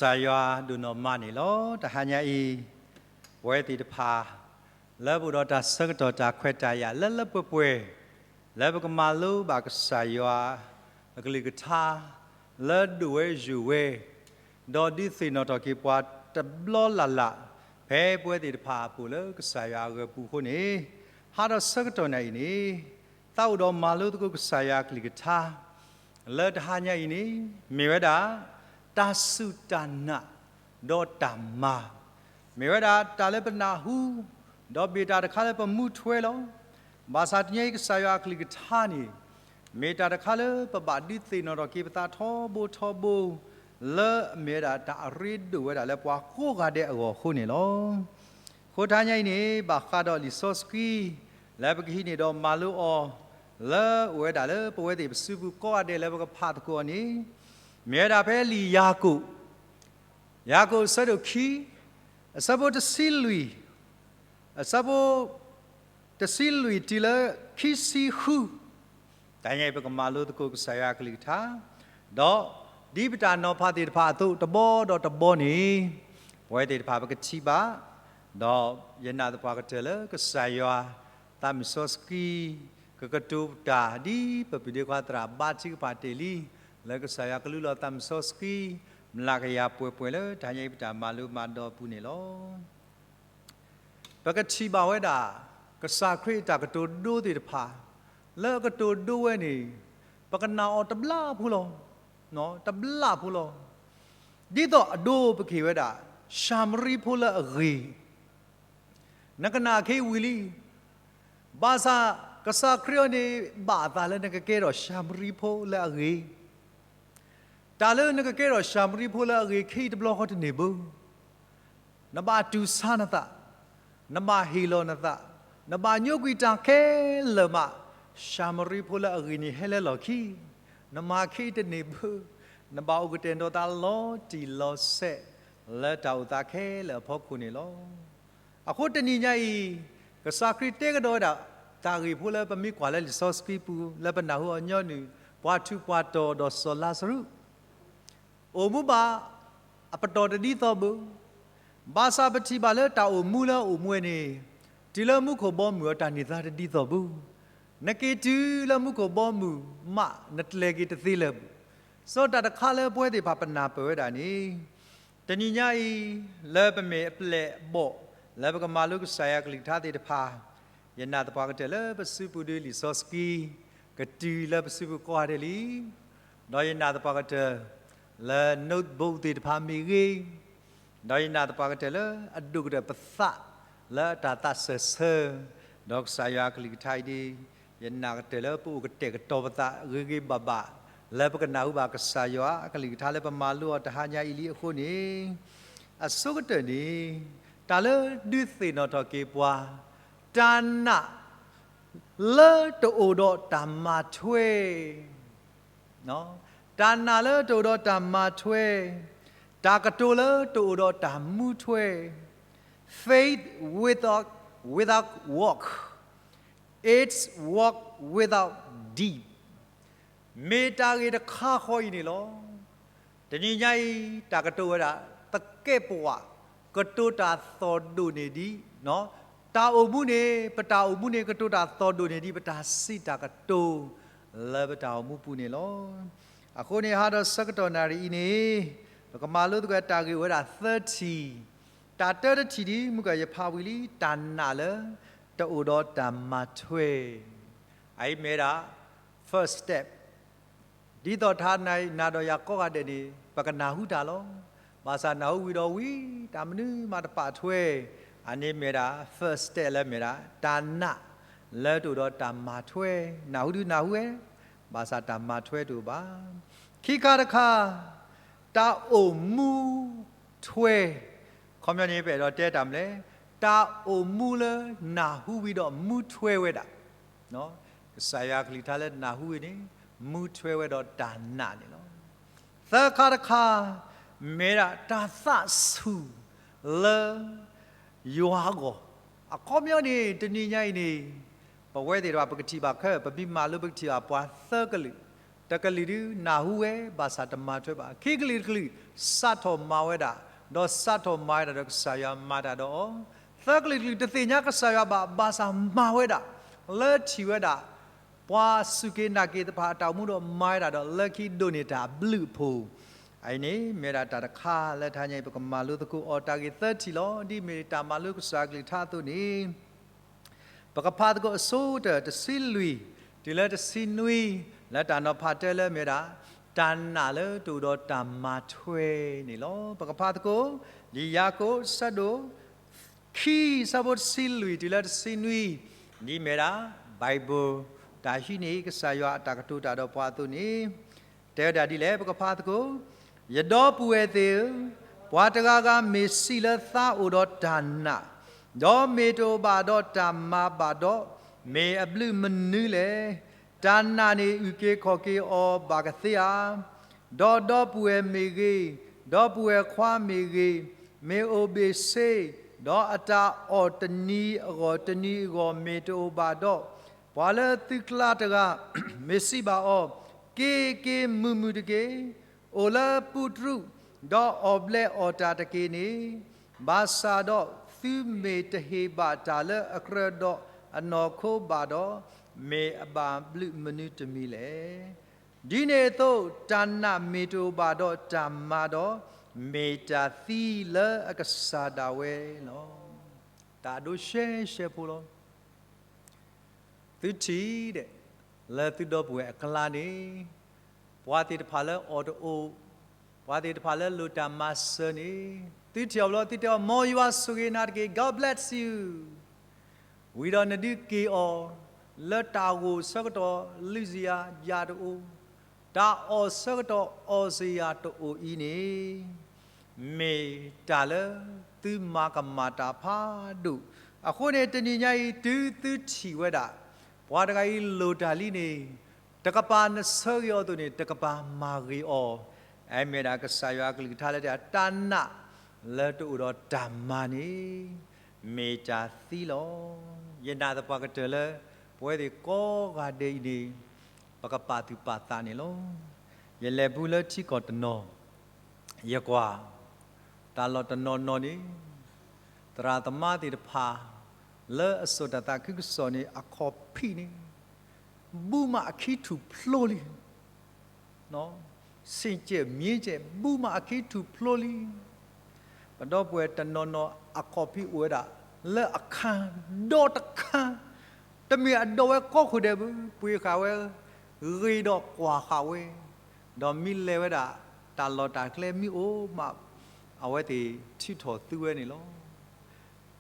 ကစၢ်ယွၤဒိၣ်နီၢ်မးန့ၣ်လီၤ. တဟါညါအံၤ, ပဝဲသ့ၣ်တဖၣ် လၢပအိၣ်ဒီးတၢ်ဆၢကတီၢ်တၢ်ခွဲးတၢ်ယာ်လၢလၢပှဲၤပှဲၤ, လၢပကမၤလိဘၣ်ကစၢ်ယွၤအကလုၢ်ကထါ လၢဒိၣ်ဝဲယိာ်ဝဲ, ဒီးဒုးသ့ၣ်နီၣ်ထီၣ်က့ၤပှၤတဘျီလၢ်လၢ်, ဖဲပဝဲသ့ၣ်တဖၣ်အပူၤလၢကစၢ်ယွၤအဂီၢ်ပူၤအဃိန့ၣ်, ဟါဒီးဆၢကတီၢ်နၣ်အံၤန့ၣ်, သးအိၣ်ဒီးမၤလိသကိးကစၢ်ယွၤအကလုၢ်ကထါ လၢတဟါညါအံၤန့ၣ်, မ့ၢ်ဝဲဒၣ် တၢ်စူၢ်တၢ်နာ် ဒီးတၢ်မၤ, မ့ၢ်ဝဲဒၣ်တၢ်လၢပနၢ်ဟူ, ဒီးမ့ၢ်တၢ်တခါလၢပမူထွဲလီၤ. ဘၣ်ဆၣ်တနံၤအံၤကစၢ်ယွၤအကလုၢ်ကထါန့ၣ်, မ့ၢ်တၢ်တခါလၢပဘၣ်ဒုးသ့ၣ်နီၣ်ထီၣ်က့ၤပသးထီဘိထီဘိ, လၢအမ့ၢ်ဝဲဒၣ်တၢ်အရ့ဒိၣ်ဝဲဒၣ်လၢပှၤကိးဂၤဒဲးအဂီၢ်အဃိန့ၣ်လီၤ. အဃိတဟါညါအံၤန့ၣ် ဘၣ်ဃးဒီးလံာ်စီဆှံ လၢပကဟံးန့ၢ်ဒီးမၤလိအီၤ, လၢအိၣ်ဝဲဒၣ်လၢပဝဲသ့ၣ်ပစုပူၤကိးဂၤဒဲးလၢပကဖးသကိးအီၤန့ၣ်, မ့ၢ်ဝဲဒၣ်ဖဲလံာ်ယၤကိာ်, ယၤကိာ်အဆၢဒိၣ်ခံ, အဆၢဖိတဆံလွံၢ်, အဆၢဖိတဆံလွံၢ်တုၤလၢခံဆံဃု, တဟါညါအံၤပကမၤလိသကိးကစၢ်ယွၤအကလုၢ်ကထါ, ဒီးဒ်ပတၢ်နီၤဖးသ့ၣ်တဖၣ်အသိးတဘီဒီးတဘီန့ၣ်, ပဝဲသ့ၣ်တဖၣ်ပကထံၣ်ဘၣ်, ဒီးယနာ်သပှၢ်ကတၢၢ်လၢကစၢ်ယွၤ သးမုၢ်စီဆှံ ကကတိၤတၢ်ဒ်ပပုၢ်ဒ့ခွါသရၣ်ဘါထုကဖၣ်တ့ၢ်လံ, လၢကစၢ်ယွၤကလူလီၤသးမုၢ်စီဆှံ မျးကယၤပှဲၤပှဲၤလၢတဟါညါအံၤပတၢ်မၤလိမၤဒိးအပူၤန့ၣ်လီၤ. ပကထံၣ်ဘၣ်ဝဲဒၣ် ကစၢ်ခရံာ်အတၢ်ကတိၤဒိသ့ၣ်တဖၣ်, လၢအကတိၤဒိဝဲန့ၣ်, ပကနာ်အီၤတဘျီဖိလီၤ, တဘျီဖိလီၤ. ဒ်သိးအဒိပကဟ့ၣ်ဝဲဒၣ် ၡၤမရံဖိလၢအဂ့ၤ နကနၣ်ခ့ဝံၤလံ, ဘၣ်ဆၣ်ကစၢ်ခရံာ်အံၤန့ၣ် ဘၣ်အသးလၢနကကဲထီၣ်ၡၤမရံဖိလၢအဂ့ၤ, တၢ်လၢနကကဲထီၣ်ၡၤမရံဖိလၢအဂ့ၤခဲအံၤတဘျီဃီတန့ၢ်ဘၣ်. နဘၣ်တူၢ်ဆါနသး, နဘၣ်ဟ့ၣ်လီၤနသး, နဘၣ်ညိကွံာ်တၢ်ခဲလၢာ်မး, ၡၤမရံဖိလၢအဂ့ၤန့ၣ်ဟဲလၢလီၢ်ခံ, နမၤခဲအံၤတန့ၢ်ဘၣ်, နဘၣ်အိၣ်ကတဲာ်ကတီၤသးလီၤတံၢ်လီၤဆဲး လၢတၢ်အိၣ်သးခဲလၢာ်အဖီခိၣ်န့ၣ်လီၤ. အဃိတနံၤညါအံၤ, ကစၢ်ခရံာ်တဲကဒီးဝဲဒၣ် တၢ်ဂ့ၢ်ဖိလၢပမ့ၢ်ကွၢ်လၢလံာ်စီဆှံပူၤ လၢပနၢ်ဟူအီၤညီနုၢ်, ပှၤထူးပှၤတီၤဒီးစီၤလါစရူး အိၣ်မူဘၣ်အပတီၢ်တဒ်သိးဘၣ်. ဘၣ်ဆၣ်ပထံၣ်ဘၣ်လၢတၢ်အိၣ်မူလၢအအိၣ်မူဝဲန့ၣ်, တုၤလၢမူခိၣ်ဘီမုၢ်အတၢ်န့ၢ်သါတဒ်သိးဘၣ်. နက့ၤတုၤလၢမူခိၣ်ဘီမုၢ်မး နတလဲၤက့ၤတသ့လၢၤဘၣ်. စီၤတၢ်တခါလၢပဝဲသ့ၣ်တဖၣ်ပနၢ်ပၢၢ်ဝဲဒၣ်န့ၣ်, တနံၤညါအံၤ, လၢပမ့ၢ်အပျဲၢ်အဘီၣ် လၢပကမၤလိကစၢ်ယွၤကလုၢ်ကထါသ့ၣ်တဖၣ်, ယနာ်သပှၢ်ကတၢၢ်လၢပစုပူၤဒုးလံာ်စီဆှံ ကတုၤလၢပစုပူၤကိးဂၤဒဲးလံ. ဒီးယနာ်သပှၢ်ကတၢၢ် လၢ notebook သ့ၣ်တဖၣ်မ့ၢ်ဂ့ၤ, ဒီးယနာ်သပှၢ်ကတၢၢ်လၢအဒိၣ်ကတၢၢ်ပသးလၢအတၢ်သးစၢၢ်ဆၢ, ဒီးကစၢ်ယွၤအကလုၢ်ကထါအံၤဒ်, ယနာ်ကတၢၢ်လၢပအိၣ်ကတဲာ်ကတီၤပသးဂ့ၤဂ့ၤဘၣ်ဘၣ်, လၢပကနၢ်ဟူဘၣ်ကစၢ်ယွၤအကလုၢ်ကထါလၢပမၤလိအီၤတဟါညါအံၤလံအဃိန့ၣ်, အဆိကတၢၢ်န့ၣ်, တၢ်လၢဒုးသ့ၣ်နီၣ်ထီၣ်က့ၤပှၤ, တၢ်နာ် လၢတအိၣ်ဒီးတၢ်မၤထွဲ, တၢ်နာ်လၢတအိၣ်ဒီးတၢ်မၤထွဲ, တၢ်ကတိၤလၢတအိၣ်ဒီးတၢ်မူထွဲ, faith without, without work, it's work without deed. မ့ၢ်တၢ်ဂ့ၢ်တခါဃီအံၤန့ၣ်လီၤ. တနံၤညါအံၤ တၢ်ကတိၤဝဲဒၣ် သကဲးပဝး ကတိၤတၢ်သီၣ်ဒိၣ်န့ၢ်ဒံး, တၢ်အိၣ်မူန့ၣ်, ပတၢ်အိၣ်မူန့ၣ် ကတိၤတၢ်သီၣ်ဒိၣ်န့ၢ်ဒံး ပတၢ်စံးတၢ်ကတိၤ လၢပတၢ်အိၣ်မူပူၤန့ၣ်လီၤ. အဃိန့ၣ် ဟါဒီးဆၢကတီၢ်နၣ်ရံၣ်အံၤန့ၣ်, ပကမၤလိသကိးတၢ်ဂ့ၢ်ဝဲဒၣ်သၢထံၣ်, တၢ်တၢတထံၣ်ဒ်မုၢ်ကယဖးဝံၤလံ တၢ်နာ်လၢတအိၣ်ဒီးတၢ်မၤထွဲ, အအံၤမ့ၢ်ဝဲဒၣ် first step. ဒ်သိးတဟါနၤဒီးယၤကိးဂၤဒဲးန့ၣ် ပကနၢ်ဟူတၢ်လီၤ. ဘၣ်ဆၣ်နၢ်ဟူဝံၤဒီးဝံၤ တၢ်မနုၤမးတပာ်ထွဲ, အန့ၣ်မ့ၢ်ဒၣ် first step လၢမ့ၢ်ဒၣ် တၢ်နာ်လၢတအိၣ်ဒီးတၢ်မၤထွဲ, နၢ်ဟူဒုးနၢ်ဟူဝဲ, ဘၣ်ဆၣ်တၢ်မၤထွဲတအိၣ်ဘၣ်. ခံခါတခါ, တၢ်အိၣ်မူထွဲ, ခီပညီန့ၣ် ပအဲၣ်ဒိးတဲတၢ်မနုၤလဲၣ်, တၢ်အိၣ်မူလၢနၢ်ဟူဝံၤဒီးမူထွဲဝဲဒၣ် ကစၢ်ယွၤကလုၢ်ကထါလၢနၢ်ဟူဝံၤန့ၣ် မူထွဲဝဲဒီးတၢ်နာ်န့ၣ်လီၤ. သၢခါတခါ, မ့ၢ်ဒၣ်တၢ်သးဆူၣ်လၢယွၤအဂီၢ်, အခီပညီန့ၣ် တနံၤညါအံၤန့ၣ် ပဝဲသ့ၣ်တဖၣ်ပကထံၣ်ဘၣ်ခဲ ပမ့ၢ်မၤလိပကထံၣ်ဘၣ်ပှၤသၢကလုာ်, တကလုာ်ဒုးနၢ်ဟူဝဲ ဘၣ်ဆၣ်တမၤထွဲဘၣ်. ခံကလုာ်တကလုာ် စးထီၣ်မၤဝဲဒၣ်, ဒီးစးထီၣ်မၤဝဲဒၣ်ဒီးကစၢ်ယွၤမၤတၢ်ဒီးအီၤ. သၢကလုာ်တကလုာ် တသ့ၣ်ညါကစၢ်ယွၤဘၣ်, ဘၣ်ဆၣ်မၤဝဲဒၣ်, လၢထံၣ်ဝဲဒၣ် ပှၤစူၢ်က့ၤနာ်က့ၤသ့ၣ်တဖၣ်အတၢ်အိၣ်မူဒီးမၤဝဲဒၣ်ဒီး လၢခံဒိးန့ၢ်တၢ်ဘျုးအဖှိၣ်. အအံၤန့ၣ် မ့ၢ်ဝဲဒၣ်တၢ်တခါလၢတဟါညါအံၤ ပကမၤလိသကိးအီၤတၢ်ဂ့ၢ်သၢထံၣ်လီၤ. ဒ်အမ့ၢ်တၢ်မၤလိကစၢ်အကလုၢ်ကထါအသိးန့ၣ် ပကဖးသကိးအဆိကတၢၢ် တဆံလွံၢ် တုၤလၢတဆံနွံ, လၢတၢ်နီၤဖးတၢလၢမ့ၢ်ဝဲဒၣ် တၢ်နာ်လၢတအိၣ်ဒီးတၢ်မၤထွဲန့ၣ်လီၤ. ပကဖးသကိး ဒ်ယၤကိာ်အဆၢဒိၣ်ခံ အဆၢဖိတဆံလွံၢ် တုၤလၢတဆံနွံ, ဒ်မ့ၢ်ဝဲဒၣ် Bible တၢ်ဟံးန့ၢ်ကစၢ်ယွၤအတၢ်ကတိၤတၢ်ဒီးပှၤအသိးန့ၣ် တဲဝဲဒၣ်ဒ်လဲၣ်. ပကဖးသကိး, ယဒီပုၢ်ဝဲၢ်သ့ၣ်ဧၢ, ပှၤတဂၤဂၤမ့ၢ်စံးလၢသးအိၣ်ဒီးတၢ်နာ်, ဒီးမ့ၢ်တအိၣ်ဘၣ်ဒီးတၢ်မၤဘၣ်ဒီး, မ့ၢ်အဘျုးမနုၤလဲၣ်. တၢ်နာ်န့ၣ်အုၣ်က့ၤခီၣ်က့ၤအီၤဘၣ်ကသ့ဧါ. ဒီးဒီပုၢ်ဝဲၢ်မ့ၢ်ဂ့ၤ, ဒီပုၢ်ဝဲၢ်ခွါမ့ၢ်ဂ့ၤ, မ့ၢ်အိၣ်ဘ့ၣ်ဆ့, ဒီးအတၢ်အီၣ်တနံၤအဂီၢ်တနံၤအဂီၢ်မ့ၢ်တအိၣ်ဘၣ်ဒီး, ပှၤလၢသုကျါတဂၤ မ့ၢ်စံးဘၣ်အီၤ, က့ၤက့ၤမုာ်မုာ်တက့ၢ်, အိၣ်လၢပူတြူး, ဒီးအီၣ်ဘျဲးအီၣ်တၢ်တက့ၢ်န့ၣ်, ဘၣ်ဆၣ်ဒီးသုမ့ၢ်တဟ့ၣ်ဘၣ်တၢ်လၢအကြၢးဒီးအနီၢ်ခိဘၣ်ဒီး, မ့ၢ်အဘၣ်ဘျုးမနုၤတမံၤလဲၣ်. ဒ်န့ၣ်အသိး တၢ်နာ်မ့ၢ်တအိၣ်ဘၣ်ဒီးတၢ်မၤဒီး, မ့ၢ်တၢ်သံလၢအကစၢ်ဒၣ်ဝဲလီၤ. တၢ်အဒိရှဲရှဲဖိလီၤ. သုထံၣ်ဒဲး လၢသုဒီပုၢ်ဝဲၢ်အကျါန့ၣ်, ပှၤသ့ၣ်တဖၣ်လၢအီၣ်တအိၣ်, ပှၤသ့ၣ်တဖၣ်လၢလိၣ်တၢ်မၤစၢၤန့ၣ်, သုထံၣ်အီၤဘျီ သုတဲအီၤ မ်ယွၤဆိၣ်ဂ့ၤနၤတက့ၢ်, God bless you. ဝံၤဒီးနဒုးက့ၤအီၤ လၢတၢ်ဂိၢ်ဆၢကတီၢ် လုၢ်စယၤယၤတအိၣ်, တၢ်အီၣ်ဆၢကတီၢ်အီၣ်စယၤတအိၣ်အံၤန့ၣ်, မ့ၢ်တၢ်လၢသုမၤကမၣ်တၢ်ဖးဒိၣ်. အဃိန့ၣ် တနံၤညါအံၤ တုၤသုထံၣ်ဝဲဒၣ် ပှၤတဂၤအံၤလိၣ်တၢ်လံန့ၣ်, တကပၤနဆၢဂ့ၤအီၤအသိးန့ၣ် တကပၤမၤဂ့ၤအီၤ. အမ့ၢ်ဒၣ်ကစၢ်ယွၤအကလုၢ်ကထါလၢတၢ် တၢ်နာ်လၢတအိၣ်ဒီးတၢ်မၤန့ၣ် မ့ၢ်တၢ်သံလီၤ. ယနာ်သပှၢ်ကတၢၢ်လၢ ပဝဲသ့ၣ်ကိးဂၤဒဲးအံၤန့ၣ် ပကပာ်သူၣ်ပာ်သးန့ၣ်လီၤ. ယလဲၤဘူးလၢထံကီၢ်တနီၤ, ယကွၢ် တၢ်လီၢ်တနီၤနီၤန့ၣ် သရၣ်သမါသ့ၣ်တဖၣ် လၢအစိာ်တၢ်သးခုကစီၣ်န့ၣ် အခီၣ်ဖံးန့ၣ် ဘူးမးအခံထူၣ်ဖျိလံ. ဆ့ၣ်ကဲးမ့ၢ်ကဲး ဘူးမးအခံထူၣ်ဖျိလံ. ပဒီပုၢ်ဝဲၢ်တနီၤနီၤ အခီၣ်ဖံးအိၣ်ဝဲဒၣ် လၢအခါ ဒီတခါ, တမ့ၢ်အဒိးဝဲကိးခိၣ်ဒဲးဘၣ်, ပှ့ၤဃာ်ဝဲ ဂ့ၤဒီးကွၢ်ဃာ်ဝဲ, ဒီးမ့ၢ်လဲၤဝဲဒၣ် တၢ်လီၢ်တၢ်ကျဲမ့ၢ်အိၣ်မး အဝဲသ့ၣ်ထုးထီၣ်သူဝဲန့ၣ်လီၤ.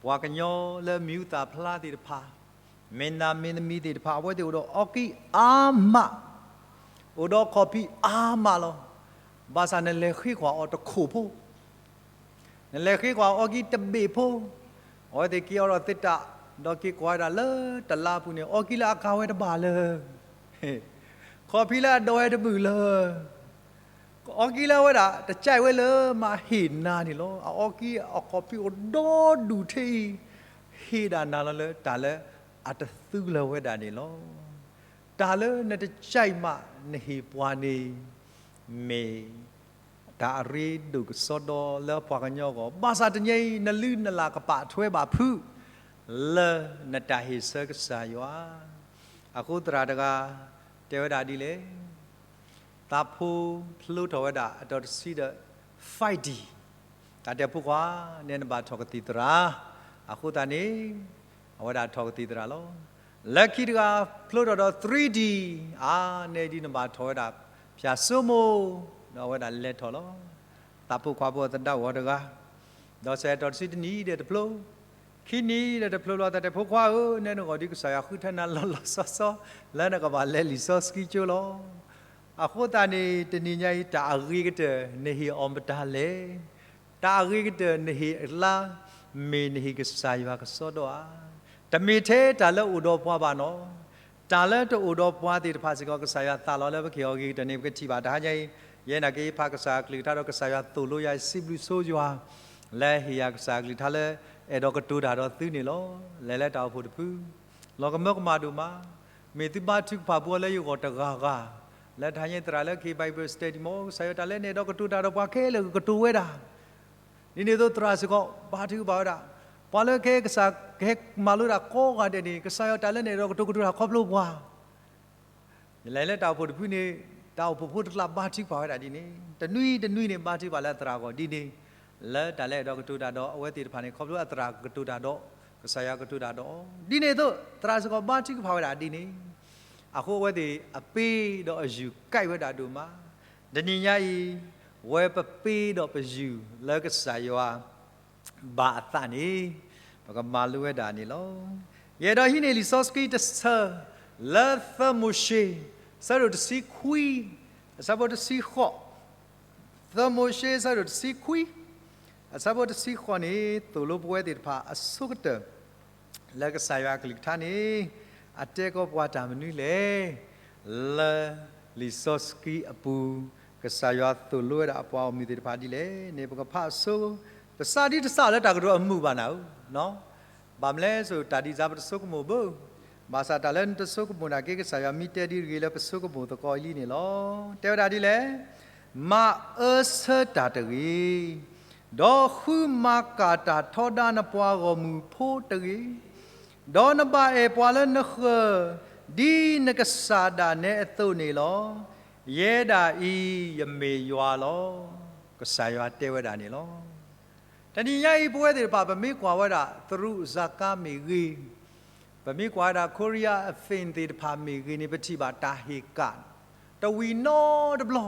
ပှၤကညီလၢမံၤဟူသၣ်ဖျါသ့ၣ်တဖၣ်, မ့ၢ်နၤမ့ၢ်နမံၤသ့ၣ်တဖၣ် အဝဲသ့ၣ်အိၣ်ဒီးအီကံအါမး, အိၣ်ဒီးခီၣ်ဖံးအါမးလီၤ. ဘၣ်ဆၣ်နလဲၤဃ့ကွၢ်အီၤတခိၣ်ဖိ နလဲၤဃ့ကွၢ်အီၤအီကံတဘ့ၣ်ဖိ, အဝဲသ့ၣ်က့ၤအိးထီၣ်သ့ၣ်တၢ်, ဒီးက့ၤကွၢ်ဝဲဒၣ်လၢတလါပူၤန့ၣ် အီကံလၢအကၤဝဲတဘၣ်လၢၤ, ခီၣ်ဖံးလၢအဒိးဝဲတမုာ်လၢၤ, အီကံလၢအဝဲဒၣ်တကးဝဲလၢၤမးဟ့ၣ်နၤန့ၣ်လီၤ. အအီကံအခီၣ်ဖံးအိၣ်ဒီဒူၣ်ထဲအံၤ, ဟ့ၣ်ဒၣ်နၤလီၤလၢတၢ်လၢအတသူလၢၤဝဲဒၣ်န့ၣ်လီၤ. တၢ်လၢနတကးမးနဟ့ၣ်ပှၤန့ၣ် မ့ၢ် တၢ်အရ့ဒိၣ်ကစီဒီလၢပှၤကညီအဂီၢ်, ဘၣ်ဆၣ်တနံၤအံၤ နလုၢ်နလၢ်ကပာ်ထွဲဘၣ်ဖုး လၢနတၢ်ဟ့ၣ်ဆၢကစၢ်ယွၤ. အဃိသရၣ်တဂၤ တဲဝဲဒၣ်ဒ်လဲၣ်, သးဖိဖျိထီၣ်ဝဲဒၣ်အတီၤတဆံဒီး five D, တၢ်တဲဖိခွါ နဲနဘၣ်ထီၣ်ကသံၣ်သရၣ်, အဃိသတးန့ၣ် အဝဲဒၣ်ထီၣ်ကသံၣ်သရၣ်လီၤ. လၢခံတဂၤဖျိထီၣ်ဒီး three D, အါ နဲဒ်နဘၣ်ထီၣ်ဝဲဒၣ် ဖၠၣ်စိမိၤ, ဒီးအဝဲဒၣ်လဲၤထီၣ်လီၤ. သးဖိခွါဖိအသဒၣ်အိၣ်တဂၤ, ဒီးစဲးတီၤတဆံတနံၣ်ဒီးတဖျိ, ခံနံၣ်ဒီးတဖျိလီၤ. တၢ်တဲဖိခွါဧၢ, နဲနဂီၢ်ဒ်ကစၢ်ယွၤဃုထၢနၤလီၤလီၤဆီဆီ လၢနကဘၣ်လဲၤလံာ်စီဆှံကၠိလီၤ. အဃိသတးန့ၣ် တနံၤညါအံၤ တၢ်အဂ့ၤကတၢၢ်နဟ့ၣ်အီၤမတၤလဲၣ်. တၢ်အဂ့ၤကတၢၢ်နဟ့ၣ်အကျါ မ့ၢ်နဟ့ၣ်ကစၢ်ယွၤကစီဒီဧါ. တမ့ၢ်ထဲတၢ်လၢအိၣ်ဒီးပှၤဘၣ်နီၤ, တၢ်လၢတအိၣ်ဒီးပှၤသ့ၣ်တဖၣ်စ့ၢ်ကီး ကစၢ်ယွၤသးလီၤလၢပကဟ့ၣ်အီၤအဂ့ၤကတၢၢ်န့ၣ် ပကထံၣ်ဘၣ်တဟါညါအံၤ. ယဲနာ်က့ဖးကစၢ်အကလုၢ်ကထါဒီး ကစၢ်ယွၤသိၣ်လိယၤ ယစံးဘျုးဆိယွၤ လၢဟ့ၣ်ယၤကစၢ်အကလုၢ်ကထါလၢ အဲၣ်ဒိးကတိၤတၢ်ဒီးသုန့ၣ်လီၤ. လဲၤလၢတၢ်အိၣ်ဖှိၣ်တဖု လီၤကမၢကမၣ်ဒိၣ်မး, မ့ၢ်သုဘါထုကဖၣ်ပှၤလၢယဂီၢ်တဂၤဂၤ, လၢတဟါညါသရၣ်လၢကဟ့ၣ် Bible study မ့ၢ် ကစၢ်ယွၤတၢ်လၢနအဲၣ်ဒိးကတိၤတၢ်ဒီးပှၤခဲလၢာ်ကကတိၤဝဲဒၣ်, ဒ်န့ၣ်အသိးသရၣ်စ့ၢ်ကီး ဘါထုကဖၣ်ဝဲဒၣ်, ပှၤလၢကဟဲကစၢ်ကဟဲမၤလိတၢ်ကိးဂၤဒဲးန့ၣ် ကစၢ်ယွၤတၢ်လၢနအဲၣ်ဒိးကတိၤကတိၤတၢ်ခီဖျိပှၤ ယလဲၤလၢတၢ်အိၣ်ဖှိၣ်တဖုန့ၣ် တၢ်အိၣ်ဖှိၣ်ဖိတကျါဘါထုကဖၣ်ဝဲဒၣ်ဒ်န့ၣ်, တနွံတနွံန့ၣ် ဘါထုကဖၣ်လၢအသရၣ်အဂီၢ်ဒ်န့ၣ်, လၢတၢ်လၢအဲၣ်ဒိးကတိၤတၢ်ဒီးအဝဲသ့ၣ်တဖၣ်န့ၣ် ခီဖျိအသရၣ်ကတိၤတၢ်ဒီး ကစၢ်ယွၤကတိၤတၢ်ဒီး, ဒ်န့ၣ်အသိး သရၣ်စ့ၢ်ကီးဘါထုကဖၣ်ဝဲဒၣ်ဒ်န့ၣ်, အဃိအဝဲသ့ၣ်အပ့ၤဒီးအယူၢ်ကဲဝဲဒၣ်ဒိၣ်မး, တနံၤညါအံၤ ဝဲပပ့ၤဒီးပယူၢ်လၢကစၢ်ယွၤ ဘၣ်အသးန့ၣ် ပကမၤလိဝဲဒၣ်န့ၣ်လီၤ. ယအဲၣ်ဒိးဟံးန့ၢ်လံာ်စီဆှံတဆၢ လၢသၢမိၤၡ့ ဆၢဒိၣ်တဆံခွံ အဆၢဖိတဆံဃိး, သၢမိၤၡ့ ဆၢဒိၣ်တဆံခွံ အဆၢဖိတဆံဃိးန့ၣ် သိၣ်လိပဝဲသ့ၣ်တဖၣ်အဆိကတၢၢ် လၢကစၢ်ယွၤအကလုၢ်ကထါန့ၣ် အတဲကီးပှၤတၢ်မနုၤလဲၣ်. လၢလံာ်စီဆှံအပူၤ ကစၢ်ယွၤသိၣ်လိဝဲဒၣ်အပှၤဂီၢ်မုၢ်သ့ၣ်တဖၣ်ဒ်လဲၣ်န့ၣ် ပကဖးအဆိ, ပစးဒ်တစးလၢတၢ်ကတိၤအမုာ်ဘၣ်နၤဧၢ, ဘၣ်မနုၤလဲၣ်, တၢ်ဒ်စးပတဆိကမိၣ်ဘၣ်, ဘၣ်ဆၣ်တၢ်လၢနတဆိကမိၣ်နာ်က့ ကစၢ်ယွၤမ့ၢ်တဲဒ်တဂ့ၤလၢပဆိကမိၣ်သကိးအံၤလံန့ၣ်လီၤ. တဲဝဲဒၣ်ဒ်လဲၣ်, မၤအၢဆၢတၢ်တဂ့ၤ ဒီးဃုမၤကၣ်တၢ်ထီဒါနပှၤဂီၢ်မုၢ်ဖိတဂ့ၤ, ဒီးနဘၣ်အဲၣ်ပှၤလၢနဃၢၤ ဒ်နကစၢ်ဒၣ်နဲအသိးန့ၣ်လီၤ. ယဲဒၣ်အံၤ ယမ့ၢ်ယွၤလီၤ. ကစၢ်ယွၤတဲဝဲဒၣ်န့ၣ်လီၤ. တနံၤညါအံၤ ပဝဲသ့ၣ်တဖၣ် ပမ့ၢ်ကွၢ်ဝဲဒၣ် သရူးစၤကါမ့ၢ်ဂ့ၤ, ပမ့ၢ်ကွၢ်ဝဲဒၣ် ခိရံယါအသ့ၣ်သ့ၣ်တဖၣ်မ့ၢ်ဂ့ၤန့ၣ် ပထံၣ်ဘၣ်တၢ်ဟ့ၣ်ကၣ် တဝံၤနီတဘျီ,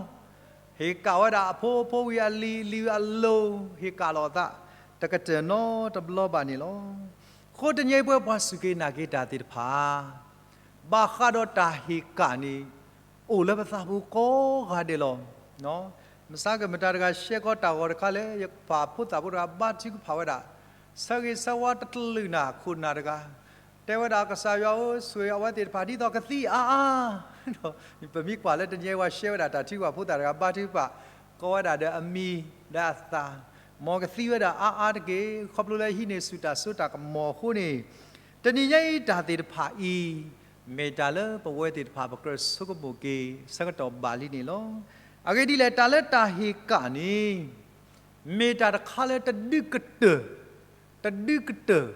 ဟ့ၣ်ကၣ်ဝဲဒၣ်အဖိအဖိဝံၤအလံၤ အလံၤဝံၤအလိၤ ဟ့ၣ်ကၣ်လီၤအသး တကတၢၢ်နီတဘျီဘၣ်န့ၣ်လီၤ. အဃိတနံၤအံၤ ပဝဲပှၤစူၢ်က့ၤနာ်က့ၤတၢ်သ့ၣ်တဖၣ် ဘၣ်ဃးဒီးတၢ်ဟ့ၣ်ကၣ်န့ၣ် အိၣ်လၢပသးပူၤကိးဂၤဒဲးလီၤ. မဆါကမတၤတဂၤ ရှဲကီးတၢ်ဂီၤတခါလၢ ယပၢ်ဖိသၣ်ဖိတဂၤ ဘါထုကဖၣ်ဝဲဒၣ် ဆၢဂ့ၤဆၢဝါတကလုာ်နၤခိၣ်နၢ်တဂၤ တဲဝဲဒၣ် ကစၢ်ယွၤဧၢ, ဆိၣ်ဂ့ၤအဝဲသ့ၣ်တဖၣ် ဒ်သိးကသံအါအါ, ပမ့ၢ်ကွၢ်လၢတနံၤအံၤ ပှၤရှဲဝဲဒၣ်တၢ်ထုကဖၣ် ဖိသၣ်တဂၤ ဘါထုကဖၣ်ကိးဝဲဒၣ်ဒီးအမံၤဒီးအသၣ်, မ်ကသံဝဲဒၣ်အါအါတက့ၢ်, ခီဖျိလၢဟံးန့ၢ်ဆူၣ်တၢ်စိတၢ်ကမီၤအဃိန့ၣ်, တနံၤညါအံၤတၢ်သ့ၣ်တဖၣ်အံၤ မ့ၢ်တၢ်လၢပဝဲသ့ၣ်တဖၣ် ပကြၢးဆိကမိၣ်က့ၤ ဆၢကတီၢ်ဘၣ်လံန့ၣ်လီၤ. အဂ့ၢ်ဒ်လဲၣ်, တၢ်လၢတၢ်ဟ့ၣ်ကၣ်န့ၣ် မ့ၢ်တၢ်တခါလၢတဒုးကတၢၢ်, တဒုးကတၢၢ်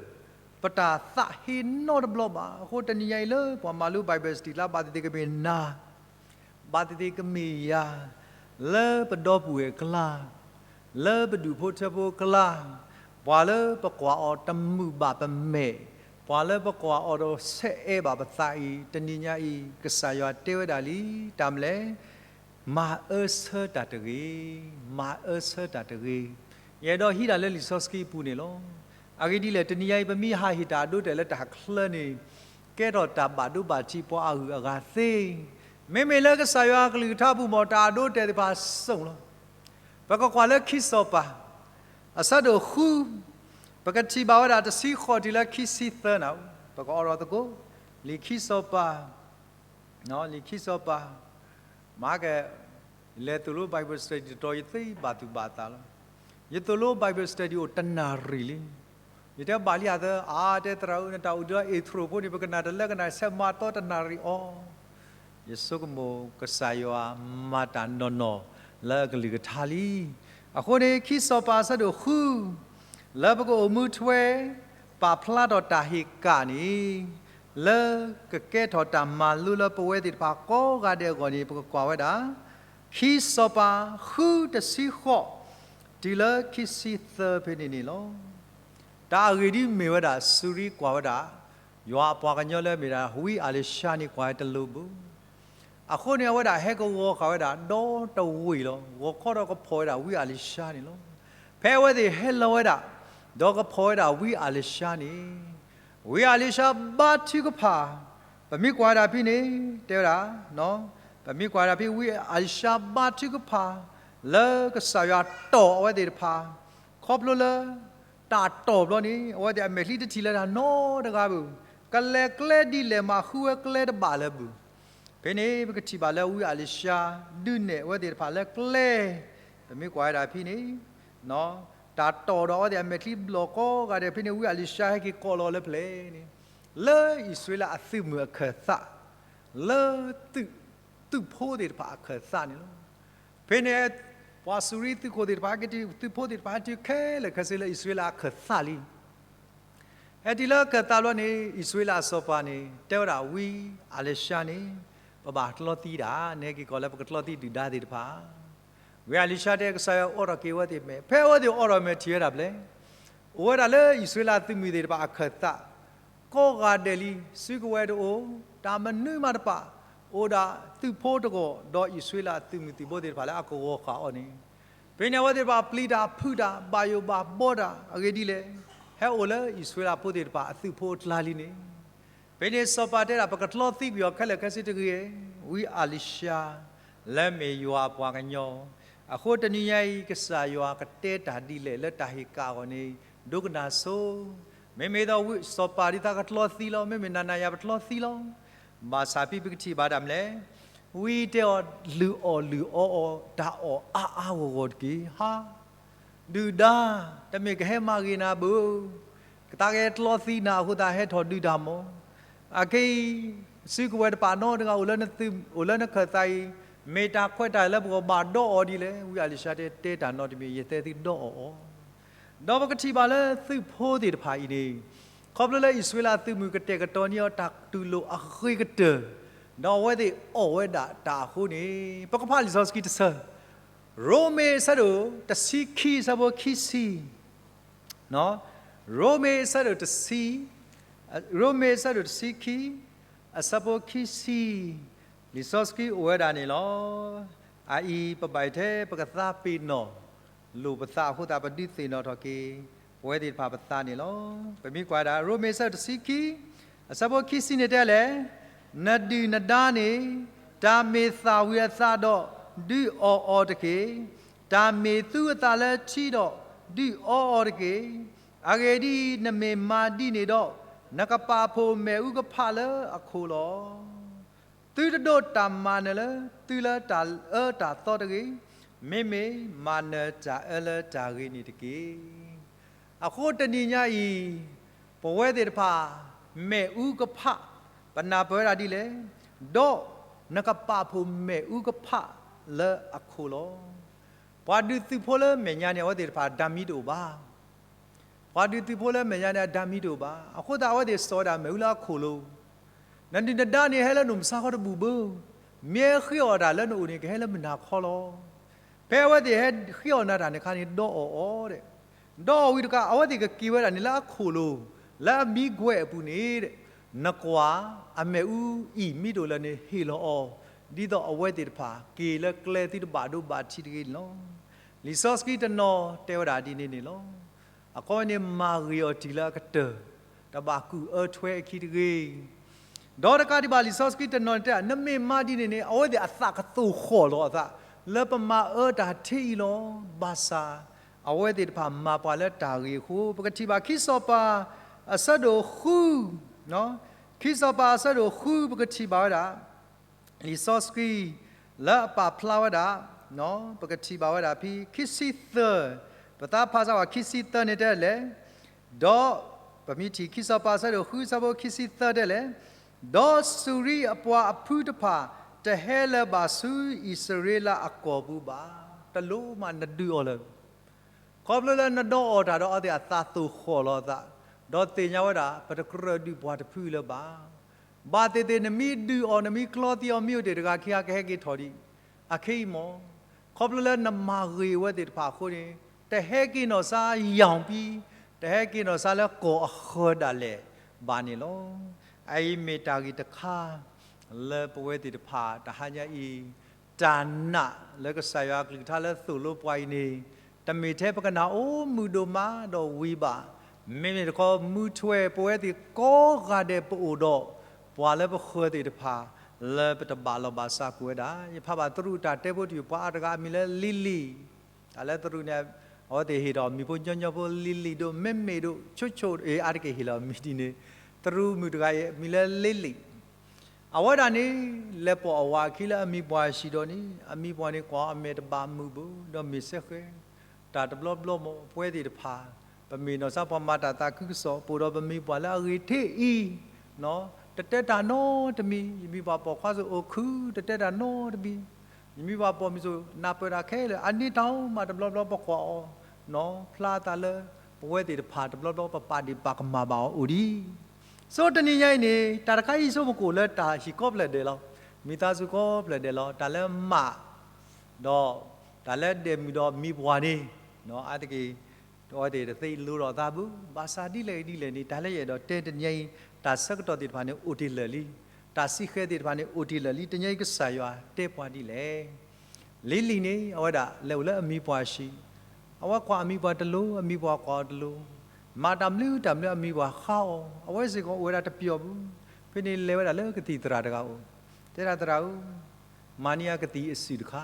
ပတၢ်သးဟ့နီတဘျီဘၣ်. အဃိတနံၤညါအံၤလၢပှၤမၤလိ Bible study လၢ ဘၣ်သ့ၣ်သ့ၣ်ကမ့ၢ်နၤ ဘၣ်သ့ၣ်သ့ၣ်ကမ့ၢ်ယၤ, လၢပဒီပုၢ်ဝဲၢ်အကျါ, လၢပဒူၣ်ဖိထၢဖိအကျါ, ပှၤလၢပကွၢ်အီၤတမုာ်ဘၣ်ပမဲာ်, ပှၤလၢပကွၢ်အီၤဒီးဆဲးအဲးဘၣ်ပသးအံၤ, တနံၤညါအံၤ ကစၢ်ယွၤတဲဝဲဒၣ်လံ, တၢ်မနုၤလဲၣ်, မၤအၢဆၢတၢ်တဂ့ၤ, မၤအၢဆၢတၢ်တဂ့ၤ. ယအဲၣ်ဒိးဟံးတၢ်လၢလံာ်စီဆှံအပူၤန့ၣ်လီၤ. အဂ့ၢ်ဒ်လဲၣ်, တနံၤညါအံၤပမ့ၢ်ဟးဟ့ၣ်တၢ်အဒိအတဲာ်လၢတၢ်ချၢန့ၣ် ကဲထီၣ်တၢ်ဘၣ်ဒိဘၣ်ထံးပှၤအဂုၤအဂၤသ့, မ့မ့ၢ်လၢကစၢ်ယွၤအကလုၢ်ကထါအပူၤ မ်တၢ်အဒိအတဲာ်သ့ၣ်တဖၣ်စိာ်လီၤ. ပကကွၢ်လၢခံစီၤပၤ အဆၢဒိၣ်ဃု, ပကထံၣ်ဘၣ်ဝဲဒၣ်တဆံဃိးတုၤလၢခံဆံသၢနၤ, ပကအိးထီၣ်သကိး, လံာ်ခံစီၤပၤ, လံာ်ခံစီၤပၤ, မၤက လဲၤသိၣ်လိ Bible study တတီၤ ယသ့ဘၣ်သူၣ်ဘၣ်သးလီၤ. ယသိၣ်လိ Bible study အိၣ်တနၣ်ရံၣ်လံ. ယတဲဘၣ်လံအသး, အါ တဲသရၣ်ဧၢ, နတၢ်အိၣ်ဒၣ်အ့ၣ်ထြိၣ်ဖိန့ၣ် ပကနၣ်တလၢကနၣ်ဆဲးမၤတီတနၣ်ရံၣ်အီၤ. ယဆိကမိၣ်ကစၢ်ယွၤမၤတၢ်နီၢ်နီၢ်လၢအကလုၢ်ကထါလံ. အဃိန့ၣ် ခံစီၤပၤအဆၢဒိၣ်ဃု, လၢပကအိၣ်မူထွဲ ပာ်ဖျါထီၣ်တၢ်ဟ့ၣ်ကၣ်န့ၣ် လၢကကဲထီၣ်တၢ်မၤလိလၢပဝဲသ့ၣ်တဖၣ်ကိးဂၤဒဲးအဂီၢ်န့ၣ် ပကကွၢ်ဝဲဒၣ် ခံစီၤပၤဃုတဆံဃိး တုၤလၢခံဆံသၢဖဲန့ၣ်န့ၣ်လီၤ. တၢ်အဂ့ၢ်ဒ်အံၤမ့ၢ်ဝဲဒၣ် စူၤရံကွၢ်ဝဲဒၣ် ယွၤအပှၤကညီလၢအမ့ၢ်ဒၣ်ဝံအၤလံၤၡါန့ၣ် ကွၢ်ဝဲတလိၤဘၣ်. အဃိန့ၣ် အဝဲဒၣ်ဟဲကဝီၤဃာ်ဝဲဒၣ်ဒီတဝ့ၢ်လီၤ. ဂီၤခီဒီးကဖီၣ်ဝဲဒၣ်ဝံအၤလံၤၡါန့ၣ်လီၤ. ဖဲအဝဲသ့ၣ်ဟဲလီၤဝဲဒၣ် ဒီးကဖီၣ်ဝဲဒၣ်ဝံအၤလံၤၡါန့ၣ် ဝံအၤလံၤၡါဘါထုကဖၣ်, ပမ့ၢ်ကွၢ်ဝဲဒၣ်ဖဲန့ၣ် တဲဝဲဒၣ်, ပမ့ၢ်ကွၢ်ဝဲဒၣ်ဖဲဝံအၤလံၤၡါဘါထုကဖၣ် လၢကစၢ်ယွၤတီၢ်အဝဲသ့ၣ်တဖၣ်, ခီဖျိလၢ တၢ်တီၢ်ဘျီန့ၣ် အဝဲသ့ၣ်အမဲာ်ချံတထံၣ်လၢတၢ်နီတဂၤဘၣ်, ကလဲၤကျဲဒ်လဲၣ်မးဃုဝဲကျဲတဘၣ်လၢၤဘၣ်. ဖဲန့ၣ် ပကထံၣ်ဘၣ်လၢဝံအၤလံၤၡါ ဒုးနဲၣ်အဝဲသ့ၣ်တဖၣ်လၢကျဲ, ပမ့ၢ်ကွၢ်ဝဲဒၣ်ဖဲန့ၣ် တၢ်တီၢ်ဒီးအဝဲသ့ၣ်အမဲာ်ချံဘျီၣ်ကိးဂၤဒဲး ဖဲန့ၣ် ဝံအၤလံၤၡါဟဲက့ၤကိးလီၤလၢပျဲၢ်န့ၣ်, လၢအံၣ်စရ့လးအသုးမုၢ်အခၢၣ်သး, လၢသုး သုးဖိသ့ၣ်တဖၣ်အခၢၣ်သးန့ၣ်လီၤ. ဖဲန့ၣ် ပှၤစူၤရံသုးခိၣ်သ့ၣ်တဖၣ် က့ၤတုၤသုးဖိသ့ၣ်တဖၣ် ဟဲတုၤခဲလၢာ်ခဲဆ့လၢအံၣ်စရ့လးအခၢၣ်သးလံ. ဟဲတုၤလၢအခၢၣ်သးဘျီန့ၣ် အံၣ်စရ့လးအစီၤပၤန့ၣ် တဲဝဲဒၣ်ဝံအလံၤၡါန့ၣ်, ပဘၣ်ကျီသံဒၣ်, နဟဲက့ၤကီးလၢပကကျီသံဒုၣ်ဒါသ့ၣ်တဖၣ်. ဝံအလံၤၡါတဲ ကစၢ်ယွၤအိးထီၣ်က့ၤအဝဲသ့ၣ်မဲာ်, ဖဲအဝဲသ့ၣ်အိးထီၣ်မဲာ်ထံၣ်ဝဲဒၣ်ဖျဲၣ် အိၣ်ဝဲဒၣ်လၢအံၣ်စရ့လးသုးမုၢ်သ့ၣ်တဖၣ်အခၢၣ်သး ကိးဂၤဒဲးလံ, စုကဝဲၤတအိၣ်, တၢ်မနုၤမးတပာ်, အိၣ်ဒၣ်သုးဖိတဂီၢ် ဒီးအံၣ်စရ့လးသုးမုၢ်သံၣ်ဘိသ့ၣ်တဖၣ်လၢအကဝီၤဃာ်အီၤန့ၣ်, ဖဲန့ၣ်အဝဲသ့ၣ်တဖၣ်ပျံၤတၢ်ဖုးတၢ် ဘၣ်ယိၣ်ဘၣ်ဘီတၢ်အဂ့ၢ်ဒ်လဲၣ်, ဟဲအိၣ်လၢအံၣ်စရ့လးဖိသ့ၣ်တဖၣ်အသုးဖိအကျါလံန့ၣ်, ဖဲန့ၣ်စီၤပၤတဲဒၣ် ပကကျီသံကွံာ်အီၤခဲလၢာ်ခဲဆ့တဂ့ၤ, ဝံအလံၤၡါ လၢမ့ၢ်ယွၤအပှၤကညီ, အဃိတနံၤညါအံၤ ကစၢ်ယွၤကတဲတၢ်ဒ်လဲၣ်လၢတၢ်ဟ့ၣ်ကၣ်အဂီၢ်န့ၣ် ဒိကနၣ်ဆိ, မ့မ့ၢ်ဒ်သိးဝံစီၤပၤဒ်သိးကကျီသံလီၤ, မ့မ့ၢ်နၤနၤယၤပကျီသံလီၤ. ဘၣ်ဆၣ်ဖဲပကထံၣ်ဘၣ်ဒၣ်မနုၤလဲၣ်, ဝံတဲအီၤ လုၢ်အီၣ်လုၢ်အီအီၤ တၢ်အီၣ်အါအါဂီၢ်ဂီၢ်တက့ၢ်, ဟါ ဒုၣ်ဒါ, တမ့ၢ်ကဟဲမၤဂ့ၤနၤဘၣ်, ကသးကဟဲကျီသံနၤအဃိသတးဟဲထီၣ်ဒုးတၢ်မၢ်, အခဲအံၤ စုကဝဲၤတပာ်နီတဂၤ အိၣ်လၢနခၢၣ်သးအံၤ, မ့ၢ်တၢ်ခွဲးတၢ်ယာ်လၢပဂီၢ်ဘၣ်ဒီးအီၤဒ်လဲၣ်, ဝံအလံၤၡါတဲ တဲတၢ်နီတမံၤ ယတဲသုဒီးအီၤအီၤ ဒီးပကထံၣ်ဘၣ်လၢသုးဖိသ့ၣ်တဖၣ်အံၤန့ၣ်, ခီဖျိလၢအံၣ်စရ့လးသုးမုၢ်ကတဲာ်ကတီၤန့ၢ်အီၤတၢ်တူၢ်လိာ်အဂ့ၤကတၢၢ်, ဒီးအဝဲသ့ၣ်အီၣ်ဝဲဒၣ်တၢ်အဃိန့ၣ်, ပကဖးလံာ်စီဆှံတဆၢ, ရိမ့ၤအဆၢဒိၣ်တဆံခံအဆၢဖိခံဆံ, ရိမ့ၤအဆၢဒိၣ်တဆံ, ရိမ့ၤအဆၢဒိၣ်တဆံခံ, အဆၢဖိခံဆံ, လံာ်စီဆှံအိၣ်ဝဲဒၣ်န့ၣ်လီၤ. အအံၤပဘၣ်အံၤထဲပကသးပ့ၤနီၣ် လိာ်ပသးအဃိသတး ပဒုးသ့ၣ်နီၣ်ထီၣ်က့ၤ ပဝဲသ့ၣ်တဖၣ်ပသးန့ၣ်လီၤ. ပမ့ၢ်ကွၢ်ဒၣ် ရိမ့ၤအဆၢဒိၣ်တဆံခံ, အဆၢဖိခံဆံန့ၣ်တဲလဲၣ်, နဒုၣ်နဒါန့ၣ် တၢ်မ့ၢ်သၣ်ဝံၤအသးဒီး ဒုးအီၣ်အီၤတက့ၢ်. တၢ်မ့ၢ်သူအသးလၢထံဒီး ဒုးအီအီၤတက့ၢ်. အဂ့ၢ်ဒ်အံၤ, နမ့ၢ်မၤဒ်န့ၣ်ဒီး နကပာ်ဖှိၣ်မ့ၣ်အူကဖးလၢအခိၣ်လီၤ. သုတဒိးတၢ်မၤနၢၤလၢ သုလၢတၢ်အၢတၢ်သီတဂ့ၤ, မ့မ့ၢ်မၤနၢၤတၢ်အၢလၢတၢ်ဂ့ၤန့ၣ်တက့ၢ်. အဃိတနံၤညါအံၤ, ပဝဲသ့ၣ်တဖၣ် မ့ၣ်အူကဖး ပနၢ်ပၢၢ်ဝဲဒၣ်ဒ်လဲၣ်, ဒီးနကပာ်ဖှိၣ်မ့ၣ်အူကဖးလၢအခိၣ်လီၤ. ပှၤဒုးသုးဖိလၢမဲာ်ညါန့ၣ် အဝဲသ့ၣ်တဖၣ် ဓာတ်မီး တအိၣ်ဘၣ်. ပှၤဒုးသုးဖိလၢမဲာ်ညါန့ၣ် ဓာတ်မီး တအိၣ်ဘၣ်. အဃိသတးအဝဲသ့ၣ်စိာ်ဝဲဒၣ်မ့ၣ်အူလၢအခိၣ်လီၤ. နဒုၣ်နဒါန့ၣ် ဟဲလၢနအိၣ်မုၢ်ဆါခီတဘူၣ်ဘၣ်. မ့ၢ်ဟဲဃ့အီၣ်တၢ်လၢနအိၣ်န့ၣ် ကဟဲလၢမုၢ်နၤခီလီၤ. ဖဲအဝဲသ့ၣ်ဟဲဃ့အီၣ်နၤတၢ်န့ၣ်အခါန့ၣ် ဒီးအီၣ်အီၤဒီး ဒီးအီၣ်ဝံၤတကး အဝဲသ့ၣ်ကက့ၤဝဲဒၣ်န့ၣ်လၢအခိၣ်လီၤ, လၢအမီးကွဲးအပူၤန့ၣ်, နကွၢ် အမ့ၣ်အူအံၤမံတိၣ်လၢန့ၣ်ဟ့ၣ်လီၤအီၤ, ဒ်သိးအဝဲသ့ၣ်တဖၣ် က့ၤလၢကျဲသုတဘၣ်ဒိဘၣ်ထံးတဂ့ၤန့ၣ်လီၤ. လံာ်စီဆှံတနီၤတဲဝဲဒၣ်ဒ်န့ၣ်န့ၣ်လီၤ. အခီပညီန့ၣ် မၤဂ့ၤအီၤတံၢ်လၢအကတၢၢ်, တဘၣ်ကူၣ်အၢထွဲအခံတဂ့ၤ. ဒီးတကးဒံးဘၣ် လံာ်စီဆှံတနီၤန့ၣ်တဲ နမ့ၢ်မၤဒ်န့ၣ်န့ၣ် အဝဲသ့ၣ်အသးကသိၣ်ဃီၣ်လီၤအသး လၢပမၤအၢတၢ်ထဲအံၤလီၤ. ဘၣ်ဆၣ် အဝဲသ့ၣ်တဖၣ်မၤပှၤလၢတၢ်ဂ့ၤအဃိ ပကထံၣ်ဘၣ်ခံစီၤပၤအဆၢဒိၣ်ဃု, ခံစီၤပၤအဆၢဒိၣ်ဃု ပကထံၣ်ဘၣ်ဝဲဒၣ် လံာ်စီဆှံ လၢအပာ်ဖျါဝဲဒၣ်, ပကထံၣ်ဘၣ်ဝဲဒၣ်ဖဲခံဆံသၢ, ပသးဖးစၢ်ဝဲခံဆံသၢန့ၣ်တဲလဲၣ်, ဒီး ပမ့ၢ်ထံၣ်ခံစီၤပၤအဆၢဒိၣ်ဃုအဆၢဖိခံဆံသၢတဲလဲၣ်, ဒီးစူၤရံအပှၤအဖုတဖၣ် တဟဲလၢၤဘၣ်ဆူအံၣ်စရ့လးအကီၢ်ပူၤဘၣ်. တလိၣ်မးနဒုးအီၤလၢၤ ခီဖျိလၢနဒီးအီၣ်တၢ်ဒီးအဝဲသ့ၣ်အသးသိၣ်ဃီၣ်လီၤအသး, ဒီးသ့ၣ်ညါဝဲဒၣ် ပတကြၢးဒုးပှၤတဖုလၢၤဘၣ်. ဘၣ်သ့ၣ်သ့ၣ်နမ့ၢ်ဒုးအီၤ နမ့ၢ်ကျီသံအီၤ မ့ၢ်အိၣ်တ့ၢ်တဂၤခံဂၤကဟဲက့ၤထီၣ်ဒံး, အခဲအံၤမ့ၢ်, ခီဖျိလၢနမၤဂ့ၤအဝဲသ့ၣ်တဖၣ်အဃိန့ၣ်, တဟဲက့ၤနီၢ်စါယီၤပံ, တဟဲက့ၤနီၢ်စါလၢကီၢ်အဃၢၤဒၣ်လဲာ်ဘၣ်န့ၣ်လီၤ. အအံၤမ့ၢ်တၢ်ဂ့ၢ်တခါ လၢပဝဲသ့ၣ်တဖၣ်တဟါညါအံၤ တၢ်နာ်လၢကစၢ်ယွၤအကလုၢ်ကထါလၢသိၣ်လိပှၤအံၤန့ၣ်, တမ့ၢ်ထဲပကနၢ်အိၣ်မုာ်ဒိၣ်မးဒီးဝံၤဘၣ်. မ့မ့ၢ်တခီ မုၢ်ထွဲပဝဲသ့ၣ်ကိးဂၤဒဲးပအိၣ်ဒီး ပှၤလၢပဃၢၤသ့ၣ်တဖၣ် လၢပတဘၣ်လီၤဘၣ်စးကွံာ်ဝဲဒၣ်. ယဖးဘၣ်သရူးတၢ်တဲဖိတယုၢ် ပှၤအါတဂၤအမံၤလၢလံလံၣ်, တၢ်လၢသရူးန့ၣ် အဝဲသ့ၣ်ဟ့ၣ်ဒီးမံၤဖိညီညီဖိ လံလံၣ်ဒိၣ် မ့မ့ၢ်ဒိၣ် ဆိဆိၣ်အ့ အါတက့ၢ်ဟ့ၣ်လီၤမံၤဒ်န့ၣ်, သရူးမုၣ်တဂၤအံၤ မံၤလၢလံလံၣ် အဝဲဒၣ်န့ၣ် လဲၤပိာ်အဝၤအခံလၢအမံၤပှၢ်ဟံၣ်ဒီးန့ၣ် အမံၤပှၢ်န့ၣ်ကွၢ်အမဲာ်တဘၣ်မုာ်ဘၣ် ဒီးမ့ၢ်စဲဃဲၤ တၢ်တဘျီဘျီမ့ၢ်ပဝဲသ့ၣ်တဖၣ် ပမ့ၢ်နီၢ်စါပှၤမၤတၢ်သးခုကစီၣ် ပအိၣ်ဒီးပမံၤပှၢ်လၢအဂ့ၤထဲအံၤ, တတဲတၢ်နီတမံၤ, ယမံၤပှၢ်ပိာ်ခွါစိၤအိၣ်ခု, တတဲတၢ်နီတမံၤ, ယမံၤပှၢ်ပိာ်မုၣ်စိၤနၢ်ပၢၢ်တၢ်ခဲလၢာ်, အန့ၣ်တၢ်မးတဘျီဘျီပကွၢ်အီၤ, နီၢ်ဖျါသးလၢ ပဝဲသ့ၣ်တဖၣ်တဘျီဘျီပပာ်ဒ့ၣ်ပာ်ကမၣ်ဘၣ်အီၤအိၣ်ဒံး. ဆိတနံၤညါအံၤန့ၣ် တၢ်တခါအံၤဆိကမိၣ်လၢတၢ်ဟံၣ်ကိးဖျၢၣ်ဒဲးလီၤ. မံၤသးစူၤကိးဖျၢၣ်ဒဲးလီၤ. တၢ်လၢမး ဒီးတၢ်လၢဒဲးမုၣ်ဒီးမံၤပှၢ်န့ၣ်, အါတက့ၢ် အဝဲသ့ၣ်တသ့လိၤဒီးသးဘၣ်. ဘၣ်ဆၣ်ဒ်လဲၣ်ဂ့ၤဒ်လဲၣ်န့ၣ် တၢ်လၢယအဲၣ်ဒိးတဲတနံၤညါအံၤ, တၢ်ဆၢကတီၢ်သ့ၣ်တဖၣ်န့ၣ်အိၣ်တ့ၢ်လၢာ်လံ. တၢ်စံးဃဲၤသ့ၣ်တဖၣ်န့ၣ်အိၣ်တ့ၢ်လၢာ်လံ. တနံၤညါအံၤကစၢ်ယွၤတဲပှၤဒ်လဲၣ်. လံၤလံၤန့ၣ် အဝဲဒၣ်လဲၤအိၣ်လၢအမံၤပှၢ်ဆံး, အဝဲကွၢ်အမံၤပှၢ်တလိၤ, အမံၤပှၢ်ကွၢ်အီၤတလိၤ, မၤတၢ်မနုၤတၢ်မနုၤအမံၤပှၢ်ဃါအီၤ, အဝဲစ့ၢ်ကီးအိၣ်ဝဲဒၣ်တပျီၤပူၤ. ဖဲန့ၣ်လဲၤဝဲဒၣ်လၢကသံၣ်သရၣ်တဂၤအအိၣ်, တဲဒၣ်သရၣ်ဧၢ, မၤန့ၢ်ယကသံၣ်အစုၣ်တခါ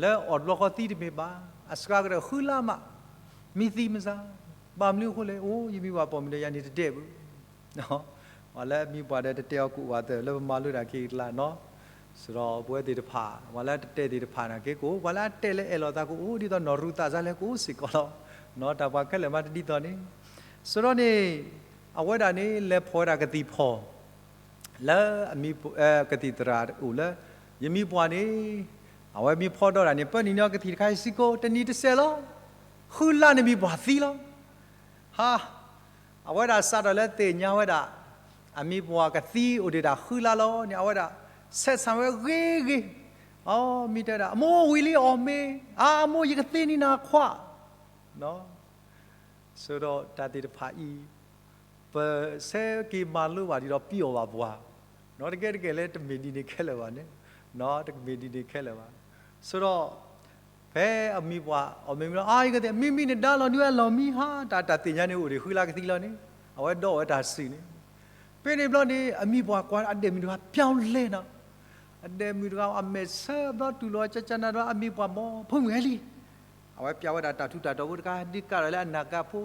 လၢအီၣ်တဘျီဃီသံတမ့ၢ်ဘၣ်, အစှၤကတၢၢ်ဃုလါမး, မံသံမစါ, ဘၣ်မနုၤအဃိလဲၣ်, အိၣ် ယမံၤပှၢ်ပိာ်မုၣ်ဒီးယၤန့ၣ်တဒဲးဘၣ်. ပှၤလၢအမံၤပှၢ်ဒီးတတဲအီၤကအိၣ်ဘၣ်သ့ၣ် လၢပမၤလိတၢ်ခံကလးနီၤ, စဒီးပဝဲသ့ၣ်တဖၣ် ပှၤလၢအတတဲသ့ၣ်တဖၣ်န့ၣ်က့ၤကအိၣ်, ပှၤလၢအတဲလၢအဲၣ်လီၤသးကအိၣ် ဒ်သိးနီၢ်ရူၤသးစါလဲၤကအိၣ်စ့ၢ်ကီးလီၤ. တၢ်ပှၤခဲလၢာ်မးတဒ်သိးန့ၣ်, စဒီးန့ၣ် အဝဲဒၣ်န့ၣ် လဲၤဖီၣ်ဝဲဒၣ်ကသံၣ်ဖီၣ် လၢအမံၤ ကသံၣ်သရၣ်အိၣ်လၢ ယမံၤပှၢ်န့ၣ် အဝဲမ့ၢ်ဖီၣ်ဒီးတၢ်န့ၣ် ပၢနုာ်န့ၢ်အီၤကသံၣ်တခါအံၤစ့ၢ်ကီး တနံၤတစဲးလီၤ. ဃုလါန့ၣ်မံၤပှၢ်သံလီၤ. ဟါ, အဝဲဒၣ်စးထီၣ်လၢသ့ၣ်ညါဝဲဒၣ် အမံၤပှၢ်ကသံအိၣ်ဒံးတၢ်ဃုလါလီၤန့ၣ် အဝဲဒၣ် ဆဲးဆၣ်ဝဲဂ့ၤဂ့ၤ, အီ မ့ၢ်တဲဝဲဒၣ် အမိၢ်ဝံၤလံအီၣ်မ့ၤ, အါ အမိၢ်ယကသ့န့ၢ်နၤခွါ စဒီးတၢ်သ့ၣ်တဖၣ်အံၤ ပဆဲးက့ၤမၤလိဘၣ်ဒ်ဒီးပျီၢ်ဘၣ်ပှၤ, နီတကဲတကဲလၢတမ့ၢ်ဒ်န့ၣ်ခဲလၢာ်ဘၣ်န့ၣ်, တမ့ၢ်ဒ်န့ၣ်ခဲလၢာ်ဘၣ်. စဒီး ဖဲအမံၤပှၢ်အီၣ်မ့ၤမ့ၢ်လီၤ အါ ယကသ့ မ့မ့ၢ်နဒါလီၤနုၤအလီၢ်မံဟါ တၢ်တၢ်သ့ၣ်ညါန့ၣ်အိၣ်ဒံးဃုလါကသံလီၤန့ၣ်, အဝဲဒီးဝဲတၢ်စုၣ်န့ၣ်, ဖဲန့ၣ်ဘျီန့ၣ် အမံၤပှၢ်ကွၢ်အဒဲးမုၣ်တဂၤ ပြောင်းလဲ နီၤ, အဒဲးမုၣ်တဂၤအမဲာ်ဆၢဘျီတူၢ်လိာ်ကကနၤဒီးအမံၤပှၢ်မ့ၢ် ဖိမုၣ်ဟဲလံ, အဝဲပျးဝဲဒၣ်တၢ်ထူးတၢ်တီၤဖိတခါ ဒုးကးထီၣ်လၢအနၢ်ကၢ်ဖိ,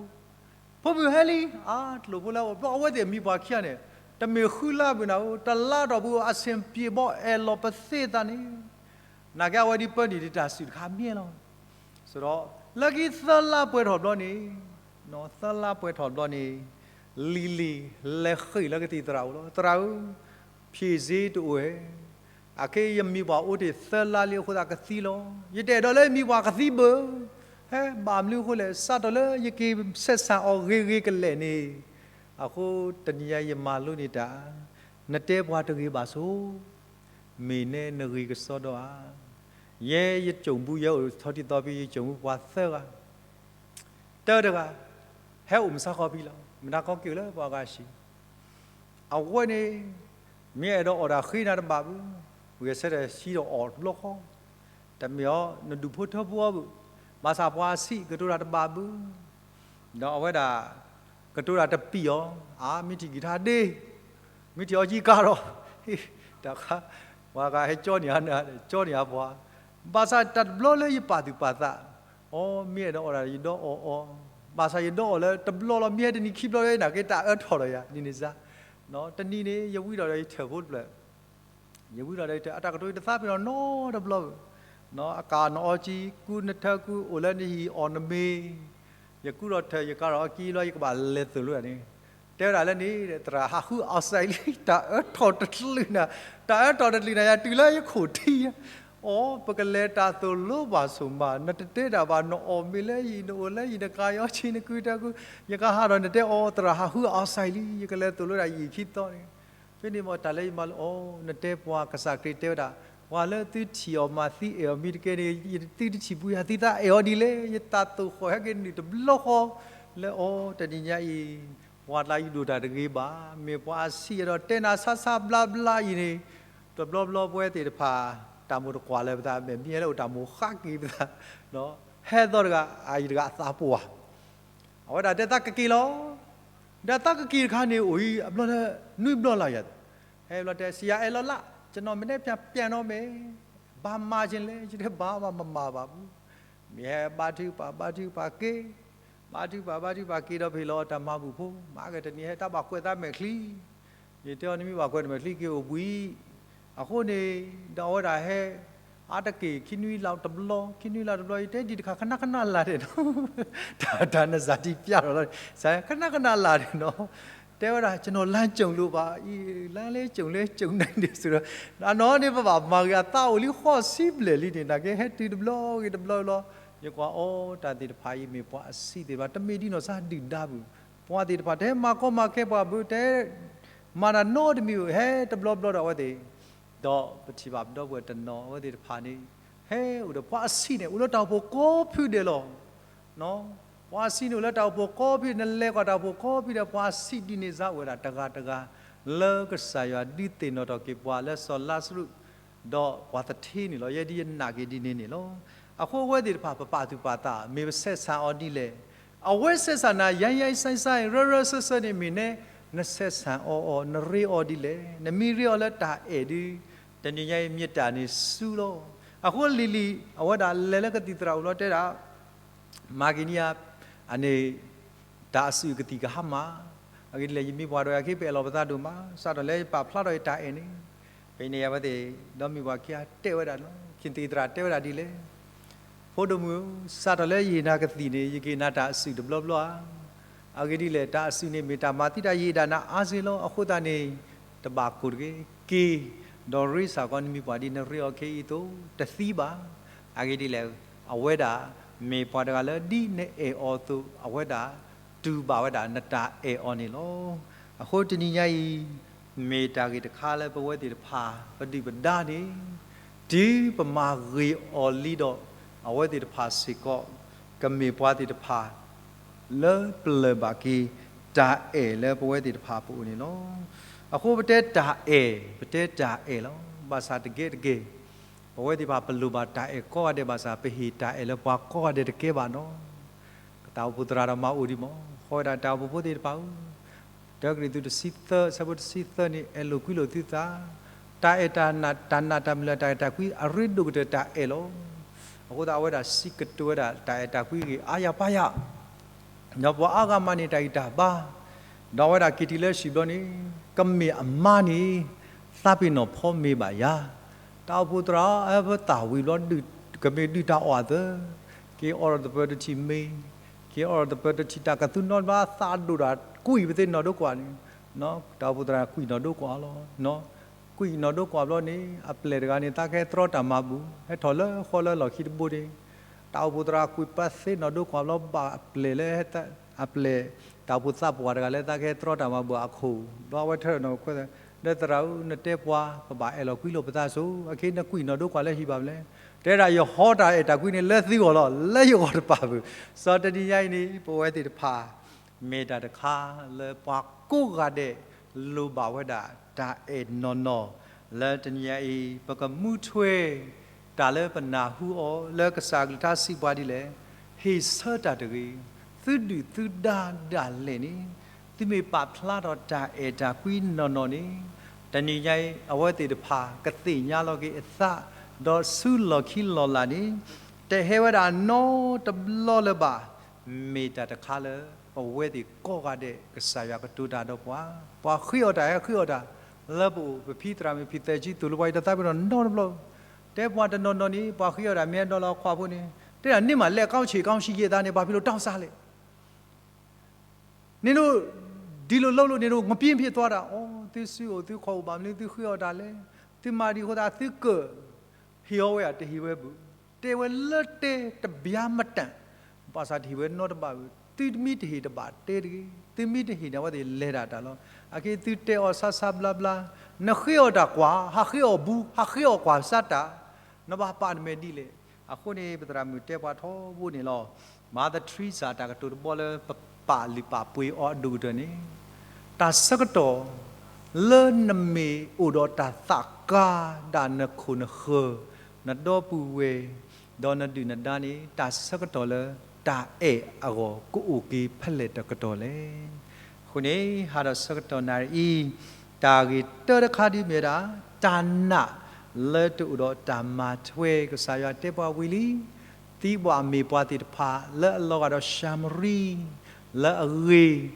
ဖိမုၣ်ဟဲလံ, အါ တလိၣ်ဖိလၢအအိၣ်ဘျီ အဝဲသ့ၣ်အမံၤပှၢ်ခံဂၤန့ၣ် တမ့ၢ်ဃုလါဘၣ်နၤဧၢ, တလါတီၢ်ပူၤ အဆင်ပြေဘီအဲၣ်လီၤပသ့သးန့ၣ်, နာ်က့အဝဲဒ်ပၢနုာ်ဒံးတၢ်စုၣ်တခါမ့ၢ်လီၤ. စဒီး လၢခံသၢလါပှဲၤထီၣ်ဘျီန့ၣ်, သၢလါပှဲၤထီၣ်ဘျီန့ၣ် လံၤလံၤလဲၤဃ့ၢ်လၢကသံၣ်သရၣ်အအိၣ်လီၤ. သရၣ်ဧၢ, ဖြေဆေးတအိၣ်ဧါ, အခဲအံၤယမံၤပှၢ်အိၣ်တ့ၢ်သၢလါလံအဃိသတးကသံလီၤ. ယတအဲၣ်ဒိးလၢယမံၤပှၢ်ကသံဘၣ်. ဟဲ ဘၣ်မနုၤအဃိလဲၣ်, စးထီၣ်လၢယက့ၤဆဲးဆၣ်အီၤဂ့ၤဂ့ၤကလဲာ်န့ၣ်, အဃိတနံၤညါယမၤလိန့ၢ်တၢ်, နတဲပှၤတဂ့ၤဘၣ်ဆိ မ့ၢ်နဲနဂ့ၤကစီဒီဧါ. ယဲယကိာ်ဘုယဲအိၣ်ထီၣ်တံၢ်သီဖဲ ယကိာ်ဘုပှၤသၢဂၤ, တၢတဂၤ ဟဲအိၣ်မုၢ်ဆါခီဖံလီၤ. မတၤခီက့ၤအိၣ်လၢပှၤဂၤဆံး, အဝဲန့ၣ် မ့ၢ်အဲၣ်ဒိးအီၣ်တၢ်ဃ့နၤတဘၣ်ဘၣ်, ဂဲၤဆၢထၢၣ်ဆံးဒီးအီၣ်တဘျီဃီ, တမ့ၢ်အီၤ နဒူၣ်ဖိထၢဖိအီၤဘၣ်, ဘၣ်ဆၣ်ပှၤအဆံးကတိၤတၢ်တဘၣ်ဘၣ်. ဒီးအဝဲဒၣ် ကတိၤတၢ်တပံာ်အီၤ, အါ မ့ၢ်ထံၣ်ကံၢ်ထါဒ့, မ့ၢ်ထံၣ်အီၤကံကၤဒီး, တၢ်ခါ ပှၤဂၤဟဲကၠီန့ၢ်ဧါ, ကၠီန့ၢ်ဧါပှၤ, ဘၣ်ဆၣ်တၢ်တဘျီလၢယပာ်သူၣ်ပာ်သး, အီ မ့ၢ်အဲၣ်ဒိးအီၣ်တၢ်ယဒီအီၣ်အီၤ, ဘၣ်ဆၣ်ယဒီအီၣ်လၢတဘျီလီၤ မ့ၢ်ဟဲတနံၤခံဘျီလၢနာ်က့တၢ်အၢထီၣ်ဒီးယၤ နံၤန့ၣ်စါ, တနံၤန့ၣ် ယဝံဒီးယထၢၣ်ဖိတဖျၢၣ် ယဝံဒီး အတၢ်ကတိၤယတသးပ့ၤနီၣ်နီတဘျီဘၣ်, အကၢ်နအီကံ ကူနထၢကူ အိၣ်လၢနဟံၣ်အီၣ်နမ့ၤ, ယကူဒီးထၢၣ် ယကၤဒီးအီကံလီၤ ယကဘၣ်လဲၤသိၣ်လိတၢ်န့ၣ်, တဲဝဲဒၣ်လၢန့ၣ် သရၣ်ဟးဃုအီၣ်စဲးလံ တၢ်အၢထီၣ်တချုးနၤ, တၢ်အၢထီၣ်တချုးနၤ ယၤတုၤလၢယခိၣ်ထံး, အီ ပကလဲၤတၢ်သိၣ်လိဘၣ်ဆိၣ်မး နတတဲတၢ်ဘၣ် နအီၣ်မ့ၤလၢယံၤ နအိၣ်လၢယံၤ နကၤယီၤဆံး နကူထၢကူ, ယကဟးဒီးနတဲအီ သရၣ်ဟးဃုအီၣ်စဲးလံ ယကလဲၤသိၣ်လိဒၣ်ယံာ်ခံသီန့ၣ်, ဖဲန့ၣ်မ့ၢ်တၢ်လၢယမၤလိအီၤ နတဲပှၤကစၢ်ခရံာ်တဲဝဲဒၣ်, ပှၤလၢသုထံၣ်အီၤမၤသံအဲၣ်အီၤမ့ၢ်တကဲန့ၣ် သုတထံၣ်ပူၤယၤသုသးအဲၣ်အီၤဒ်လဲၣ်, ယတၢ်သိၣ်ဃီၣ်ဟဲက့ၤနုာ်တဘျီဃီ, လၢအီၤတနံၤညါအံၤ, ပှၤတၢ်ယဒိၣ်တၢ်တဂ့ၤဘၣ်, မ့ၢ်ပှၤအဆံးဒီးတဲနၤဆါဆါဘျါဘျါအံၤန့ၣ်, တဘျီဘျီပဝဲသ့ၣ်တဖၣ်, တၢ်မိၣ်တကွၢ်လၢပသး မ့ၢ်မ့ၢ်လၢအိၣ်တၢ်မိၣ်ဃးက့ၤပသး, ဟဲသီတဂၤ အအံၤတဂၤအသးပှၢ် အဝဲဒၣ်တဲသးကက့ၤလီၤ, ဒီးသးကက့ၤတခါန့ၣ်အိၣ်အံၤ အဘျီလၢ နွံဘျီလၢ်ယၤ, ဟဲဘျီတဲ ဆရာအဲၣ်လီၤလၢ် ကျွန်တော်မနက်ဖြန်ပြန်တော့မယ်, ဘာမှာချင်လဲ, ယတဲဘၣ်မၤမၤဘၣ်ပူၤ, မ့ၢ်ဟဲဘါထုကဖၣ် ဘါထုကဖၣ်က့ၤ, ဘါထုကဖၣ် ဘါထုကဖၣ်က့ၤဒီးဖဲလီၤတၢ်မၤဘူၣ်ဖိ, မၤကတနံၤဟဲတၢ်ဘၣ်ကွဲးသးမဲာ်ချံ ယတဲအီၤနမ့ၢ်ဘၣ်ကွဲးတမဲာ်ချံက့ၤအိၣ်ဘှံး, အဃိန့ၣ်, ဒီးအဝဲဒၣ်ဟဲ, အါတက့ၢ်ခံနွံလၢ်တဘျီ ခံနွံလၢ်တဘျီ ယတဲဒံးတခါ ခနၣ်ခနၣ်လၢ်ဒဲးနီၤ, တၢ်တၢ်နစၢ်ထံပျၢ်ထီၣ်လီၤ, ခနၣ်ခနၣ်လၢ်ဒဲးနီၤ, တဲဝဲဒၣ် ကျွန်တော် လမ်းကြုံလို့ပါ, လမ်းလည်းကြုံလည်းကြုံနိုင်တယ်ဆိုတော့, အနီၢ်န့ၣ် ပဘၣ်မၤဂ့ၤ အသးအိၣ်လံဃိးဆံဘျဲၣ်လံန့ၣ် နာ်က့ဟဲတုၤတဘျီဂ့ၤတဘျီလီၤ. ယကွၢ်အီၤ တၢ်သ့ၣ်တဖၣ်အံၤမ့ၢ်ပှၤအဆံးသ့ၣ်တဖၣ်, တမ့ၢ်ဒ်နီၢ်စၢ်ဒုၣ်ဒါဘၣ်, ပှၤသ့ၣ်တဖၣ် တဟဲမၤကီမၤခဲပှၤဘၣ်, တဟဲမၤတၢ်နီတမံၤဘၣ်, ဟဲတဘျီဘျီဒီးအဝဲသ့ၣ်, ဒီးပထံၣ်ဘၣ်ပဒီပုၢ်ဝဲၢ်တနီၤ အဝဲသ့ၣ်တဖၣ်န့ၣ် ဟဲအိၣ်ဒီးပှၤအဆံးန့ၣ် အိၣ်လၢတၢ်အိၣ်ဖှိၣ်ကိးဖုဒဲးလီၤ. ပှၤအဆံးန့ၣ်အိၣ်လၢတၢ်အိၣ်ဖှိၣ်ကိးဖု, နလဲၤကွၢ်တၢ်အိၣ်ဖှိၣ်ကိးဖုဒီး ပှၤဆံးဒ်န့ၣ်စ့ၢ်အိၣ်ဝဲဒၣ်တဂၤတဂၤ, လၢကစၢ်ယွၤဒုးသ့ၣ်နီၣ်ထီၣ်က့ၤပှၤလၢစီၤလါစရူး ဒီးပှၤသထ့န့ၣ်လီၤ. ယဲဒ်ယနာ်က့ၤဒ်န့ၣ်န့ၣ်လီၤ. အဃိအဝဲသ့ၣ်တဖၣ် ပပာ်သူၣ်ပာ်သး မ့ၢ်ပဆဲးဆၣ်အီၤဒ်လဲၣ်. အဝဲဆဲးဆၣ်နၤ ယါယါစဲစဲ ရၢရၢစၢစၢန့ၣ်မ့ၢ်နဲ နဆဲးဆၣ်အီၤအီၤ နရ့အီၤဒ်လဲၣ်. နမ့ၢ်ရ့အီၤလၢတၢ်အဲၣ်ဒုး တနံၤညါအံၤ မ့ၢ်တၢ်န့ၣ်ဆူလီၤ. အဃိလံၤလံၤ အဝဲဒၣ်လဲၤလၢကသံၣ်သရၣ်အိၣ်လီၤ တဲဒၣ် မၤက့ၤန့ၢ်ယၤ အန့ၣ် တၢ်အစုၣ်ကသံၣ်ကဟါမၢ်, အဂ့ၢ်ဒ်လဲၣ် ယမ့ၢ်ပှၤဒီး ယၤခ့ပအဲၣ်လီၤပသးဒိၣ်မး, စးထီၣ်လၢယပာ်ဖျါထီၣ်ယတၢ်အဲၣ်န့ၣ်, ဖဲန့ၣ်အဝဲသ့ၣ် ဒီးမ့ၢ်ပှၤခံဂၤတဲဝဲဒၣ်လီၤ, ခံသ့ၣ်သရၣ်တဲဝဲဒၣ်ဒ်လဲၣ်, ဖိဒိၣ်မုၣ်ဧၢ, စးထီၣ်လၢယဟ့ၣ်နၤကသံၣ်န့ၣ် ယကဟ့ၣ်နၤတၢ်အစုၣ်တဘျီဘျီဧါ. အဂ့ၢ်ဒ်လဲၣ် တၢ်အစုၣ်န့ၣ်မ့ၢ်တၢ်မၤသံတၢ်ယံာ်ဒၣ်နၤအါစ့ၢ်လီၤ. အဃိသတးန့ၣ် တဘၣ်ကိၢ်တဂ့ၤ, က့ၤ ဒီးရ့စ့ၢ်ကီး နမ့ၢ်ပှၤဒ်နရ့အီၤခဲအံၤအသိး တသံဘၣ်. အဂ့ၢ်ဒ်လဲၣ် အဝဲဒၣ်မ့ၢ်ပှၤတဂၤလၢဒ်နအဲၣ်အီၤအသိး အဝဲဒၣ်တူၢ်ဘၣ်ဝဲဒၣ် နတၢ်အဲၣ်အီၤန့ၣ်လီၤ. အဃိတနံၤညါအံၤ မ့ၢ်တၢ်ဂ့ၢ်တခါလၢပဝဲသ့ၣ်တဖၣ် ပဒုၣ်ပဒါန့ၣ် တုၤပမၤဂ့ၤအီၤလံဒီး အဝဲသ့ၣ်တဖၣ်စ့ၢ်ကီး ကမ့ၢ်ပှၤသ့ၣ်တဖၣ် လၢပလၢၢ်ဘၣ်က့ၤ တၢ်အဲၣ်လၢပဝဲသ့ၣ်တဖၣ်ပအိၣ်န့ၣ်လီၤ. အဃိပတဲတၢ်အဲၣ် ပတဲတၢ်အဲၣ်လီၤ. ဘၣ်ဆၣ်တကဲတကဲ ပဝဲသ့ၣ်တဖၣ်ပလိၣ်ဘၣ်တၢ်အဲၣ်ကိးဂၤဒဲးဘၣ်ဆၣ် ပဟ့ၣ်တၢ်အဲၣ်လၢပှၤကိးဂၤဒဲးတကဲဘၣ်နီၤ. တၢ်အိၣ်ဖှိၣ်သရၣ်ဒီးမၤအိၣ်ဒံးမး, ဃီဝဲဒၣ်တၢ်အိၣ်ဖှိၣ်ဖိသ့ၣ်တဖၣ်ဧၢ, တၢကရံၣ်သူးတဆံသၢ ဆၢဖိတဆံသၢန့ၣ် အဲၣ်လိာ်ကွံလိာ်သုသး, တၢ်အဲၣ်တၢ်နာ်တၢ်မုၢ်လၢ်တၢ်အဲၣ်တၢ်ကွံ အရ့ဒိၣ်ကတၢၢ်တၢ်အဲၣ်လီၤ. အဃိသတး အဝဲဒၣ်စံးကတိၤဝဲဒၣ်တၢ်အဲၣ်တၢ်ကွံဂ့ၢ်အါယၤပာ်ယၤ ဒီးပှၤအါဂၤမၤန့ၢ်တၢ်ဂံၢ်တၢ်ဘါ, ဒီးအဝဲဒၣ်က့ၤတုၤလၢဟံၣ်ဘျီန့ၣ် ကမ့ၢ်အမါန့ၣ် သးပ့ၤနီၣ်ဖီမ့ၤဘၣ်ယၤ, တၢ်အိၣ်ဖှိၣ်သရၣ် အဝဲသးဝံၤဘျီ ကမ့ၢ်ဒုၣ်တၢ်အီၣ်အသး, က့ၤအီၣ်ဒီးသပၢၤတထံၣ်မ့ၤ, က့ၤအီၣ်ဒီးသပၢၤတထံၣ်တၢ်ကသူနီတဘျီ သးဒိၣ်ဒီးကွံာ်ပသ့ၣ်နီၣ်ဒိကွၢ်န့ၣ်, တၢ်အိၣ်ဖှိၣ်သရၣ်ကွံာ်နီၣ်ဒိကွၢ်လီၤ. ကွံာ်နီၣ်ဒိကွၢ်ဘျီန့ၣ် အပျဲၢ်တဂၤန့ၣ် သးကဟဲတြီတၢ်မၤဘူၣ် ဟဲထီၣ်လၢဃီလၢလီၢ်ခံတဘိန့ၣ်, တၢ်အိၣ်ဖှိၣ်သရၣ်ကွံာ်ပသ့ၣ်နီၣ်ဒိကွၢ်ဘျီ ဘၣ်အပျဲၢ်လၢ အပျဲၢ် တၢ်အိၣ်ဖှိၣ်သးပှၢ်တဂၤလၢသးကဟဲတြီတၢ်မၤဘူၣ်အခိၣ်, ဘျီအဝဲထၢထီၣ်နီၣ်ခွဲး, ဒီးသရၣ်ဧၢ နတဲပှၤ ပဘၣ်အဲၣ်လီၤကွံလိာ်ပသးစိၤ, အခဲအံၤနကွံာ်နီၣ်ဒိကွၢ်လၢဟံၣ်ဘၣ်မနုၤလဲၣ်. တဲဒၣ်ယဟီတၢ်အဲၣ်တၢ်ကွံန့ၣ်လၢသုဂီၢ်လီၤ, လၢယဂီၢ်တပာ်ဘၣ်. စီၤတနံၤညါအံၤန့ၣ် ပဝဲသ့ၣ်တဖၣ် မ့ၢ်တၢ်တခါလၢပှၤကိးဂၤဒဲး လိၣ်ဘၣ်ဝဲဒၣ်တၢ်အဲၣ်နီၢ်နီၢ်, လၢတနံၤညါအံၤ ပကမူထွဲ တၢ်လၢပနၢ်ဟူအီၤ လၢကစၢ်အကလုၢ်ကထါစံးပှၤဒ်လဲၣ်, ဟ့ၣ်ဆၢတၢ်တဂ့ၤ, သုဒုၣ်သုဒါဒၣ်လဲာ်န့ၣ် သုမ့ၢ်ပာ်ဖျါထီၣ်တၢ်အဲၣ်တၢ်ကွံနီၢ်နီၢ်န့ၣ်, တနံၤညါအံၤ အဝဲသ့ၣ်တဖၣ်ကသ့ၣ်ညါလီၤက့ၤအသး, ဒီးဆူလီၢ်ခံလီၢ်လာ်န့ၣ် တဟဲဝဲဒၣ်နီတဘျီလၢၤဘၣ်. မ့ၢ်တၢ်တခါလၢ ပဝဲသ့ၣ်ကိးဂၤဒဲး ကစၢ်ယွၤကတိၤတၢ်ဒီးပှၤ, ပှၤဃ့အီၣ်တၢ်ဟဲဃ့အီၣ်တၢ်, လၢပအိၣ် ပဖံသရၣ်မုၣ်ဖံသးဆံသူၣ်လၢပှၤအံၤ တသးပ့ၤနီၣ်နီတဘျီ, တဲပှၤတနီၤနီၤန့ၣ် ပှၤဃ့အီၣ်တၢ်မ့ၢ်အဲၣ်ဒိးလၢအခွါဖိန့ၣ် တဲဒၣ်န့ၣ်မး လက်ကောင်းခြေကောင်းရှိရဲ့သားန့ၣ် ဘာဖြစ်လို့တောင်းစားလဲ နင်တို့ ဒီလိုလုပ်လို့ နင်တို့ မပြင်းဖြစ်သွားတာ, အိ သုစုအိၣ်သုခီၣ်အိၣ်ဘၣ်မနုၤ သုဃ့အီၣ်တၢ်လဲၣ်, သုမၤဒံးအဃိသတး သုက ဟ့ၣ်အီၤဝဲဧါ တဟ့ၣ်ဝဲဘၣ်, တဲဝဲလၢတဲတဘျါမတၤ, ဘၣ်ဆၣ်တဟ့ၣ်ဝဲနီတဘၣ်ဘၣ်, သုမ့ၢ်တဟ့ၣ်တဘၣ်တဲတဂ့ၤ, သုမ့ၢ်တဟ့ၣ်န့ၣ် အဝဲသ့ၣ်လဲၤဒၣ်တၢ်လီၤ. အခဲအံၤသုတဲအီၤဆါဆါဘျါဘျါ, နဃ့အီၣ်တၢ်ကွၢ်, ဟးဃ့အီၣ်ဘူး, ဟးဃ့အီၣ်ကွၢ်စၢ်တၢ်, နဘၣ်ပာ်နမဲာ်ဒ်လဲၣ်. အဃိန့ၣ် ပသရၣ်မုၣ်တဲပှၤထီဘိန့ၣ်လီၤ. Mother Teresa တၢ်ကတိၤတဘီလၢပပာ်လုၢ်ပာ်ပှ့ၤအီၤအဒိၣ်ကတၢၢ်န့ၣ်, တၢ်ဆၢကတီၢ် လၢနမ့ၢ်အိၣ်ဒီးတၢ်သးကါဒၣ်နခိၣ်နဃၢၤ, နဒီပုၢ်ဝဲၢ်, ဒီးနဒုၣ်နဒါန့ၣ် တၢ်ဆၢကတီၢ်လၢတၢ်အဲၣ်အဂီၢ် ကအိၣ်က့ၤဖဲလဲၣ်တကတီၢ်လဲၣ်. အဃိန့ၣ် ဟးဒီးဆၢကတီၢ်နၣ်ရံၣ်အံၤ, တၢ်ဂ့ၢ်တၢတခါဒ်မ့ၢ်ဒၣ် တၢ်နာ်လၢတအိၣ်ဒီးတၢ်မၤထွဲ ကစၢ်ယွၤတဲပှၤဝံၤလံ သံကွၢ်မ့ၢ်ပှၤသ့ၣ်တဖၣ် လၢအလီၤဂာ်ဒီးၡၤမရံ, လၢအဂ့ၤ,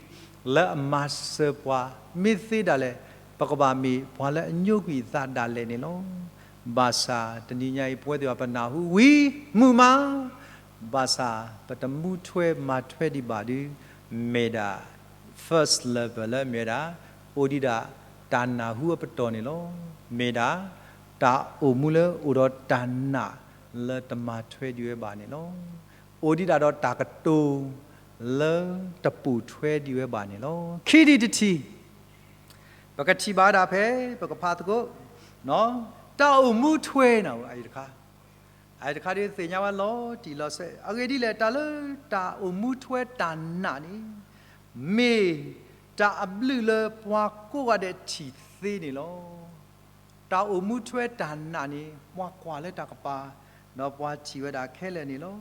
လၢအမၤစၢၤပှၤ, မ့ၢ်သ့ဒၣ်လဲာ် ပကဘၣ်မ့ၢ်ပှၤလၢအညိကွံာ်အသးဒၣ်လဲာ်န့ၣ်လီၤ. ဘၣ်ဆၣ်တနံၤညါအံၤ ပဝဲသ့ၣ်တဖၣ်ပနၢ်ဟူဝံၤ မုာ်မး, ဘၣ်ဆၣ်ပတမူထွဲမၤထွဲဒံးဘၣ်ဒီး မ့ၢ်ဒၣ် first level လၢအမ့ၢ်ဝဲဒၣ် အိၣ်ဒံးဒၣ်တၢ်နာ်ဟူအပတီၢ်န့ၣ်လီၤ. မ့ၢ်ဒၣ် တၢ်အိၣ်မူလၢအိၣ်ဒီးတၢ်နာ်လၢတမၤထွဲဒံးဝဲဘၣ်န့ၣ်လီၤ. အိၣ်ဒံးဒၣ်ဒီးတၢ်ကတိၤလၢတပိာ်ထွဲဒံးဝဲဘၣ်န့ၣ်လီၤ. ခံထံၣ်တထံၣ် ပကထံၣ်ဘၣ်ဝဲဒၣ်ဖဲ ပကဖးသကိး တၢ်အိၣ်မူထွဲန့ၣ် အအံၤတခါ အအံၤတခါဒ်သ့ၣ်ညါဝဲလီၤတံၢ်လီၤဆဲး အဂ့ၢ်ဒ်လဲၣ် တၢ်လၢတၢ်အိၣ်မူထွဲတၢ်နာ်န့ၣ် မ့ၢ်တၢ်အဘျုးလၢပှၤကိးဂၤဒဲးထံၣ်သ့န့ၣ်လီၤ. တၢ်အိၣ်မူထွဲတၢ်နာ်န့ၣ် ပှၤကွၢ်လၢတၢ်ကပၤ ဒီးပှၤထံၣ်ဝဲဒၣ်ခဲလၢာ်န့ၣ်လီၤ.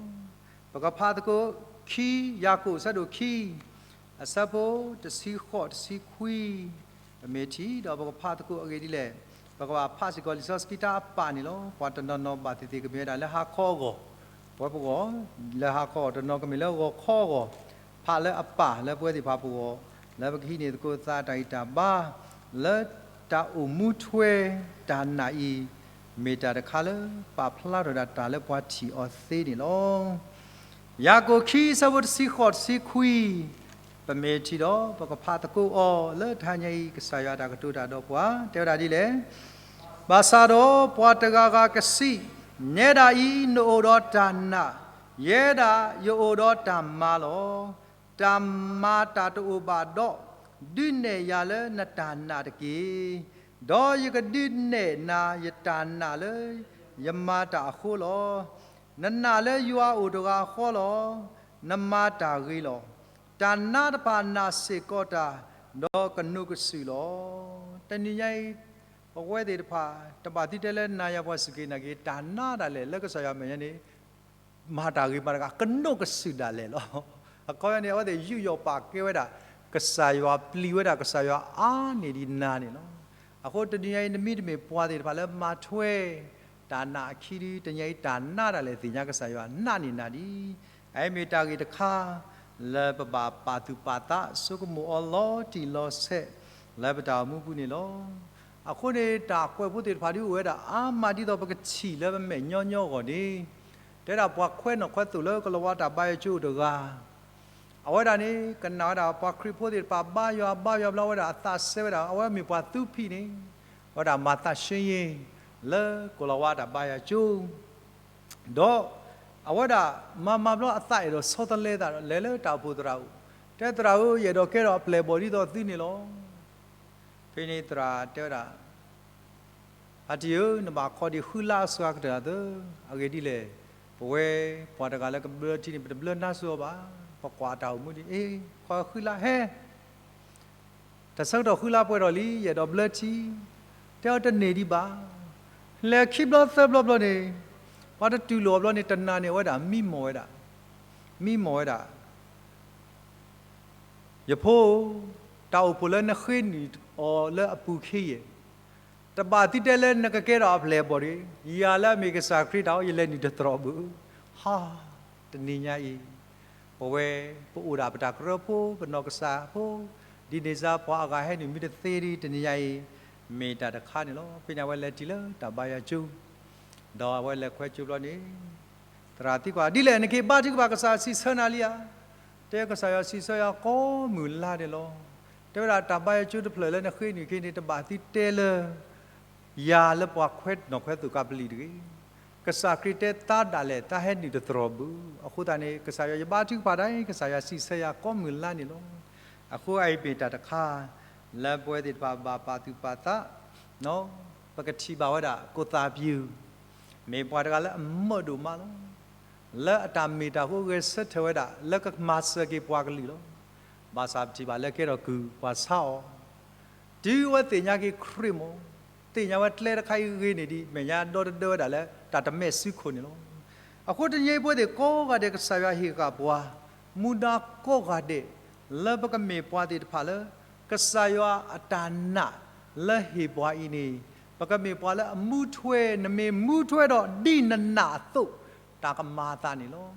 ပကဖးသကိး ခံ ယၤကိာ်အဆၢဒိၣ်ခံ အဆၢဖိတဆံဃိးတဆံခွံ ပမ့ၢ်ထံၣ်ဒီးပကဖးသကိးအဂ့ၢ်ဒ်လဲၣ်, ပကဘၣ်ဖးစ့ၢ်ကီးလံာ်စီဆှံတၢ်အပာ်န့ၣ်လီၤ. ပှၤတနီၤနီၤဘၣ်သ့ၣ်သ့ၣ်ကမ့ၢ်ဝဲဒၣ်လၢဟါခီအဂီၢ်, ပဝဲပဂီၢ် လၢဟါခီအဂီၢ်, တနီၤကမ့ၢ်လၢဂီၤခီအဂီၢ်, ဖးလၢအပၢ်လၢပဝဲသ့ၣ်တဖၣ်ပဂီၢ်, လၢပကဟံးန့ၢ်သကိးသးတၢ်ဂံၢ်တၢ်ဘါ, လၢတၢ်အိၣ်မူထွဲတၢ်နာ်အံၤ, မ့ၢ်တၢ်တခါလၢပာ်ဖျါထီၣ်ဒၣ်တၢ်လၢပှၤထံၣ်အီၤသ့န့ၣ်လီၤ. ယၤကိာ်ခံ အဆၢဖိတဆံဃိးတဆံခွံ, ပမ့ၢ်ထံၣ်ဒီး ပကဖးသကိးအီၤလၢတဟါညါအံၤ ကစၢ်ယွၤအတၢ်ကတိၤတၢ်ဒီးပှၤ တဲဝဲဒၣ်ဒ်လဲၣ်, ဘၣ်ဆၣ်ဒီးပှၤတဂၤဂၤကစံး, နဲဒၣ်အံၤနအိၣ်ဒီးတၢ်နာ်, ယဲဒၣ်ယအိၣ်ဒီးတၢ်မၤလီၤ. တၢ်မၤတၢ်တအိၣ်ဘၣ်ဒီး, ဒုးနဲၣ်ယၤလၢနတၢ်နာ်တက့ၢ်. ဒီးယကဒုးနဲၣ်နၤယတၢ်နာ်လၢယမၤတၢ်အဃိလီၤ. နနာ်လၢယွၤအိၣ်တဂၤဃီလီၤ. နမၤတၢ်ဂ့ၤလီၤ. တၢ်နါတဖၣ်နာ်စ့ၢ်ကီးတၢ်, ဒီးကနိးကစုာ်လီၤ. တနံၤညါအံၤ, ပဝဲသ့ၣ်တဖၣ် တဘၣ်သံတဲလၢနၤယၤပှၤစူၢ်က့ၤနာ်က့ၤ တၢ်နါဒၣ်လဲာ်လၢကစၢ်ယွၤမဲာ်ညါန့ၣ် မၤတၢ်ဂ့ၤမးတဂၤ ကနိးကစုာ်ဒၣ်လဲာ်လီၤ. အခီပညီန့ၣ် အဝဲသ့ၣ်ယူးယီၣ်ပာ်ကဲဝဲဒၣ် ကစၢ်ယွၤပျံၤဝဲဒၣ် ကစၢ်ယွၤအါန့ၢ်ဒံးနၤန့ၣ်လီၤ. အဃိတနံၤညါအံၤ နမ့တမ့ၢ်ပှၤသ့ၣ်တဖၣ်လၢမၤထွဲ တၢ်နာ်အခံဒု တနံၤညါအံၤ တၢ်နါဒၣ်လဲာ်သ့ၣ်ညါကစၢ်ယွၤနာ်န့ၢ်နၤဒံး, အအံၤမ့ၢ်တၢ်ဂ့ၢ်တခါ လၢပဘၣ်ပာ်သူၣ်ပာ်သး ဆိကမိၣ်အီၤလီၤတံၢ်လီၤဆဲး လၢပတၢ်အိၣ်မူပူၤန့ၣ်လီၤ. အဃိန့ၣ် တၢ်ကွဲးဖိသ့ၣ်တဖၣ်ဒ်အိၣ်ဝဲဒၣ်အါမးဒ်သိးပကထံၣ်လၢပမဲာ်ညီညီအဂီၢ်န့ၣ်, တဲဒၣ်ပှၤခွဲးနီၣ်ခွဲးသူၣ်လၢကလီၤဝါတၢ်ဘါယွၤကၠိတဂၤ အဝဲဒၣ်န့ၣ် ကနၣ်ဝဲဒၣ်ပှၤခရံာ်ဖိသ့ၣ်တဖၣ်ဘါယွၤဘါယွၤဘျီဝဲဒၣ်အသးစဲဝဲဒၣ် အဝဲမ့ၢ်ပှၤသူဖံးန့ၣ်, အဝဲဒၣ်မၤသးဆှဲယ့ၤ လၢကလီၤဝါတၢ်ဘါယွၤကၠိ ဒီးအဝဲဒၣ်မၤမၤဘျီအသးအဲၣ်ဒိးဆီတလဲသးဒီး လဲၤလၢတၢ်အိၣ်ဖှိၣ်သရၣ်အအိၣ်, တဲသရၣ်ဧၢ, ယအဲၣ်ဒိးကဲထီၣ်အပျဲၢ်အဘီၣ်ဒ်သိးသုန့ၣ်လီၤ. ဖဲန့ၣ်သရၣ်တဲဝဲဒၣ်, ဖါတံၢ်ဧၢ, နဘၣ်ခီဒံးဃုလါအစှၤကတၢၢ်သၢ, အဂ့ၢ်ဒ်လဲၣ်, ပဝဲပှၤတဂၤလၢကဘျၢထံန့ၣ် ပတဘျၢနါစၢၤအီၤဘၣ်, ပကွၢ်တၢ်အိၣ်မူဒ်အံၤ, ခီဃုလါဟဲ တၢ်ဆၢကတီၢ်ဃုလါပှဲၤထီၣ်လံ, ယအဲၣ်ဒိးဘျၢထံ, တဲအီၤတန့ၢ်ဒံးဘၣ်. လဲၤခံဘျီသၢဘျီဘျီန့ၣ်, ပှၤတတူၢ်လိာ်အီၤဘျီန့ၣ် တနၤန့ၣ်အဝဲဒၣ်မံမီၢ်ဝဲဒၣ်, မံမီၢ်ဝဲဒၣ်, ယဖိ, တၢ်အိၣ်ဖှိၣ်လၢနဃ့နုာ်အီၤလၢအပူၤခ့ယဲၢ်, တဘၣ်သုတဲလၢနကကဲထီၣ်အပျဲၢ်အဘီၣ်တဂ့ၤ, ယၤလၢအမ့ၢ်ကစၢ်ခရံာ်တၢ်အိၣ် ယလဲၤနုာ်တတြီၢ်ဘၣ်. ဟါ, တနံၤညါအံၤ ပဝဲပအိၣ်ဒၣ်ပတၢ်ကရၢဖိ, ပနီၢ်ကစၢ်ဖိ, ဒ်န့ၣ်စ့ၢ်ပှၤအဂၤဟဲနုာ်မ့ၢ်တသ့ဒီး တနံၤညါအံၤ မ့ၢ်တၢ်တခါန့ၣ်လီၤ. ဖဲန့ၣ်အဝဲလဲၤတုၤလၢတၢ်ဘါယွၤကၠိ, ဒီးအဝဲလဲၤခွဲကၠိဘျီန့ၣ်, သရၣ်သံကွၢ်, ဒ်လဲၣ်နက့ၤဘါထုကဖၣ် ကစၢ်စံးဆၢနၤလံဧါ. တဲကစၢ်ယွၤစံးဆၢယၤကိးမုၢ်လါန့ၣ်လီၤ. တဲဝဲဒၣ်တၢ်ဘါယွၤကၠိတဖျၢၣ်လၢနဃ့နုာ်ခ့န့ၣ် တဘၣ်သုတဲလၢ ယၤလၢပှၤခွဲးနီၣ်ခွဲးသူၣ်ကပလံၤတဂ့ၤ. ကစၢ်ခရံာ်တဲသးဒၣ်လဲာ် သးဟဲနုာ်တတြီၢ်ဘၣ်. အဃိသတးန့ၣ် ကစၢ်ယွၤယဘါထုကဖၣ်ဒၣ်အံၤ ကစၢ်ယွၤစံးဆၢယၤကိးမုၢ်လါန့ၣ်လီၤ. အဃိအံၤမ့ၢ်တၢ်တခါ လၢပဝဲသ့ၣ်တဖၣ်ဘၣ်ပာ်သူၣ်ပာ်သး, ပကထံၣ်ဘၣ်ဝဲဒၣ် ကိၣ်သးပျူၤ မ့ၢ်ပှၤတဂၤလၢအမၢဒိၣ်မးလီၤ. လၢအတၢ်မ့ၢ်တၢ်ဃိဂဲၤဆၢထၢၣ်ဝဲဒၣ် လၢကမၤစၢၤက့ၤပှၤကလုာ်လီၤ. ဘၣ်ဆၣ်ပထံၣ်ဘၣ်လၢကဲထီၣ်ကုၢ်ပှၤဆါအီၤ, တုၤအဝဲသ့ၣ်ညါက့ၤခရံာ်မး, သ့ၣ်ညါဝဲကျဲတခါအံၤဂ့ၤန့ၢ်ဒံး မဲာ်ညါဒီတဒၢဝဲဒၣ်လၢတၢ်တမဲာ်စုခိၣ်န့ၣ်လီၤ. အဃိတနံၤအံၤပဝဲသ့ၣ်ကိးဂၤဒဲး ကစၢ်ယွၤဟ့ၣ်ဃာ်ပှၤ မူဒါကိးဂၤဒဲး လၢပကမ့ၢ်ပှၤသ့ၣ်တဖၣ်လၢ ကစၢ်ယွၤအတၢ်နာ်လၢဟ့ၣ်ပှၤအံၤန့ၣ်, ပကမ့ၢ်ပှၤလၢအမူထွဲ, နမ့ၢ်မူထွဲဒီးဒ်နနာ်အသိး တၢ်ကမၤအသးန့ၣ်လီၤ.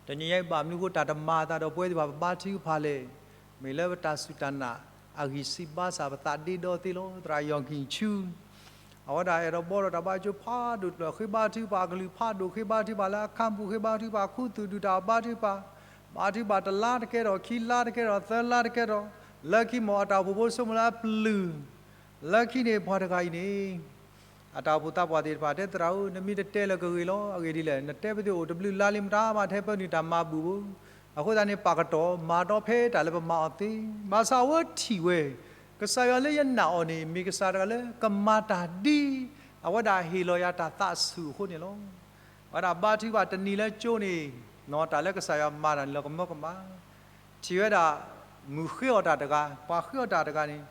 တနံၤညါအံၤဘၣ်မနုၤအဃိတၢ်တမၤအသးဒီးပဝဲသ့ၣ်တဖၣ်ပဘါထုကဖၣ်လဲၣ်. မ့ၢ်လၢပတၢ်စူၢ်တၢ်နာ်အဂံၢ်ဆံးဘါစၢ်ပသးဒ့ဒီသ့လီၤ. သရၣ်ယီၢ်ကံၣ်ဆူ အဝဲဒၣ်အဲၣ်ဒိးဘှီဒီးတၢ်ဘါယွၤကၠိဖးဒိၣ်တဖျၢၣ် ဃ့ဘါထုကဖၣ်အကလုၢ်ဖးဒိၣ် ဃ့ဘါထုကဖၣ်လၢအခါပူၤ ဃ့ဘါထုကဖၣ်ခူသူၣ်ဒုၣ်တၢ်ဘါထုကဖၣ်, ဘါထုကဖၣ်တလါတကဲထီၣ် ခံလါတကဲထီၣ် သၢလါတကဲထီၣ်, လၢခံမ့ၢ်အတၢ်အိၣ်ဖှိၣ်ဖိဆိကမိၣ်လၢအပျုၢ်, လၢခံန့ၣ်ပှၤတဂၤအံၤန့ၣ်, အတၢ်အိၣ်ဖှိၣ်သးပှၢ်သ့ၣ်တဖၣ်တဲသရၣ်ဧၢ, နမ့ၢ်တတဲလၢၤကဂ့ၤလီၤ. အဂ့ၢ်ဒ်လဲၣ်, နတဲပသ့ၣ်အိၣ်တဘျုးလါလံမတၤမးထဲပနုာ်တၢ်မၤဘူၣ်ဘၣ်. အဃိသတးန့ၣ် ပာ်ကတီၢ်မၤဒီးဖဲတၢ်လၢပမၤအီၤသ့, ဘၣ်ဆၣ်အဝဲထံၣ်ဝဲ ကစၢ်ယွၤလၢယနာ်အီၤန့ၣ် မ့ၢ်ကစၢ်တဂၤလၢကမၤတၢ်ဒ် အဝဲဒၣ်ဟ့ၣ်လီၤယၤတၢ်သးဆူၣ်အဃိန့ၣ်လီၤ. အဝဲဒၣ်ဘါထုကဖၣ်တနံၤလၢကၠိန့ၣ်, တၢ်လၢကစၢ်ယွၤမၤတၢ်န့ၣ်လီၤကမၢကမၣ်, ထံၣ်ဝဲဒၣ် မုၣ်ဃ့အီၣ်တၢ်တဂၤ, ပှၤဃ့အီၣ်တၢ်တဂၤန့ၣ်,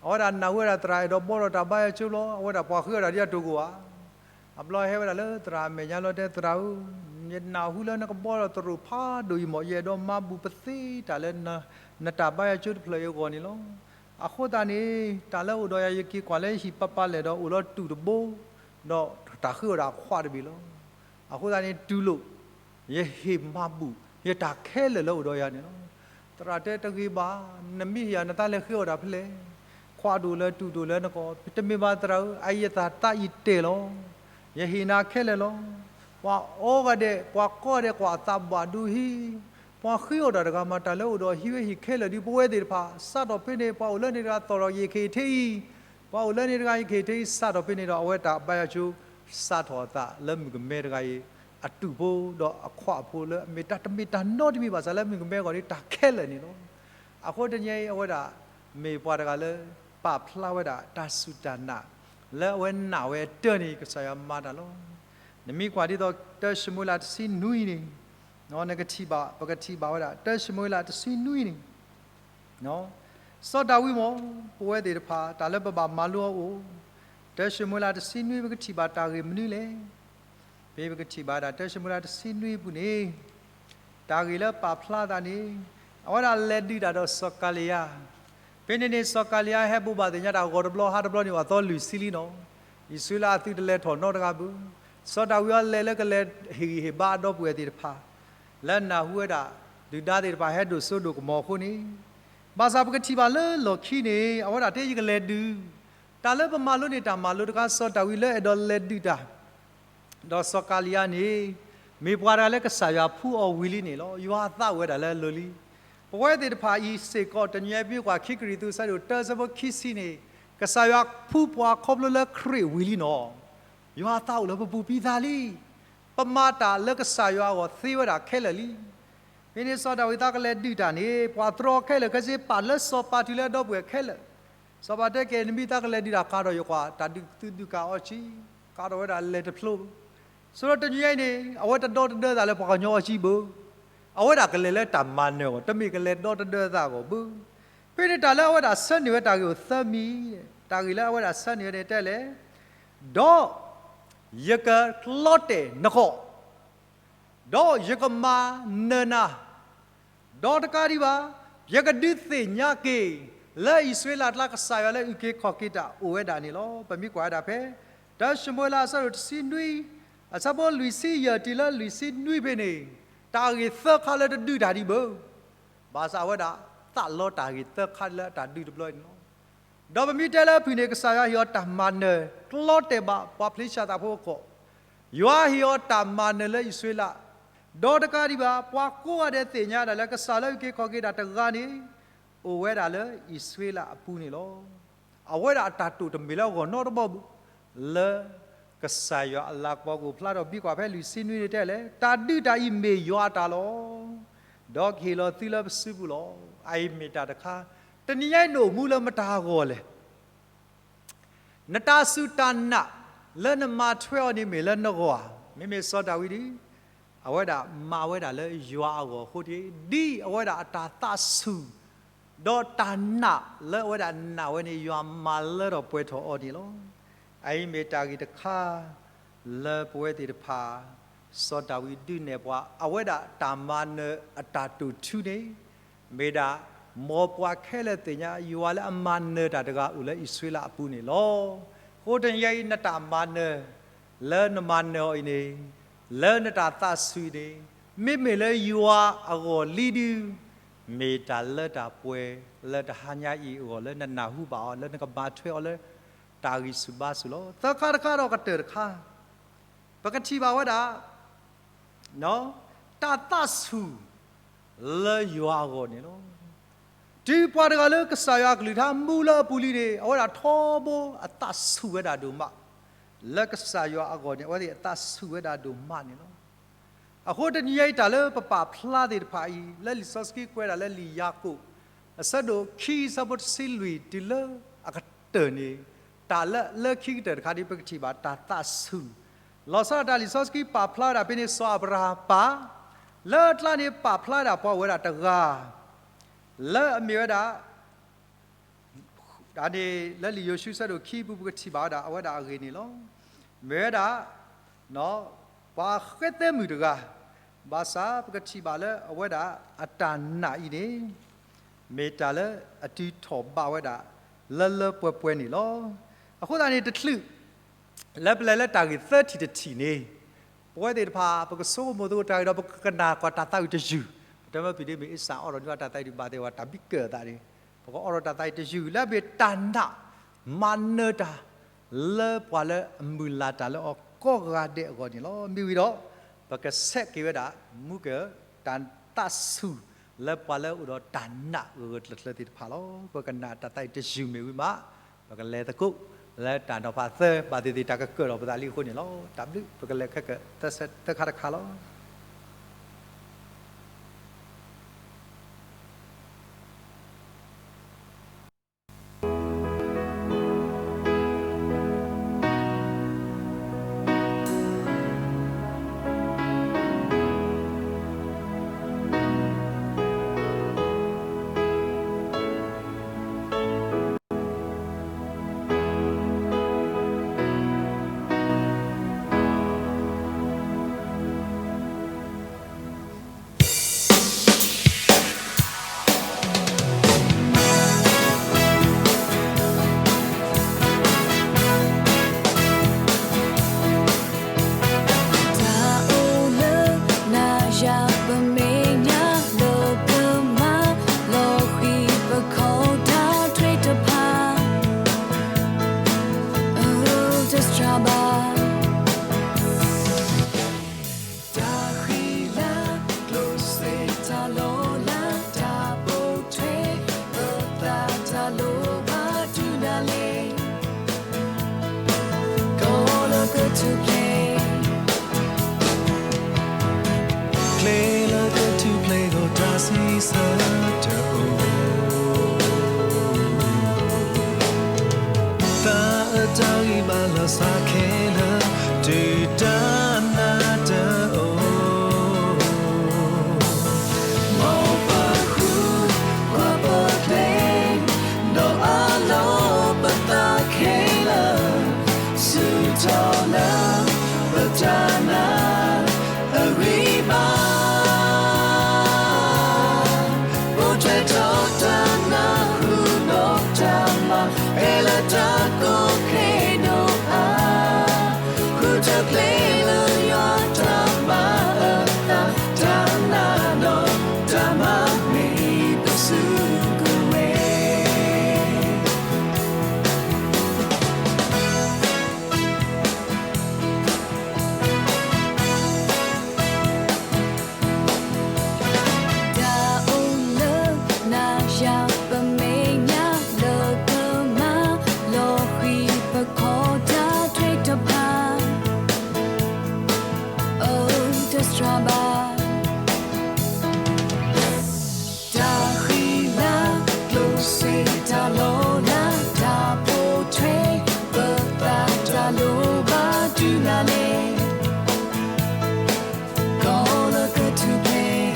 အဝဲဒၣ်နာ်ဟူဝဲဒၣ်သရၣ်အဲၣ်ဒိးဘှီဒီးတၢ်ဘါယွၤကၠိဘျီ, အဝဲဒၣ်ပှၤဃ့အီၣ်တၢ်ဒ်အတိၢ်ကိၢ်ဧါ. အဘျီဟဲဝဲဒၣ်လၢသရၣ်အမဲာ်ညါလီၤတဲသရၣ်ဧၢ, ယနာ်ဟူလၢနကဘှီဒီးသရိာ်ဖးဒိၣ်အံၤမး, ယအဲၣ်ဒိးမၤဘူၣ်ပသ့တၢ်လၢ နတၢ်ဘါယွၤကၠိတဖျၢၣ်အံၤအဂီၢ်န့ၣ်လီၤ. အဃိသတးန့ၣ် တၢ်လၢအိၣ်ဒီးယၤယက့ၤကွၢ်လၢယဟံၣ်ပၢ်ပၢ်လဲၣ်ဒီးအိၣ်လီၤတူၢ်တဘိ, ဒီးတၢ်ဃ့အီၣ်ဒၣ်ခွးတဘ့ၣ်လီၤ. အဃိသတးန့ၣ် တူၢ်လိာ် ယဟ့ၣ်မၤဘူၣ် ယတၢ်ခဲလၢာ်လၢအိၣ်ဒီးယၤန့ၣ်လီၤ. သရၣ်တဲတဂ့ၤဘၣ်, နမ့ၢ်ဟ့ၣ်ယၤနသးလဲၤဃ့အီၣ်တၢ်ဖဲလဲၣ်, ခွးဒိၣ်လၢတူၢ်ဒိၣ်လၢနကီၢ်, တမ့ၢ်ဘၣ်သရၣ်ဧၢ, အအံၤယသးယတဲာ်လီၤ. ယဟ့ၣ်နၤခဲလၢာ်လီၤ. ပှၤအီဂၤဒဲး ပှၤကိးဂၤဒဲးကွၢ်အသးဘၣ်ဒိဟံၣ်, ပှၤဃ့အီၣ်တၢ်တဂၤမး တၢ်လၢအိၣ်ဒီးဟံးဝဲဟံၣ်ခဲလၢာ်ဒ်ပဝဲသ့ၣ်တဖၣ်, စးထီၣ်ဖဲန့ၣ် ပှၤအိၣ်လၢန့ၣ်တဂၤသီၣ်ဒီးယကဟ့ၣ်ထဲအံၤ, ပှၤအိၣ်လၢန့ၣ်တဂၤယကဟ့ၣ်ထဲအံၤ, စးထီၣ်ဖဲန့ၣ်ဒီး အဝဲတၢ်ဘါယွၤကၠိ စးထီၣ်အသးလၢမုၣ်ကမဲတဂၤအံၤ အတူၢ်ဖိဒီးအခွးဖိလၢအမ့ၢ်တၢ်တမ့ၢ်တၢ်နီတမံၤဘၣ်ဆၣ်လၢမုၣ်ကမဲအဂီၢ်န့ၣ် တၢ်ခဲလၢာ်န့ၣ်လီၤ. အဃိတနံၤအံၤ အဝဲဒၣ် မ့ၢ်ပှၤတဂၤလၢ ပာ်ဖျါဝဲဒၣ်တၢ်စူၢ်တၢ်နာ် လၢအဝဲနာ်ဝဲအတၢ်န့ၣ် ကစၢ်ယွၤမၤတၢ်လီၤ. နမ့ၢ်ကွၢ်ဒ်သိး တၢၡမူၤအ့လးတဆံနွံန့ၣ်, နကထံၣ်ဘၣ်, ပကထံၣ်ဘၣ်ဝဲဒၣ် တၢၡမူၤအ့လးတဆံနွံန့ၣ် စီၤဒၤဝံးမ့ၢ် ပဝဲသ့ၣ်တဖၣ် တၢ်လၢပဘၣ်မၤလိအီၤအိၣ်, တၢၡမူၤအ့လးတဆံနွံ ပကထံၣ်ဘၣ်တၢ်ဂ့ၢ်မနုၤလဲၣ်. ဖဲပကထံၣ်ဘၣ်ဒၣ် တၢၡမူၤအ့လးတဆံနွံအပူၤန့ၣ် တၢ်ဂ့ၢ်လၢပာ်ဖျါသးန့ၣ် အဝဲဒၣ်လဲၤဒုးတၢ်ဒီးစီၤကၤလံယါ, ဖဲန့ၣ်န့ၣ် စီၤကၤလံယါဟဲဘိးဘၣ်သ့ၣ်ညါတၢ်ဂီၤတဘျီဟါတဘျီန့ၣ် အသီလွံၢ်ဆံလံနီၤ, အံၣ်စရ့လးအသုးတလဲၤထီၣ်နီတဂၤဘၣ်, စီၤဒၤဝံးအီၤလဲၤလၢကလဲၤဟ့ၣ်ဂံၢ်ဟ့ၣ်ဘါအဒီပုၢ်ဝဲၢ်သ့ၣ်တဖၣ်, လၢနၢ်ဟူဝဲဒၣ် ဒုၣ်ဒါသ့ၣ်တဖၣ်ဟဲဒိၣ်စိဒိၣ်ကမီၤအဃိန့ၣ်, ဘၣ်ဆၣ်ပကထံၣ်ဘၣ်လၢလီၢ်ခံန့ၣ် အဝဲဒၣ်တဲယကလဲၤဒုး, တၢ်လၢပမၤလိန့ၣ် တၢ်မၤလိတခါ စီၤဒၤဝံးလၢအဲၣ်ဒိးလဲၤဒုးတၢ် ဒီးစီၤကၤလံယါန့ၣ် မ့ၢ်ပှၤတဂၤလၢကစၢ်ယွၤဖှူအီၤဝံၤလံန့ၣ်လီၤ. ယွၤအသးအိၣ်ဝဲဒၣ်လၢအလိၤလံ. ပဝဲသ့ၣ်တဖၣ်အံၤစ့ၢ်ကီး တနံၤအံၤပမ့ၢ်ကွၢ်ခံကရံၣ်သူး အဆၢဒိၣ်တၢ အဆၢဖိခံဆံန့ၣ် ကစၢ်ယွၤဖှူပှၤခီဖျိလၢခရံာ်ဝံၤလံနီၤ. ယွၤအသးအိၣ်လၢပပူၤပံသးလံ. ပမၤတၢ်လၢကစၢ်ယွၤအဂီၢ်သ့ဝဲဒၣ်ခဲလၢာ်လံ. ဖဲန့ၣ်စီၤဒၤဝံးသးကလဲၤဒုးတၢ်န့ၣ် ပှၤတြီခဲလၢာ်ခဲဆ့ ပာ်လၢစီၤပၤတုၤလၢအဒီပုၢ်ဝဲၢ်ခဲလၢာ် စီၤပၤတဲကဲ နမ့ၢ်သးကလဲၤဒုးတၢ် ကးဒီးယကွၢ် တၢ်ဒုးသုဒုးကးအီၤကံ, ကးဒီးဝဲဒၣ်လဲၤတဖျိ, ဆိဒီးတနံၤအံၤန့ၣ် အဝဲတဒီတဒၢသးလၢပှၤကညီအီၤကံဘၣ်, အဝဲဒၣ်ကလဲၤလၢတၢ်မၤနၢၤအဂီၢ် တမ့ၢ်ကလဲၤဒီတဒၢသးအဂီၢ်ဘၣ်. ဖဲန့ၣ်တၢ်လၢအဝဲဒၣ်ဆၢန့ၢ်ဝဲတၢ်ဂ့ၢ်အိၣ်သၢမံၤ, တၢ်ဂ့ၢ်လၢအဝဲဒၣ်ဆၢန့ၢ်ဝဲန့ၣ်တဲလဲၣ်, ဒီးယကလီတဲာ်နဂီၢ် ဒီးယကမၤနၢၤနၤ, ဒီးတကးဒံးဘၣ် ယကဒုးသ့ၣ်ညါက့ၤ လၢအံၣ်စရ့လးအကျါ ကစၢ်ယွၤလၢအုၣ်က့ၤခီၣ်က့ၤတၢ်အိၣ်ဝဲဒၣ်န့ၣ်လီၤ. ပမ့ၢ်ကွၢ်ဝဲဒၣ်ဖဲ တၢၡမူၤအ့လး အဆၢဒိၣ်တဆံနွံ အဆၢဖိလွံၢ်ဆံယဲၢ်တုၤလၢလွံၢ်ဆံနွံဖဲန့ၣ်, တၢ်ဂ့ၢ်သၢခါလၢတဒုးတၢ်ဒံးဘၣ်. ဘၣ်ဆၣ်အဝဲဒၣ် သးလီတၢ်ဂ့ၢ်သၢခါလၢအတၢ်ဒုးတဘျီအံၤန့ၣ်လီၤ. ဒီးပမ့ၢ်တဲလၢအဖုၣ်န့ၣ် ကစၢ်ယွၤဟ့ၣ်အီၤတၢ်မၤနၢၤ ကျီတဲာ်ဘၣ်ပှၤဖလ့ၡသးဖိအဂီၢ်, ယွၤဟ့ၣ်အီၤတၢ်မၤနၢၤလၢအံၣ်စရ့လး, ဒီးတကးဒံးဘၣ် ပှၤကိးဂၤဒဲးသ့ၣ်ညါဒၣ်လၢကစၢ်လၢအုၣ်က့ၤခီၣ်က့ၤတၢ်တဂၤန့ၣ် အိၣ်ဝဲဒၣ်လၢအံၣ်စရ့လးအပူၤန့ၣ်လီၤ. အဝဲဒၣ်အတၢ်တိာ်တမ့ၢ်လၢအဂီၢ်နီတဘီဘၣ်, လၢကစၢ်ယွၤအလၤကပီၤကအိၣ်ဖျါထီၣ် ပမ့ၢ်ကွၢ်ဖဲလွံၢ်ဆံနွံန့ၣ်တဲလဲၣ်, တၢ်ဒုးတၢ်အံၤမ့ၢ်ယွၤအတၢ်လီၤ. ဒီးကဟ့ၣ်လီၤသုလၢပစုပူၤလီၤ. အအံၤမ့ၢ်တၢ်တခါ, တနံၤညါအံၤနအိၣ်မူလၢမတၤအဂီၢ်လဲၣ်. နတၢ်စူၢ်တၢ်နာ်လၢနမၤထွဲအီၤန့ၣ်မ့ၢ်လၢနဂီၢ်ဧါ. မ့မ့ၢ်စီၤဒၤဝံးဒီး အဝဲဒၣ်မၤဝဲဒၣ်လၢယွၤအဂီၢ်အဃိန့ၣ် ဒ်အဝဲဒၣ်အတၢ်သးဆူၣ် ဒီးတၢ်နာ်လၢအဝဲဒၣ်နာ်ဝဲန့ၣ် ယွၤမၤလၢထီၣ်ပှဲၤထီၣ်အီၤန့ၣ်လီၤ. အအံၤမ့ၢ်တၢ်ဂ့ၢ်တခါ လၢပဝဲသ့ၣ်တဖၣ် စီၤဒၤဝံးဒုးနဲၣ်ပှၤ အဝဲဒၣ်တၢ်မၤနၢၤအတၢ်တိာ်ထူန့ၣ် မ့ၢ်ဒၣ် မ်ပှၤခဲလၢာ်သ့ၣ်ညါ ယွၤလၢအမၤနၢၤတၢ်တဂၤအိၣ်လၢအံၣ်စရ့လးအပူၤန့ၣ်လီၤ. အဃိတနံၤအံၤ နတၢ်မၤနၢၤ လၢနမၤနၢၤအီၤအံၤန့ၣ် လၢနတၢ်သးဆူၣ်အံၤန့ၣ် မ့မ့ၢ်လၢယွၤအဂီၢ်လံဒုး မ့ၢ်တၢ်လၢတၢ်ပှဲၤလၢတဟါညါအံၤအဂီၢ် လၢနနၢ်ဟူဘၣ်အီၤ လၢနကမၤထွဲအီၤလၢ တၢ်ဂံၢ်ဆူၣ်ဘါဆူၣ်လီၤ. သၢခါတခါဒီးကတၢၢ်တခါ ပကထံၣ်ဘၣ်ဝဲဒၣ် တၢ်သးဆူၣ်လၢယွၤအဂီၢ်န့ၣ်လီၤ. တုၤပှၤတဂၤလၢကစၢ်ယွၤအကလုၢ်ကထါမူလၢအပူၤလံန့ၣ် အဝဲဒၣ်ထီဘိအသးဆူၣ်ဝဲဒၣ်ဒိၣ်မး, လၢကစၢ်ယွၤအဂီၢ်န့ၣ် အဝဲသ့ၣ်အသးဆူၣ်ဝဲဒၣ်ဒိၣ်မးန့ၣ်လီၤ. အဃိတနံၤအံၤတၢ်လၢပပာ်ဖျါသ့ၣ်တဖၣ်အံၤ လၢလံာ်စီဆှံကွဲးဒၣ်လၢလံာ်ယၤကိာ် အဆၢဒိၣ်ခံ အဆၢဖိတဆံလွံၢ်တုၤလၢအကတၢၢ်န့ၣ်, တၢ်လၢအလၢခံကတၢၢ်တခါဒ်ပကထံၣ်ဘၣ်တၢ်သးဆူၣ်, လီၤဆီဒၣ်တၢ်လံာ်စီဆှံပာ်ဖျါဝဲဒၣ်ဖဲန့ၣ် စီၤအၤဘြၤဟၣ်ပၢ်, လၢအကျါန့ၣ်ပာ်ဖျါဝဲဒၣ်ပှၤအိၣ်ဝဲဒၣ်တဂၤ လၢအမ့ၢ်ဝဲဒၣ် ဒ်န့ၣ် လၢလံာ်ယိၤၡူအဆၢဒိၣ်ခံပူၤ ပကထံၣ်ဘၣ်ဝဲဒၣ်အဝဲဒၣ်အဂ့ၢ်န့ၣ်လီၤ. မ့ၢ်ဝဲဒၣ် ပှၤဃဲသဲမုၣ်တဂၤ, ဘၣ်ဆၣ်ပကထံၣ်ဘၣ်လၢအဝဲဒၣ်အတၢ်နာ်အံၤန့ၣ် မ့ၢ်တၢ်လၢအတုၤထီၣ်ဘၣ်ဝဲဒၣ် လၢလၢပှဲၤပှဲၤန့ၣ်လီၤ. အဃိသတးန့ၣ်တချုး လၢပလဲၤလၢတၢ်ဂ့ၢ်သၢထံၣ်တထံၣ်န့ၣ်, ပဝဲသ့ၣ်တဖၣ် ပကဆိကမိၣ်သကိးတၢ်ဂ့ၢ်ဒီး ပကကနၣ်ကွၢ်တၢ်သးဝံၣ်တယုၢ်, အတၢ်မ့ၢ်ပံၤဒ်မ့ၢ်အ့ၣ်စၢ်အီၣ်ဒီးနွံအတၢ်သးဝံၣ်တဘၣ်သ့ၣ်ဝဲ တၢ်ဘံၣ်ကၢၢ်အသးန့ၣ်, ပကအီၣ်ဒီးတၢ်သးဝံၣ်တယုၢ် လၢအမ့ၢ်တၢ်နာ် မၤနၢၤတၢ် လၢပှၤလၢအမုၢ်လၢ်တၢ်လၢအီၤကိးဂၤဒဲးအဂီၢ်န့ၣ်လီၤ. မ့ၢ်ဝံၤဒီး ပကဆဲးက့ၤဝဲဒၣ် မူကၢၢ် တၢ်သးဆူၣ် လၢပှၤလၢအအိၣ်ဒီးတၢ်နာ်ဂၢၢ်ဂၢၢ်ကျၢၤကျၢၤသ့ၣ်တဖၣ်လီၤ. ပကနၣ်တၢ်သးဝံၣ်တယုၢ်မ့ၢ်ဝံၤမး ပကလဲၤသကိး လၢတၢ်နီၤဖးသၢ ဘၣ်သ့ၣ်သ့ၣ်တၢ်ကကၢၢ်ထီၣ်ပသးလံအဃိန့ၣ်လီၤ. တၢ်ဘျုး ပကလဲၤခဲကၢၢ်သၢခါတခါလီၤ. တၢ်အိၣ်လၢနၤယၤပမဲာ်ညါလၢကမၤလီၤဃံၤ ပခီၣ်တၢ်ထွဲတဖၣ် တစှၤဘၣ် တၢ်ဃံလၤကျိၣ်စ့တၢ်လီၤလး တၢ်ပိာ်ထွဲ ပသးတၢ်လိၣ်ဘၣ်ဒုးနၤလဲၣ် ကီလၢကထူၣ်ဖျဲး ကျဲလၢကထူၣ်ဖျဲးဂီၢ်တၢ်စံးဆၢတအိၣ် သးအတၢ်ဂံၢ်ဘါလီၤစှၤခဲလၢာ် တုၤတၢ်နးတအိၣ် မ်ပဃုကွၢ်ပကျဲ ဒီးအလီၢ်ပသးခဲလၢာ် ဆူၣ်ထီၣ်လၢ ပတၢ်နာ်အဂံၢ်ဘါ ပိာ်ထွဲထီၣ်တၢ်နၢ်ဟူဒီးတၢ်မၤ ဖဲလၢတၢ်ကီခဲဒိၣ်အါ ဃုထၢကျဲလၢယွၤတၢ်မၤအသး တၢ်နာ်ဒီးတၢ်မၤမ့ၢ်ပစုကဝဲၤ တၢ်အိၣ်လၢနၤယၤပမဲာ်ညါလၢကမၤလီၤဃံၤ ပခီၣ်တၢ်ထွဲတဖၣ် အိၣ်တစှၤဘၣ် တၢ်ဃံလၤကျိၣ်စ့တၢ်လီၤလး တၢ်ပိာ်ထွဲ ပသးတၢ်လိၣ်ဘၣ်ဒုးနၤလဲၣ် ကီလၢကထူၣ်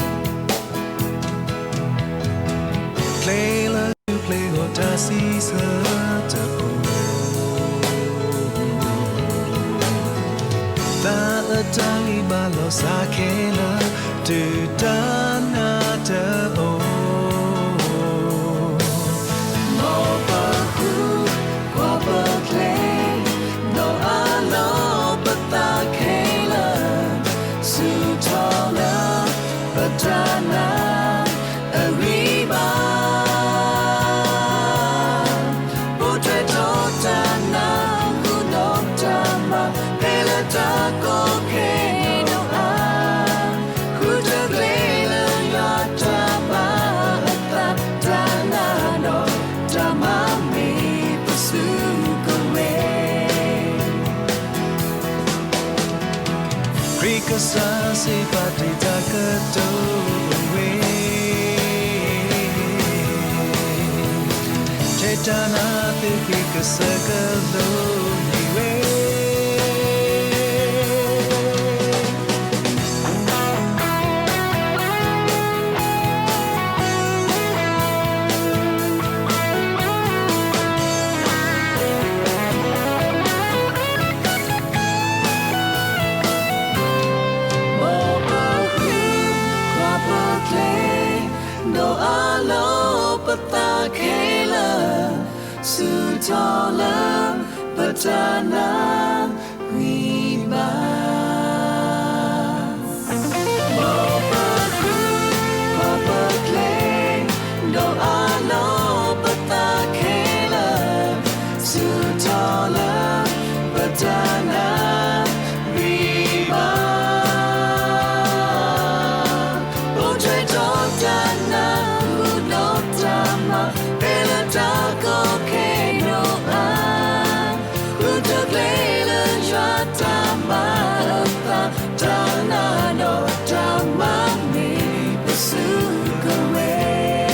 ဖျဲး ကျဲလၢကထူၣ်ဖျဲးဂီၢ်တၢ်စံးဆၢတအိၣ် သးအတၢ်ဂံၢ်ဘါလီၤစှၤခဲလၢာ် တုၤတၢ်နးတအိၣ် မ်ပဃုကွၢ်ပကျဲ ဒီးအလီၢ်ပသးခဲလၢာ် ဆူၣ်ထီၣ်လၢ ပတၢ်နာ်အဂံၢ်ဘါ ပိာ်ထွဲထီၣ်တၢ်နၢ်ဟူဒီးတၢ်မၤ ဖဲလၢတၢ်ကီခဲဒိၣ်အါ ဃုထၢကျဲလၢယွၤတၢ်မၤ စၢ်စံးဘၣ်တ့ၢ်တၢ်ကတိၤဝဲ, ထဲတၢ်နၢ်သုးဃ့ကစၢၢ်ကလိန့ၣ်ဝဲ. မ်ပဃုခွါပကျဲ, ဒီးအလီၢ်ပသးခဲလၢာ်, ဆူၣ်ထီၣ်လၢပတၢ်နၢ်ဂံၢ်ဘါ. မ်ပဃုခွါပကျဲ, ဒီးအလီၢ်ပသးခဲလၢာ်, ဆူၣ်ထီၣ်လၢပတၢ်နၢ်ဂံၢ်ဘါ. ပိာ်ထွဲဒီးတၢ်နၢ်ဟူဒီးတၢ်မၤ, ဖဲလၢတၢ်ကီခဲနီၢ်အါ, ဃုထၢကျဲလၢယွၤတၢ်မၤအသး, တၢ်နၢ်ဒီးတၢ်မၤန့ၣ်ပစုကဝဲၤ.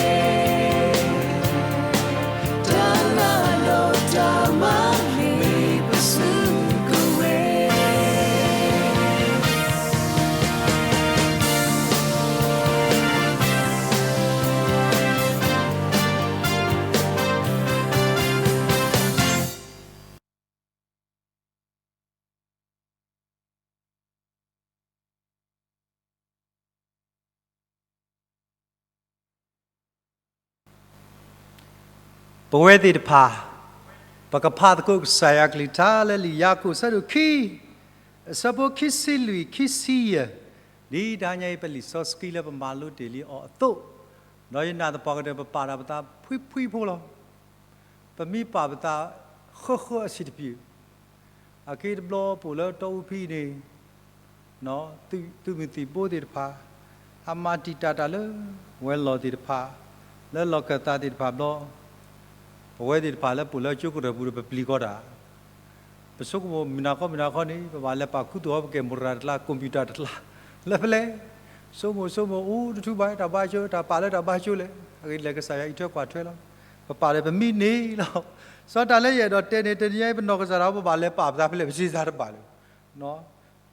တၢ်နၢ်ဒီးတၢ်မၤန့ၣ်ပစုကဝဲၤ. ပဝဲသ့ၣ်တဖၣ်, ပကဖးသကိးကစၢ်ယွၤကလုၢ်ကထါလၢလံာ်ယၤကိာ်အဆၢဒိၣ်ခံ, အဆၢဖိခံဆံလွံၢ်ခံဆံယဲၢ်, ဒ်တဟါညါအံၤပလံာ်စီဆှံလၢပမၤလိတ့ၢ်လံအီၤအသိး, ဒီးယနာ်သပှၢ်ကတၢၢ်ပပာ်တၢ်ပသးဖှံဖှံဖိလီၤ. ပမ့ၢ်ပာ်ပသးဃၢဃၢအဆံးတပျုာ်, အက့တဘျီပအိၣ်လၢတီအူဖံအံၤန့ၣ်, သုးမုၢ်သံၣ်ဘိသ့ၣ်တဖၣ်, အမၤတံာ်တာ်တၢ်လၢ ဝဲၤလီၢ်သ့ၣ်တဖၣ်, လၢလီၢ်ခၢၣ်သးသ့ၣ်တဖၣ်ဘျီ, ပဝဲသ့ၣ်တဖၣ်လၢပအိၣ်လၢကၠိကရၢၢ်ပူၤဒီးပပျံၤကီးတၢ်, ပဆိကမိၣ်မုၢ်နၤခီမုၢ်နၤခီန့ၣ် ပဘၣ်လဲၤပာ်ခူသူၣ်အီၤ ပကဲမိၢ်ရၤတကျါ computer တကျါ, လၢဖဲလဲၣ်, ဆိကမိၣ်ဆိကမိၣ်အိၣ်တထူၣ်ဘၣ် တၢ်ဘါကၠိ တၢ်ပာ်လၢတၢ်ဘါကၠိလဲၣ်, အဂ့ၢ်ဒ်လဲၣ်ကစၢ်ယွၤအံးထွဲကွၢ်ထွဲလီၤ. ပပာ်ဒီးပမံန့ၣ်လီၤ. စီၤတၢ်လၢယအဲၣ်ဒိးတဲန့ၣ် တနံၤညါအံၤပနီၢ်ကစၢ်ဒၣ်ဝဲ ပဘၣ်လဲၤပာ်ပသးဖဲလဲၣ် ပစံးစါတဘၣ်လၢၤ.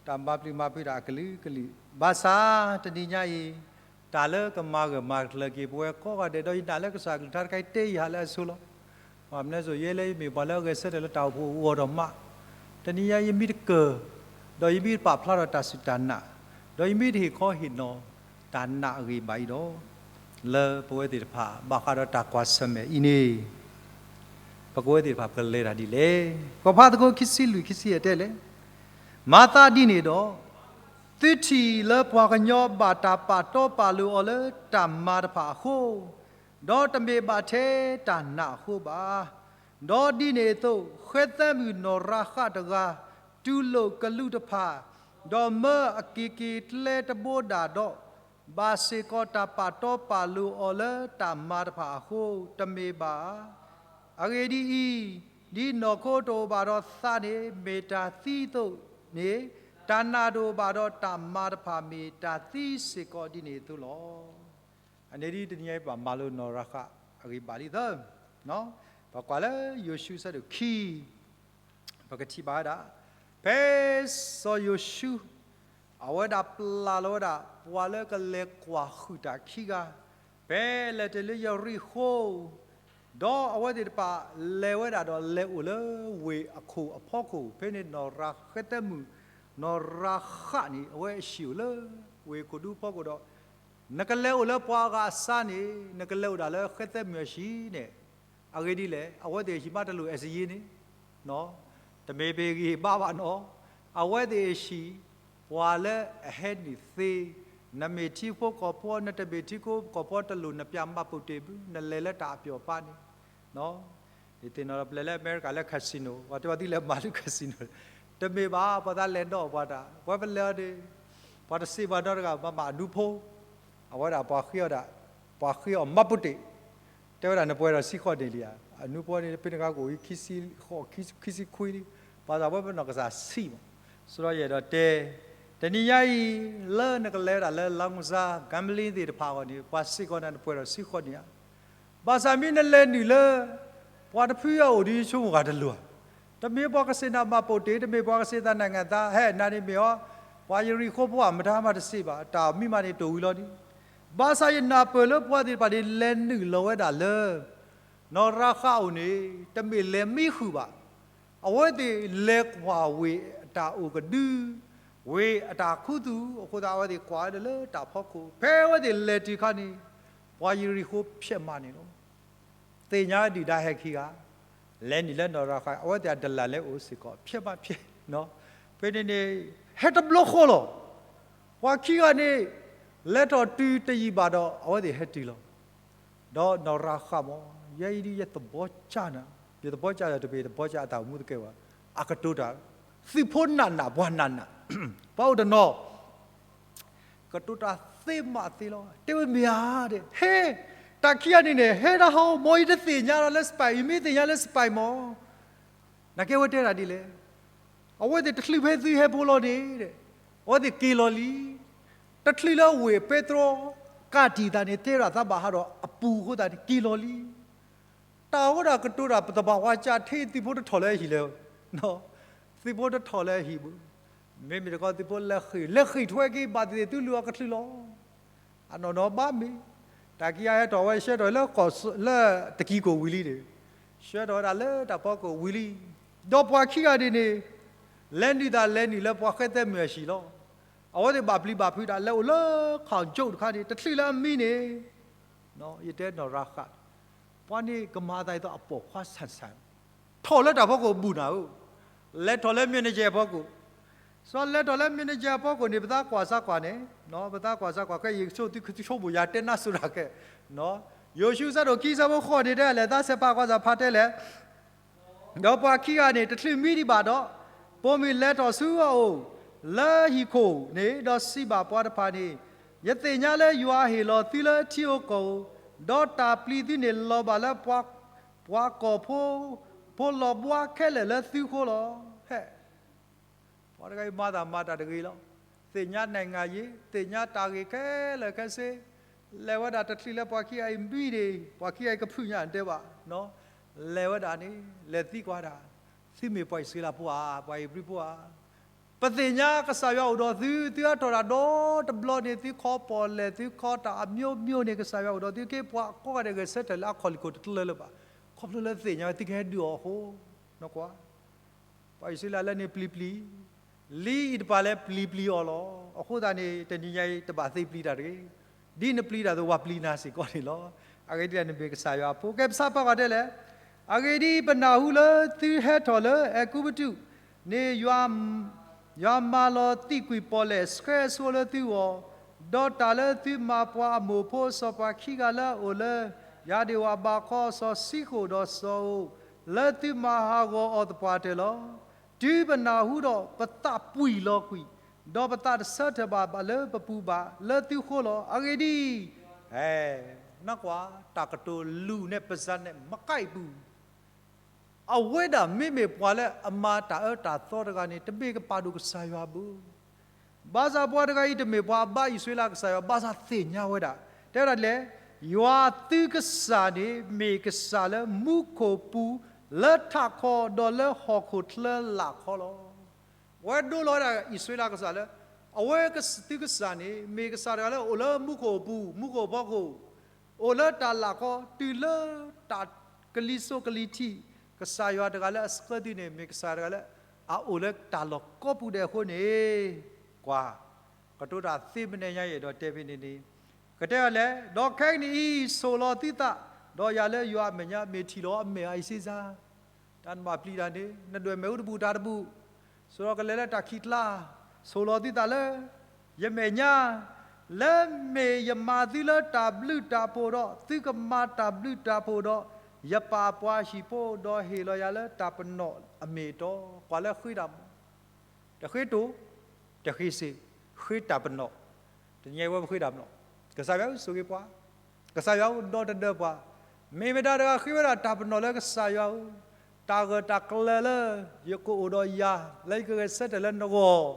တၢ်မၤပျံၤမၤဖုးတၢ်အကလုာ်ကလုာ်, ဘၣ်ဆၣ်တနံၤညါအံၤ တၢ်လၢကမၤဂၢၢ်မၤကျၢၤက့ၤ ပဝဲကိးဂၤဒဲး ဒီးယနာ်လၢကစၢ်ကလုၢ်ကထါတခါအံၤတဲယၤလၢအဆိလီၤ. ဘၣ်မနုၤအဃိ ယဲလၢယမ့ၢ်ပှၤလၢအဂဲၤဆၢထၢၣ်လၢတၢ်အိၣ်ဖှိၣ်အဂီၢ်ဒီးမး, တနံၤညါယမ့ၢ်တကၢၢ်, ဒီးယမ့ၢ်တပာ်ဖျါထီၣ်တၢ်စူၢ်တၢ်နာ်, ဒီးယမ့ၢ်တဟ့ၣ်ခီဟ့ၣ်နီၤတၢ်နာ်အဂ့ၢ်ဘၣ်အံၤဒီး, လၢပဝဲသ့ၣ်တဖၣ် ဘၣ်ဃးဒီးတၢ်ကွၢ်ဆၢၣ်မဲာ်အံၤန့ၣ် ပကဝဲသ့ၣ်တဖၣ်ပကလဲၤတၢ်ဒ်လဲၣ်. ကဖးသကိးခံဆံလွံၢ်ခံဆံယဲၢ်တဲလဲၣ်, မၤသးဒ်န့ၣ်ဒီး, သုထံၣ်လၢပှၤကညီဘၣ်တၢ်ပာ်တီပာ်လိၤအီၤလၢတၢ်မၤတဖၣ်အဃိ, ဒီးတမ့ၢ်ဘၣ်ထဲတၢ်နာ်အဃိဘၣ်. ဒီးဒ်န့ၣ်အသိး ဃဲသၢမုၣ်နီၢ်ရၤဃးတဂၤ တူၢ်လိာ်ကလူးတဖၣ်, ဒီးမၢအက့ၤက့ၤကျဲတဘိဒၣ်ဒီး, ဘၣ်စ့ၢ်ကီးတၢ်ပာ်တီပာ်လိၤအီၤလၢတၢ်မၤတဖၣ်အဃိ, တမ့ၢ်ဘၣ်ဧါ. အဂ့ၢ်ဒ်အံၤ, ဒ်နီၢ်ခိတအိၣ်ဘၣ်ဒီးသးန့ၣ် မ့ၢ်တၢ်သံအသိးန့ၣ်, တၢ်နာ်တအိၣ်ဘၣ်ဒီးတၢ်မၤတဖၣ် မ့ၢ်တၢ်သံစ့ၢ်ကီးဒ်န့ၣ်အသိးလီၤ. အန့ၣ်ဒ်တနံၤညါအံၤပဘၣ်မၤလိနီၢ်ရၤဃးအဂ့ၢ်ဘၣ်ဒ်သိး, ပကွၢ်လၢယိၤၡူအဆၢဒိၣ်ခံ ပကထံၣ်ဘၣ်ဝဲဒၣ်, ဖဲစီၤယိၤၡူ အဝဲဒၣ်ပျၢ်လီၤဝဲဒၣ် ပှၤလၢကလဲၤကွၢ်ဃုာ်တၢ်ခံဂၤ, ဖဲလဲၤတ့ၢ်လၢယရံၣ်ဃိၣ်, ဒီးအဝဲသ့ၣ်တဖၣ်လဲၤဝဲဒၣ်ဒီးလဲၤအိၣ်လၢဝ့ၢ်အခိၣ်အဖီခိၣ်, ဖဲန့ၣ်နီၢ်ရၤဃဲသၢမုၣ်, နီၢ်ရၤဃးန့ၣ် အဝဲအဟံၣ်အိၣ်လၢဝ့ၢ်အခိၣ်ဒူဖီခိၣ်ဒီး, နကလဲၤအိၣ်လၢပှၤအဂၤအစၢန့ၣ် နကလဲၤအိၣ်ဒၣ်လၢဃဲသၢမုၣ်အဟံၣ်န့ၣ်, အဂ့ၢ်ဒ်လဲၣ်, အဝဲသ့ၣ်အဟံၣ်မးတလိၣ်အဲၣ်စယ့န့ၣ်, တမ့ၢ်ပဂံၢ်ဘါဘၣ်နီၤ, အဝဲသ့ၣ်အဟံၣ်, ပှၤလၢအဟဲနုာ်သ့, နမ့ၢ်ထံဖိကီၢ်ဖိ နတမ့ၢ်ထံဖိကီၢ်ဖိတလိၣ်နပျၢ်မှတ်ပုံတင်ဘၣ်, နလဲၤလၢတၢ်အပျီၢ်အပၢ်န့ၣ်, ယသ့ၣ်နီၣ်ဒီးပလဲၤလၢအမဲရကၤလၢ casino, ပှၤတဲပှၤသံလဲၤမၤလၢ casino, တမ့ၢ်ဘၣ် ပှၤသးလဲၤနီၣ်ပှၤတၢ်, ပှၤပလဲၤအီၤန့ၣ်, ပှၤတစံးပှၤနီတဂၤ မၤမၤအနူဖိ, အဝဲဒၣ်ပှၤဃ့အီၤဒၣ်, ပှၤဃ့အီၤမှတ်ပုံတင်, တဲဝဲဒၣ်နပှဲၤဒီးဆံဃိးန့ၣ်လံဧါ, အနူဖိန့ၣ် ဖဲန့ၣ်အခါကအိၣ်ခံဆံဃိး ခံဆံခွံလံ, ပှၤသးပှၢ်ပနီၢ်ကစၢ်ဆံးမး, ဆိုတော့ယအဲၣ်ဒိးတဲ, တနံၤညါအံၤ လၢနကလဲၤဝဲဒၣ်လၢ လောင်းကစား gambling သ့ၣ်တဖၣ်အဂီၢ်န့ၣ် ပှၤစ့ၢ်ကီးနၤ နပှဲၤဒီးဆံဃီနံၣ်ဧါ. ဘၣ်ဆၣ်မ့ၢ်နလဲၤနုာ်လၢ ပှၤတဖုအအိၣ်ဒီး ယဆိကမိၣ်ဂၤတလိၤဧါ. တမ့ၢ်ပှၤကစ့ၢ်နၤ မှတ်ပုံတင်, တမ့ၢ်ပှၤကစ့ၢ်နၤ နိုင်ငံသား, ဟဲနၤန့ၣ်မ့ၢ်အီၤ ပှၤယရံၣ်ဃိဖိဧါ မတၤမးတစံးဘၣ်, တၢ်မံမးန့ၣ် တိၢ်ဝံၤလီၤဒံး. ဘၣ်ဆၣ်ယနၢ်ပၢၢ်လၢပှၤသ့ၣ်တဖၣ်န့ၣ် လဲၤနုာ်လီၤဝဲဒၣ်လၢ နီၢ်ရၤဃးအအိၣ်န့ၣ် တမ့ၢ်လဲၤမံဃုာ်ဘၣ်. အဝဲသ့ၣ်လဲၤကွၢ်ဝ့ၢ်အတၢ်အိၣ်ကဒု, ဝ့ၢ်အတၢ်ခူသူၣ်, အဃိသတးအဝဲသ့ၣ်ကွၢ်ဝဲဒၣ်လၢတၢ်ဖီခိၣ်, ဖဲအဝဲသ့ၣ်လဲၤတုၤအခါန့ၣ် ပှၤယရံၣ်ဃိဖျဲးမးန့ၣ်လီၤ. သ့ၣ်ညါဒုၣ်ဒါဟဲခံဂၤ လဲၤနုာ်လၢနီၢ်ရၤဃး, အဝဲသ့ၣ်အတလၢ်လဲၤအိၣ်စ့ၢ်ကီး ဖျဲးမးဖျဲး, ဖဲန့ၣ်န့ၣ် ဟဲတဘျီဃီလီၤ. ပှၤခံဂၤန့ၣ် လဲၤထီၣ်တုၤတယံာ်ဘၣ်ဒီး အဝဲသ့ၣ်ဟဲတုၤလီၤ. ဒီးနီၢ်ရၤဃးမး, ယဲအံၤဒ်ယသဘောကျနၤ, ယသဘောကျနၤတမ့ၢ် သဘောကျအတၢ်အိၣ်မူသကဲဘၣ်, အကတိၤတၢ်, သုးဖိနးနး ပှၤနးနး, ပှၤအိၣ်တနီၤ ကတိၤတၢ်သ့မးသ့လီၤ. တဲဝဲမ့ၢ်ဧါဒီး ဟဲ, တၢ်ခံဂၤန့ၣ်န့ၣ် ဟဲဒၣ်ဟီ မ်ယတသ့ၣ်ညါဒီးလၢ spy, ယမ့ၢ်သ့ၣ်ညါလၢ spy မး, နာ်က့အဝဲတဲဒၣ်ဒ်လဲၣ်, အဝဲသ့ၣ်တချုးဖဲသုဟဲဖိလီၤန့ၣ်, အဝဲသ့ၣ်က့ၤလီၤလံ. တချုးလၢဝ့ၢ်ပဲတြီ ကးတံာ်သးန့ၣ် တဲဒၣ်သးဘၣ်ဟးဒီးအပူၤအဃိသတးန့ၣ် က့ၤလီၤလံ. တၢ်အိၣ်ဒၣ်ကတိၤတၢ်ပသဘၣ်ဝါစၢ်ထဲ သုးဖိတထီၣ်လၢအဟံၣ်လဲၣ်, သုးဖိတထီၣ်လၢအဟံၣ်ဘၣ်. မ့မ့ၢ်တခီ သုးဖိလဲၤဃ့ၢ်, လဲၤဃ့ၢ်ထွဲက့ၤ ဘၣ်သ့ၣ်သ့ၣ်သုလူၤအီၤကချုးလီၤ. အနီၢ်နီၢ်ဘၣ်မ့ၢ်, တၢ်ခံဂၤဟဲထီၣ်ဝဲ ဆှၢထီၣ်လၢ လၢတကံၤကိၣ်ဝံၤလံန့ၣ်, ဆှၢထီၣ်ဝဲဒၣ်လၢတၢ်ဖီခိၣ်ဝံၤလံ. ဒီးပှၤခံဂၤန့ၣ်န့ၣ် လဲၤနုာ်သးလဲၤနုာ်လၢပှၤဃဲသဲမုၢ်အဟံၣ်လီၤ. အဝဲသ့ၣ်ဘၣ်ပျံၤဘၣ်ဖုးဒၣ် လဲၤအိၣ်လၢ ခီၣ်ကၠိၣ်တခါန့ၣ် တချုးလၢအမံန့ၣ်, ယတဲနီၢ်ရၤဃး, ပှၤန့ၣ်ကမၤအသးဒ်သိးအပိာ်ခွါဆၣ်ဆၣ်, ထီၣ်လၢတၢ်ဖီခိၣ်ဘူးနၤဧၢ, လဲၤထီၣ်လၢ manager အဖီခိၣ်, စီၤလဲၤထီၣ်လၢ manager အဖီခိၣ်န့ၣ် ပသးကွၢ်စၢ်ကွၢ်န့ၣ်, ပသးကွၢ်စၢ်ကွၢ်ခဲအံၤ ကဆိသုကဆိမိၣ်ယၤတဲနါစိၤတၢ်ခဲ, ယိၤၡူ အဆၢဒိၣ်ခံ အဆၢဖိဃိးန့ၣ် တဲလဲၣ်, သးစဲးဖးကွၢ်စၢ်ဖးတဲလဲၣ်, ဒီးပှၤခံဂၤန့ၣ် တချုးမံဒံးဘၣ်ဒီး, ပိာ်မုၣ်လဲၤထီၣ်ဆူအအိၣ် လၢဟံၣ်ခိၣ်န့ၣ်, ဒီးစံးဘၣ်ပှၤတဖၣ်န့ၣ်, ယသ့ၣ်ညါလၢယွၤဟ့ၣ်လီၤသုလၢထံဧိၤကီၢ်ဧိၤ, ဒီးတၢ်ပျံၤသုန့ၣ်လီၤဘၣ်လၢ ပှၤကီၢ်ဖိ ဖိလီၤဘှါခဲလၢာ်လၢသုဃိလီၤ. ဟဲ ပှၤတဂၤအံၤမၤတၢ်မၤတၢ်တဂ့ၤလီၤ. သ့ၣ်ညါ နိုင်ငံရေး, သ့ၣ်ညါတၢ်ဂ့ၢ်ခဲလၢာ်ခဲဆ့, လဲၤဝဲဒၣ်တချုးလၢပှၤခံဂၤအံၤမံန့ၣ်, ပှၤခံဂၤအံၤကဖုၣ်ညါတဲဘၣ်, လဲၤဝဲဒၣ်န့ၣ် လဲၤသံကွၢ်ဒၣ်, သုမ့ၢ်ပှၤအံၣ်စရ့လးဖိဧါ, ပှၤဧ့ၤဘြံၤဖိဧါ. ပသ့ၣ်ညါကစၢ်ယွၤအိၣ်ဒီးသု, သုဟးထီၣ်တၢ်ဒီတဘျီန့ၣ် သုခီပီၣ်လဲၣ်, သုခီတၢ်အမျိုးမျိုးန့ၣ် ကစၢ်ယွၤအိၣ်ဒီးသုက့ၤ, ပှၤကိးဂၤဒဲးဂဲၤဆၢထၢၣ်လၢအခီၣ်လံၢ်ခိၣ်တကျၢလၢၤဘၣ်, ခီဖျိလၢသ့ၣ်ညါဝဲသုကဟဲဒုးအီၤအဃိ, နကွၢ် ပှၤအံၣ်စရ့လးလၢန့ၣ်ပျံၤပျံၤ, လံအံၤတပၤလၢပျံၤပျံၤအီၤလီၤ. အဃိသတးန့ၣ် တနံၤညါအံၤ တဘၣ်သ့ပျံၤတၢ်တဂ့ၤ, ဒ်နပျံၤတၢ်သိး ပှၤပျံၤနၤစ့ၢ်ကီးန့ၣ်လီၤ. အဂ့ၢ်ဒ်လဲၣ် နမ့ၢ်ကစၢ်ယွၤအဖိ, ကဲ ပဆါပာ်ကွၢ်တဲလဲၣ်. အဂ့ၢ်ဒ်အံၤ, ပနၢ်ဟူလၢသုဟဲထီၣ်လၢအဲၤကူပတူးန့ၣ်, ယွၤမၤလီၤသံာ်ကွံာ်ပီၣ်လဲၣ်ဆှဲအဆိလၢသုဂီၢ်, ဒီးတၢ်လၢသုမၤပှၤအမိၢ်ဖိစီၤပၤခံဂၤလၢအအိၣ်လၢယၤဒ့ၣ်ဝၣ်ဘးခီ စီၤစံဃိၣ်ဒီးစီၤဧိၣ်, လၢသုမၤဟးဂီၤအီၤသပှၢ်တၢၢ်လီၤ. တုၤပနၢ်ဟူဒီး ပသးပှံၢ်လီၤကွံာ်, ဒီးပသးတဆၢထၢၣ်ဘၣ်လၢပပူၤဘၣ်လၢသုဃိလီၤ. အဂ့ၢ်ဒ်အံၤ, အဲ, နကွၢ်, တၢ်ကတိၤလူၤနဲၣ်ပစၢ်နဲၣ် မကါအံၤပူၤ, အဝဲဒၣ်မ့မ့ၢ်ပှၤလၢအမၤတၢ်အၢတၢ်သီတဂၤန့ၣ် တမ့ၢ်ကပာ်ဒိၣ်ကစၢ်ယွၤဘၣ်. ဘၣ်ဆၣ်ပှၤတဂၤအံၤတမ့ၢ်ပှၤအဘါအံၣ်စရ့လးကစၢ်ယွၤ, ဘၣ်ဆၣ်သ့ၣ်ညါဝဲဒၣ်, တဲဝဲဒၣ်လဲၣ်, ယွၤသုကစၢ်န့ၣ် မ့ၢ်ကစၢ်လၢမူခိၣ်ပူၤ, လၢထးခီဒီးလၢဟီၣ်ခိၣ်ချၢလာ်ခီလီၤ. အဝဲဒိလီၤဝဲဒၣ်အံၣ်စရ့လးကစၢ်လၢ အဝဲသုကစၢ်န့ၣ် မ့ၢ်ကစၢ်တဂၤလၢအိၣ်လၢမူခိၣ်အပူၤ, မူခိၣ်ဖီခိၣ်, အိၣ်လၢတၢ်လာ်ခီ, တုၤလၢတၢ်ကလံၤစိးကလံၤထံး, ကစၢ်ယွၤတဂၤလၢအဆှၢသုန့ၣ် မ့ၢ်ကစၢ်တဂၤလၢအအိၣ်လၢတၢ်လီၢ်ကိးပူၤဒဲးအဃိန့ၣ်, ကွၢ်, ကတိၤတၢ်သ့မနုၤညါအံၤ ဒီးတဲဖဲန့ၣ်န့ၣ်, ကတဲလဲၣ်, ဒီးခဲကနံၣ်အံၤ ဆိၣ်လီၤသုသး, ဒီးယၤလၢယွၤအမဲာ်ညါ မ့ၢ်ထံၣ်လီၤအမဲာ်အံၤစ့ၢ်ကီး တၢ်နဘၣ်ပျံၤတၢ်န့ၣ် နဒွဲၣ်မ့ၣ်အူတဘူၣ်တၢ်တဘူၣ်, ဆိၣ်လီၤကလဲၤလၢတၢ်ခံးကျါ, ဆိၣ်လီၤသုသးလၢယမဲာ်ညါ, လၢမ့ၢ်ယမၤသုလၢတၢ်ဘျုးတၢ်ဖှိၣ်ဒီး သုကမၤတၢ်ဘျုးတၢ်ဖှိၣ်ဒီး ယပၢ်ပှၤဟံၣ်ဖိ, ဒီးဟ့ၣ်လီၤယၤလၢတၢ်ပနီၣ်အမ့ၢ်အတီ, ကွၢ်လၢဃ့တၢ်မနီၣ် တဃ့တိၢ်, တဃ့စ့း, ဃ့တၢ်ပနီၣ်, တနံၤညါအံၤဝဲပဃ့တၢ်ပနီၣ်, ကစၢ်ယွၤဧၢ ဆိၣ်ဂ့ၤပှၤ, ကစၢ်ယွၤဧၢ ဒီတဒၢပှၤ, မ့ၢ်မတၤတဂၤဃ့ဝဲဒၣ်တၢ်ပနီၣ်လၢကစၢ်ယွၤဧၢ, တၢ်ဂၢၢ်တၢ်ကျၢၤလၢ ယကအိၣ်ဒီးယၤ လၢယကဂဲၤဆၢထၢၣ်လၢနဂီၢ်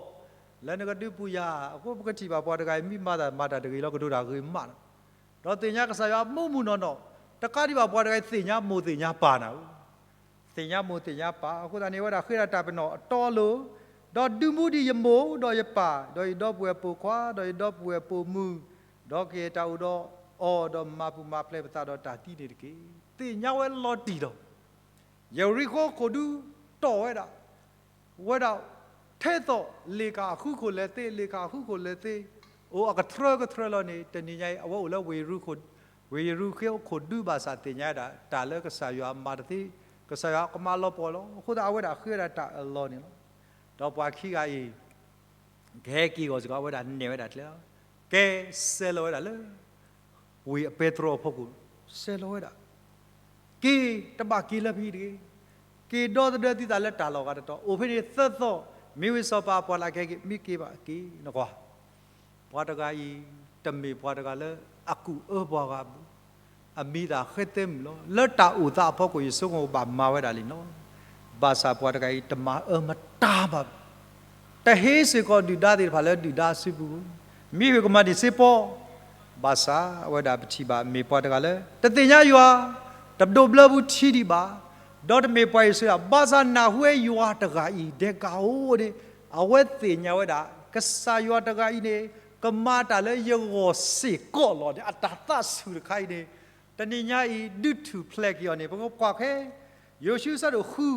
လၢနကဒုးပူၤယၤ, အဃိပကထံၣ်ဘၣ်ပှၤတဂၤအံၤ မ့ၢ်မၤတၢ်မၤတၢ်တဂ့ၤလီၤ ကဒိးတၢ်ဂ့ၤမးလီၤ. ဒီးသ့ၣ်ညါကစၢ်ယွၤမူးမူးနီၢ်နီၢ်, တကးဒံးဘၣ်ပှၤတဂၤအံၤသ့ၣ်ညါမိၢ်သ့ၣ်ညါပၢ်နၤဧၢ, သ့ၣ်ညါမိၢ်သ့ၣ်ညါပၢ်, အဃိသတးန့ၣ် အဝဲဒၣ်ဃ့ဒၣ်တၢ်ပနီၣ်အတီအလိၤ, ဒီးဒုးမူဒံးယမိၢ်ဒီးယပၢ်, ဒီးယဒီပုၢ်ဝဲၢ်ပိာ်ခွါ, ဒီးယဒီပုၢ်ဝဲၢ်ပိာ်မုၣ်, ဒီးကယဲၢ်တၢ်အိၣ်ဒီးအီၤ, ဒီးမၤပူၤမၤဖျဲးပသးဒီးတၢ်သံန့ၣ်တက့ၢ်. သ့ၣ်ညါဝဲလီၤတံၢ်လီၤ. ယရံၣ်ဃိခိၣ်ဒူတီၢ်ဝဲဒၣ်, ဝဲဒၣ်ထဲသိး လ့ၣ်ခၣ်ဃုခိၣ်လဲၤသ့, လ့ၣ်ခၣ်ဃုခိၣ်လဲၤသ့, အိၣ်အကထြၢကထြၢလီၤန့ၣ် တနံၤညါအံၤ အဝဲအိၣ်လၢ ဝ့ၢ်ယရံၣ်ဃိခိၣ်ဒူဘၣ်ဆၣ်သ့ၣ်ညါဝဲဒၣ် တၢ်လၢကစၢ်ယွၤမၤတသ့, ကစၢ်ယွၤကမၤလီၤပှီၢ်လီၤ. အဃိသတးအဝဲဒၣ်ဃ့ဝဲဒၣ်တၢ်အလီၢ်န့ၣ်လီၤ. ဒီးပှၤခံဂၤအံၤ ကဟဲက့ၤအဂီၢ်စ့ၢ်ကီး အဝဲဒၣ်နဲၣ်ဝဲဒၣ်ကျဲလီၤ. ကဲဆဲးလီၤဝဲဒၣ်လၢ ဝ့ၢ်အပဲတြီအဖီခိၣ်, ဆဲးလီၤဝဲဒၣ်, က့ၤတဘၣ်က့ၤလၢဖဲအံၤတဂ့ၤ, က့ၤဒီသဒၢသုသးလၢတၢ်လီၢ်ဂၤတတီၤ, အိၣ်ဖဲန့ၣ်သၢသီ, မ့ၢ်ဝံၤစီၤပၤပှၤလၢကဟဲက့ၤ မ့ၢ်က့ၤဘၣ်က့ၤနကွၢ် ပှၤတဂၤအံၤ တမ့ၢ်ပှၤတဂၤလၢအကူၣ်အၢပှၤဂၤဘၣ်, အမံၤသးဃဲသဲမုၣ်လီၤ. လၢတၢ်အိၣ်သးအဖီခိၣ် ယဆိကမိၣ်ဘၣ်မၤဝဲဒၣ်လံလီၤ. ဘၣ်ဆၣ်ပှၤတဂၤအံၤ တမၤအၢမတၤဘၣ်ဘၣ်, တဟ့စ့ၢ်ကီးဒုၣ်ဒါသ့ၣ်တဖၣ်လၢဒုၣ်ဒါအစုပူၤ, မ့ၢ်ဝံၤကမၤဒံးစ့ပီ, ဘၣ်ဆၣ်အဝဲဒၣ်ပထံၣ်ဘၣ် မ့ၢ်ပှၤတဂၤလၢ တသ့ၣ်ညါယွၤ, တဒိးဘျၢဘူးထံဒံးဘၣ်, ဒီးတမ့ၢ်ပှၤအံၣ်စရ့လး, ဘၣ်ဆၣ်နၢ်ဟူဝဲယွၤတဂၤအံၤ ဒဲကၤဧိၤန့ၣ်, အဝဲသ့ၣ်ညါဝဲဒၣ် ကစၢ်ယွၤတဂၤအံၤန့ၣ် ကမၤတၢ်လၢယဂီၢ်စ့ၢ်ကီးလီၤန့ၣ် အတၢ်သးဆူၣ်တခါအံၤန့ၣ်, တနံၤညါအံၤ ဒုးထူၣ်ဖျဲးက့ၤအီၤန့ၣ် ပကကွၢ်ခဲ ယိၤၡူအဆၢဒိၣ်ဃု,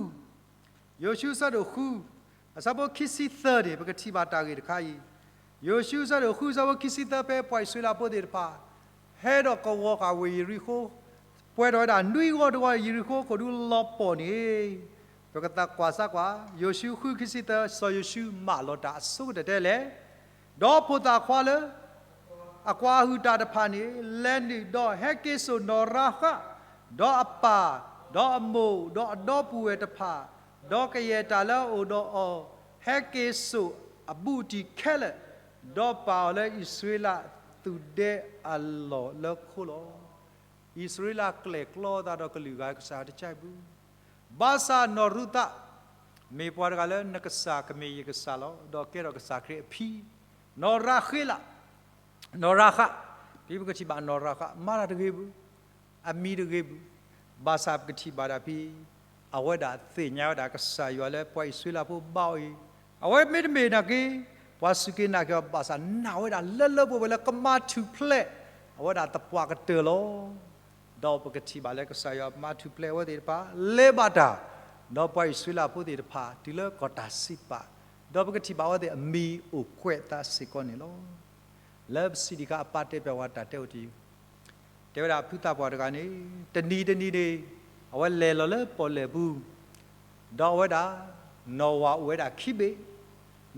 ယိၤၡူအဆၢဒိၣ်ဃု, အဆၢဖိခံဆံသၢန့ၣ် ပကထံၣ်ဘၣ်တၢ်ဂ့ၢ်တခါအံၤ, ယိၤၡူအဆၢဒိၣ်ဃု အဆၢဖိခံဆံသၢ ဖဲပှၤအံၣ်စရ့လးဖိသ့ၣ်တဖၣ် ဟဲဒီးကဝီၤဃာ်ဝ့ၢ်ယရံၣ်ဃိ, ပှဲၤထီၣ်ဝဲဒၣ်နွံဂီၢ်တဂီၢ် ယရံၣ်ဃိခိၣ်ဒူလီၤပှီၢ်န့ၣ်, ပကသးကွၢ်စၢ်ကွၢ် ယိၤၡူဃုခံဆံသၢ စီၤယိၤၡူမၢလီၤတၢ်အဆိကတၢၢ်တဲလဲၣ် ဒီးဖိသၣ်ခွါလၢ အကွၢ်ဟုၣ်တၢ်တဖၣ်န့ၣ် လဲၤနုာ်ဒီးဟဲက့ၤစိာ်နီၢ်ရၤဃး, ဒီးအပၢ်, ဒီးအမိၢ်, ဒီးအဒီပုၢ်ဝဲၢ်တဖၣ်, ဒီးကယဲၢ်တၢ်လၢအအိၣ်ဒီးအီၤ, ဟဲက့ၤစိာ်အဘူးအတံၢ်ခဲလၢာ်, ဒီးပာ်အီၤလၢအံၣ်စရ့လးသူၣ်ဒဲအလီၢ်လၢခိလီၤ. အံၣ်စရ့လးကျဲၣ်ကျီသးဒီးကလုာ်ဂၤကစၢ်တကၢၢ်ပူၤ, ဘၣ်ဆၣ်နီၢ်ရူၤသး မ့ၢ်ပှၤတဂၤလၢနကစၢ်ကမ့ၢ်ယကစၢ်လီၤ, ဒီးကဲထီၣ်ကစၢ်ခရံာ်အဖံ, နီၢ်ရၤဃ့လး, နီၢ်ရၤဃး, ဖဲပကထံၣ်ဘၣ်နီၢ်ရၤဃး မၤတၢ်တဂ့ၤဘၣ်, အမံၤတဂ့ၤဘၣ်, ဘၣ်ဆၣ်ပကထံၣ်ဘၣ်ဒၣ်ဖဲ အဝဲဒၣ်သ့ၣ်ညါဝဲဒၣ်ကစၢ်ယွၤလၢပှၤအံၣ်စရ့လးဖိဘါအီၤအံၤ, အဝဲမ့တမ့ၢ်နာ်က့ ပှၤစူၢ်က့ၤနာ်က့ၤအီၤဘၣ်ဆၣ် နာ်ဝဲဒၣ်လၢလၢပှဲၤပှဲၤလၢကမၤထူၣ်ဖျဲး အဝဲဒၣ်သပှၢ်ကတၢၢ်လီၤ. ဒီးပကထံၣ်ဘၣ်လၢကစၢ်ယွၤမၤထူၣ်ဖျဲးအဝဲသ့ၣ်တဖၣ် လဲၤဘၣ်တၢ်, ဒီးပှၤအံၣ်စရ့လးဖိသ့ၣ်တဖၣ် တုၤလၢကီၢ်တၢ်စံးပာ်, ဒီးပကထံၣ်ဘၣ်အဝဲသ့ၣ်အမံၤအိၣ်ကွဲးသးစ့ၢ်ကီးန့ၣ်လီၤ. လၢပစံးဒံးခါအပၢ်တဲပၠးဝဲတၢ်တဲအိၣ်တယုၢ်, တဲဝဲဒၣ်ဖုသးပှၢ်တဂၤန့ၣ် တနံၤတနံၤန့ၣ် အဝဲလဲၤလီၤလၢပီၣ်လဲၣ်ပူၤ, ဒီးအဝဲဒၣ် နီၢ်ဝၤအိၣ်ဝဲဒၣ်ခံဘ့ၣ်,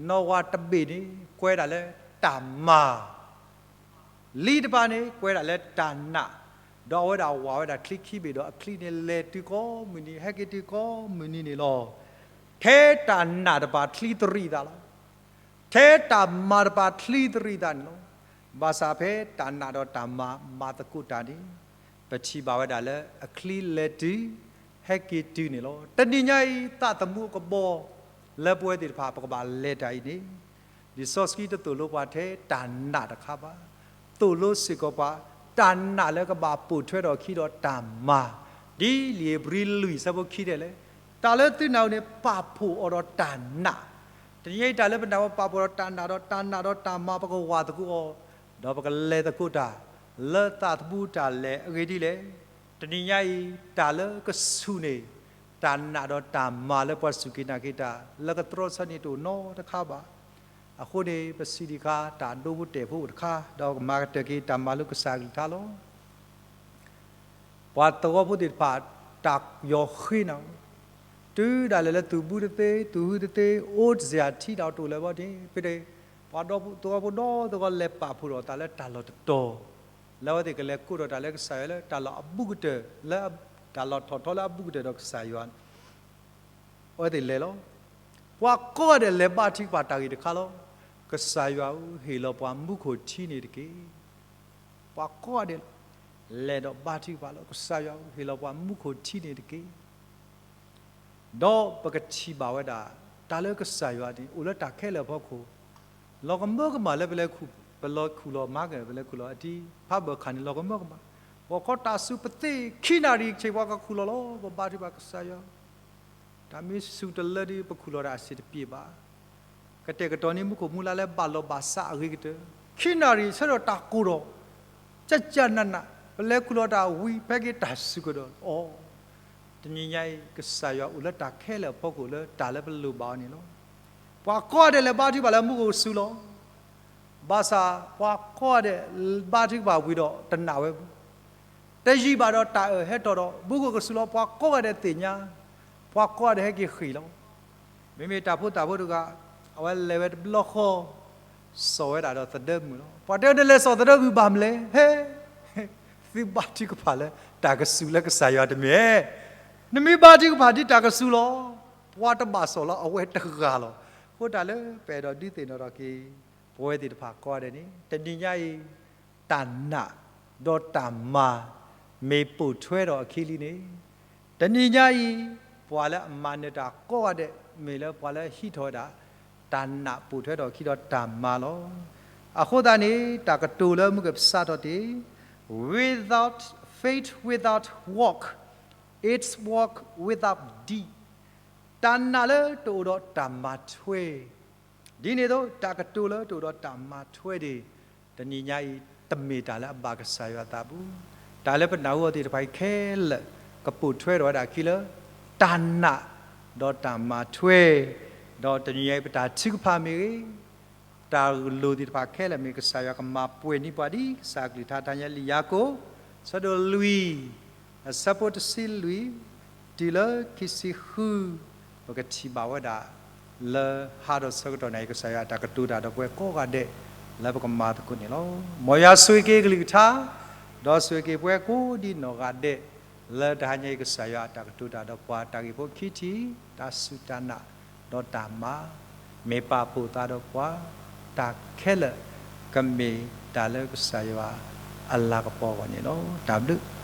နီၢ်ဝၤတဘ့ၣ်န့ၣ် ကွဲးဒၣ်လၢတၢ်မၤ လံတဖၣ်န့ၣ် ကွဲးဒၣ်လၢတၢ်နာ်, ဒီးအဝဲဒၣ်ဝၤဝဲဒၣ်ချံခံဘ့ၣ်ဒီးအချံန့ၣ် လဲၤတုၤကိးမုၢ်နံၤ ဟဲက့ၤတုၤကိးမုၢ်နံၤန့ၣ်လီၤ. ထဲတၢ်နာ်တဖၣ်ချံသရံးသးလီၤ. ထဲတၢ်မၤတဖၣ်ချံသရံးသးန့ၣ်လီၤ. ဘၣ်ဆၣ်ဖဲတၢ်နာ်ဒီးတၢ်မၤမၤသကိးတၢ်န့ၣ် ပထံၣ်ဘၣ်ဝဲဒၣ်လၢအချံလဲၤတုၤ ဟဲက့ၤတုၤန့ၣ်လီၤ. တနံၤညါအံၤ သးသမူအကဘီ လၢပဝဲသ့ၣ်တဖၣ် ပကဘၣ်လဲၤတၢ်အံၤန့ၣ် လံာ်စီဆှံတသိၣ်လိပှၤထဲတၢ်နာ်တခါဘၣ်. သိၣ်လိစ့ၢ်ကီးပှၤ တၢ်နာ်လၢကဘၣ်ပိာ်ထွဲထီၣ်အခံဒီးတၢ်မၤ, ဒ်လံာ်ဧ့ၤဘြံၤလွံၢ်ဆၢဖိခံတဲလဲၣ်, တၢ်လၢသုနာ်အံၤန့ၣ် ပာ်ဖှိၣ်အီၤဒီးတၢ်နာ်. တနံၤညါအံၤ တၢ်လၢပနာ်ဝဲပာ်ဖှိၣ်ဒီးတၢ်နာ်ဒီးတၢ်နာ်ဒီးတၢ်မၤ ပကဝၤသကိးအီၤ, ဒီးပကလဲၤသကိးတၢ် လၢသးသမူတၢ်လဲၤအဂ့ၢ်ဒ်လဲၣ်. တနံၤညါအံၤ တၢ်လၢကဆူၣ်န့ၣ် တၢ်နာ်ဒီးတၢ်မၤလၢပှၤစူၢ်က့ၤနာ်က့ၤတၢ် လၢကတြီဆၢန့ၣ်တအိၣ်နီတခါဘၣ်. အဃိန့ၣ် ပစံးဒံးခါ တၢ်ဒိဖိတဲာ်ဖိအိၣ်တခါ ဒီးကမၤကတၢၢ်က့ၤတၢ်မၤလိကစၢ်အကလုၢ်ကထါလီၤ. ပှၤသဝီဖိသ့ၣ်တဖၣ် တၢ်ယီၤဃ့နၤ, တုၤဒၣ်လဲာ်လၢသူၣ်ဘုတသ့ သူၣ်ဟုတသ့ အိၣ်တစ့ၢ်အထံတၢ်တအိၣ်လၢၤဘၣ်န့ၣ် ဖဲန့ၣ် ပှၤသဝီဖိဒီသဝီလဲၤပာ်ဖှိၣ်ထီၣ်သးလၢတၢ်လီၢ်တတီၤ, လၢအဝဲသ့ၣ်ကလဲၤကိးထီၣ်တၢ်လၢကစၢ်ယွၤလၢတၢ်လီၢ်အဘူးကတၢၢ် လၢတၢ်လီၢ်ထီၣ်ထီလၢအဘူးကတၢၢ်ဒီးကစၢ်ယွၤ အဝဲသ့ၣ်လဲၤလီၤ. ပှၤကိးဂၤဒဲးလဲၤဘါထုကဖၣ်တၢ်ဂ့ၢ်တခါလီၤ. ကစၢ်ယွၤဧၢ, ဟ့ၣ်လီၤပှၤမူခိၣ်ထံန့ၣ်တက့ၢ်. ပှၤကိးဂၤဒဲး လဲၤဒီးဘါထုကဖၣ်လီၤ. ကစၢ်ယွၤဧၢ, ဟ့ၣ်လီၤပှၤမူခိၣ်ထံန့ၣ်တက့ၢ်. ဒီးပကထံၣ်ဘၣ်ဝဲဒၣ် တၢ်လၢကစၢ်ယွၤန့ၣ် အိၣ်လၢတၢ်ခဲလၢာ်အဖီခိၣ်, လီၤကမၢကမၣ်လၢပလဲၤခူၣ်, ပလီၤခူၣ်လီၤမၤက့ၤ ပလဲၤခူၣ်လီၤအတံၤ ဖးဘၢၣ်ခါန့ၣ် လီၤကမၢကမၣ်. ပှၤခီတၢ်စူၤပသ့ ခံနၣ်ရံၣ်ဆ့ၣ် ပှၤကခူၣ်လီၤလီၤ ပဘါထုကဖၣ်ကစၢ်ယွၤ တၢ်မ့ၢ်စူၤတလၢဒီး ပခူၣ်လီၤတၢ်အဆံးတပျ့ၤဘၣ်. ကတဲာ်ကတီၤန့ၢ်မူခိၣ်မူလါလၢဘၣ်လီၤဘၣ်စးအဂ့ၤကတၢၢ် ခံနၣ်ရံၣ်ဆၢထၢၣ်တၢ်ကိၢ်ဒီး ကကနးနး ပလဲၤခူၣ်လီၤတၢ်ဝံၤ ဖဲက့ၤတၢ်စူၤကဒီးအီၤ တနံၤညါအံၤ ကစၢ်ယွၤအိၣ်လၢတၢ်ခဲလၢာ်အဖီခိၣ်လၢတၢ်လၢပလိၣ်ဘၣ်အီၤန့ၣ်လီၤ. ပှၤကိးဂၤဒဲးလဲၤဘါထုကဖၣ်လၢမူခိၣ်စူၤလီၤ. ဘၣ်ဆၣ်ပှၤကိးဂၤဒဲးဘါထုကဖၣ်ဝံၤဒီးတနာ်ဝဲ တယံာ်ဘၣ်ဒီးတၢ်အၢၣ်ဟဲထီၣ်ဒီး မူခိၣ်ကစူၤလီၤ ပှၤကိးဂၤဒဲးသ့ၣ်ညါ, ပှၤကိးဂၤဒဲးဟဲက့ၤဃ့ၢ်လီၤ. မ့မ့ၢ်တၢ်ဖိသၣ်ဖိတဂၤ အဝဲလဲၤဝဲတဘျီဃီ စိာ်ဝဲဒၣ်ဒီးသဒၢမုၣ်လီၤ. ပှၤတဲနလဲၤစိာ်သဒၢမုၣ်ဘၣ်မနုၤလဲၣ်, ဟဲ သုဘါထုကဖၣ်လၢတၢ်ကစူၤလၢကစၢ်ယွၤတမ့ၢ်, နမ့ၢ်ဘါထုကဖၣ်ဒ်တၢ်ကစူၤလီၤ. ပှၤတဘၣ်စိာ်လီၤ အဝဲတဂၤလီၤ. အဃိတၢ်လၢပအဲၣ်ဒိးဒုးသ့ၣ်နီၣ်ထီၣ်က့ၤ ပဝဲသ့ၣ်တဖၣ်ကိးဂၤဒဲးန့ၣ် တနံၤညါအံၤ တၢ်နာ်ဒီးတၢ်မၤ မ့ၢ်ပိာ်ထွဲထီၣ်အခံလံန့ၣ်, တနံၤညါအံၤ ပှၤလၢအမၤနၢၤတၢ်ကိးဂၤဒဲး မ့ၢ်လၢပှၤလၢဟံးထီၣ်ဝဲဒၣ် တၢ်နာ်ပိာ်ထွဲထီၣ်အခံဒီးတၢ်မၤလီၤ. အဃိသတးန့ၣ် တၢ်ကတိၤလၢမုၢ်ကပစးထီၣ်တ့ၢ်, without faith without work, it's work without deed. တၢ်နာ်လၢတအိၣ်ဒီးတၢ်မၤထွဲ ဒ်န့ၣ်အသိး တၢ်ကတိၤလၢတအိၣ်ဒီးတၢ်မၤထွဲန့ၣ် တနံၤညါအံၤ တမ့ၢ်တၢ်လၢအဘၣ်ကစၢ်ယွၤအသးပူၤ. တၢ်လၢပနၢ်ဟူအီၤသ့ၣ်တဖၣ်အံၤခဲလၢာ် ကပိာ်ထွဲထီၣ်ဝဲဒၣ်အခံလၢ တၢ်နာ်ဒီးတၢ်မၤထွဲ, ဒီးတနံၤညါအံၤ ပတၢ်ထုကဖၣ်မ့ၢ်ဂ့ၤ တၢ်လိၣ်သ့ၣ်တဖၣ်ခဲလၢာ်မ့ၢ် ကစၢ်ယွၤကမၤပှဲၤန့ၢ်ပှၤဒ်ကစၢ်အကလုၢ်ကထါ တနံၤညါလံာ်ယၤကိာ် အဆၢဒိၣ်လွံၢ် အဆၢဖိတဆံလွံၢ် တုၤလၢခံဆံဃု, ပကထံၣ်ဘၣ်ဝဲဒၣ် လၢဟါဒီးဆၢကတီၢ်န့ၣ် ကစၢ်ယွၤအတၢ်ကတိၤတၢ်ဒီးပှၤကိးဂၤဒဲး လၢပကမၤသကိးန့ၣ်လီၤ. မ်ယွၤဆိၣ်ဂ့ၤက့ၤကလုၢ်ကထါ, ဒီးဆိၣ်ဂ့ၤက့ၤပှၤကိးဒ်နီၢ်ဂၤဒဲး လၢတဟါညါအံၤ ကစၢ်ယွၤအတၢ်ကတိၤတၢ်ဒီးပှၤတၢ်ဂ့ၢ်ဖိခံထံၣ်, တၢ်စူၢ်တၢ်နာ် ဒီးတၢ်မၤ မ့ၢ်ပာ်ဖှိၣ်သးဒီးပှၤ, တၢ်ခဲလၢာ် ကမ့ၢ်တၢ်လၢကစၢ်ယွၤအလၤကပီၤအဂီၢ်န့ၣ်လီၤ. တၢ်ဘျုး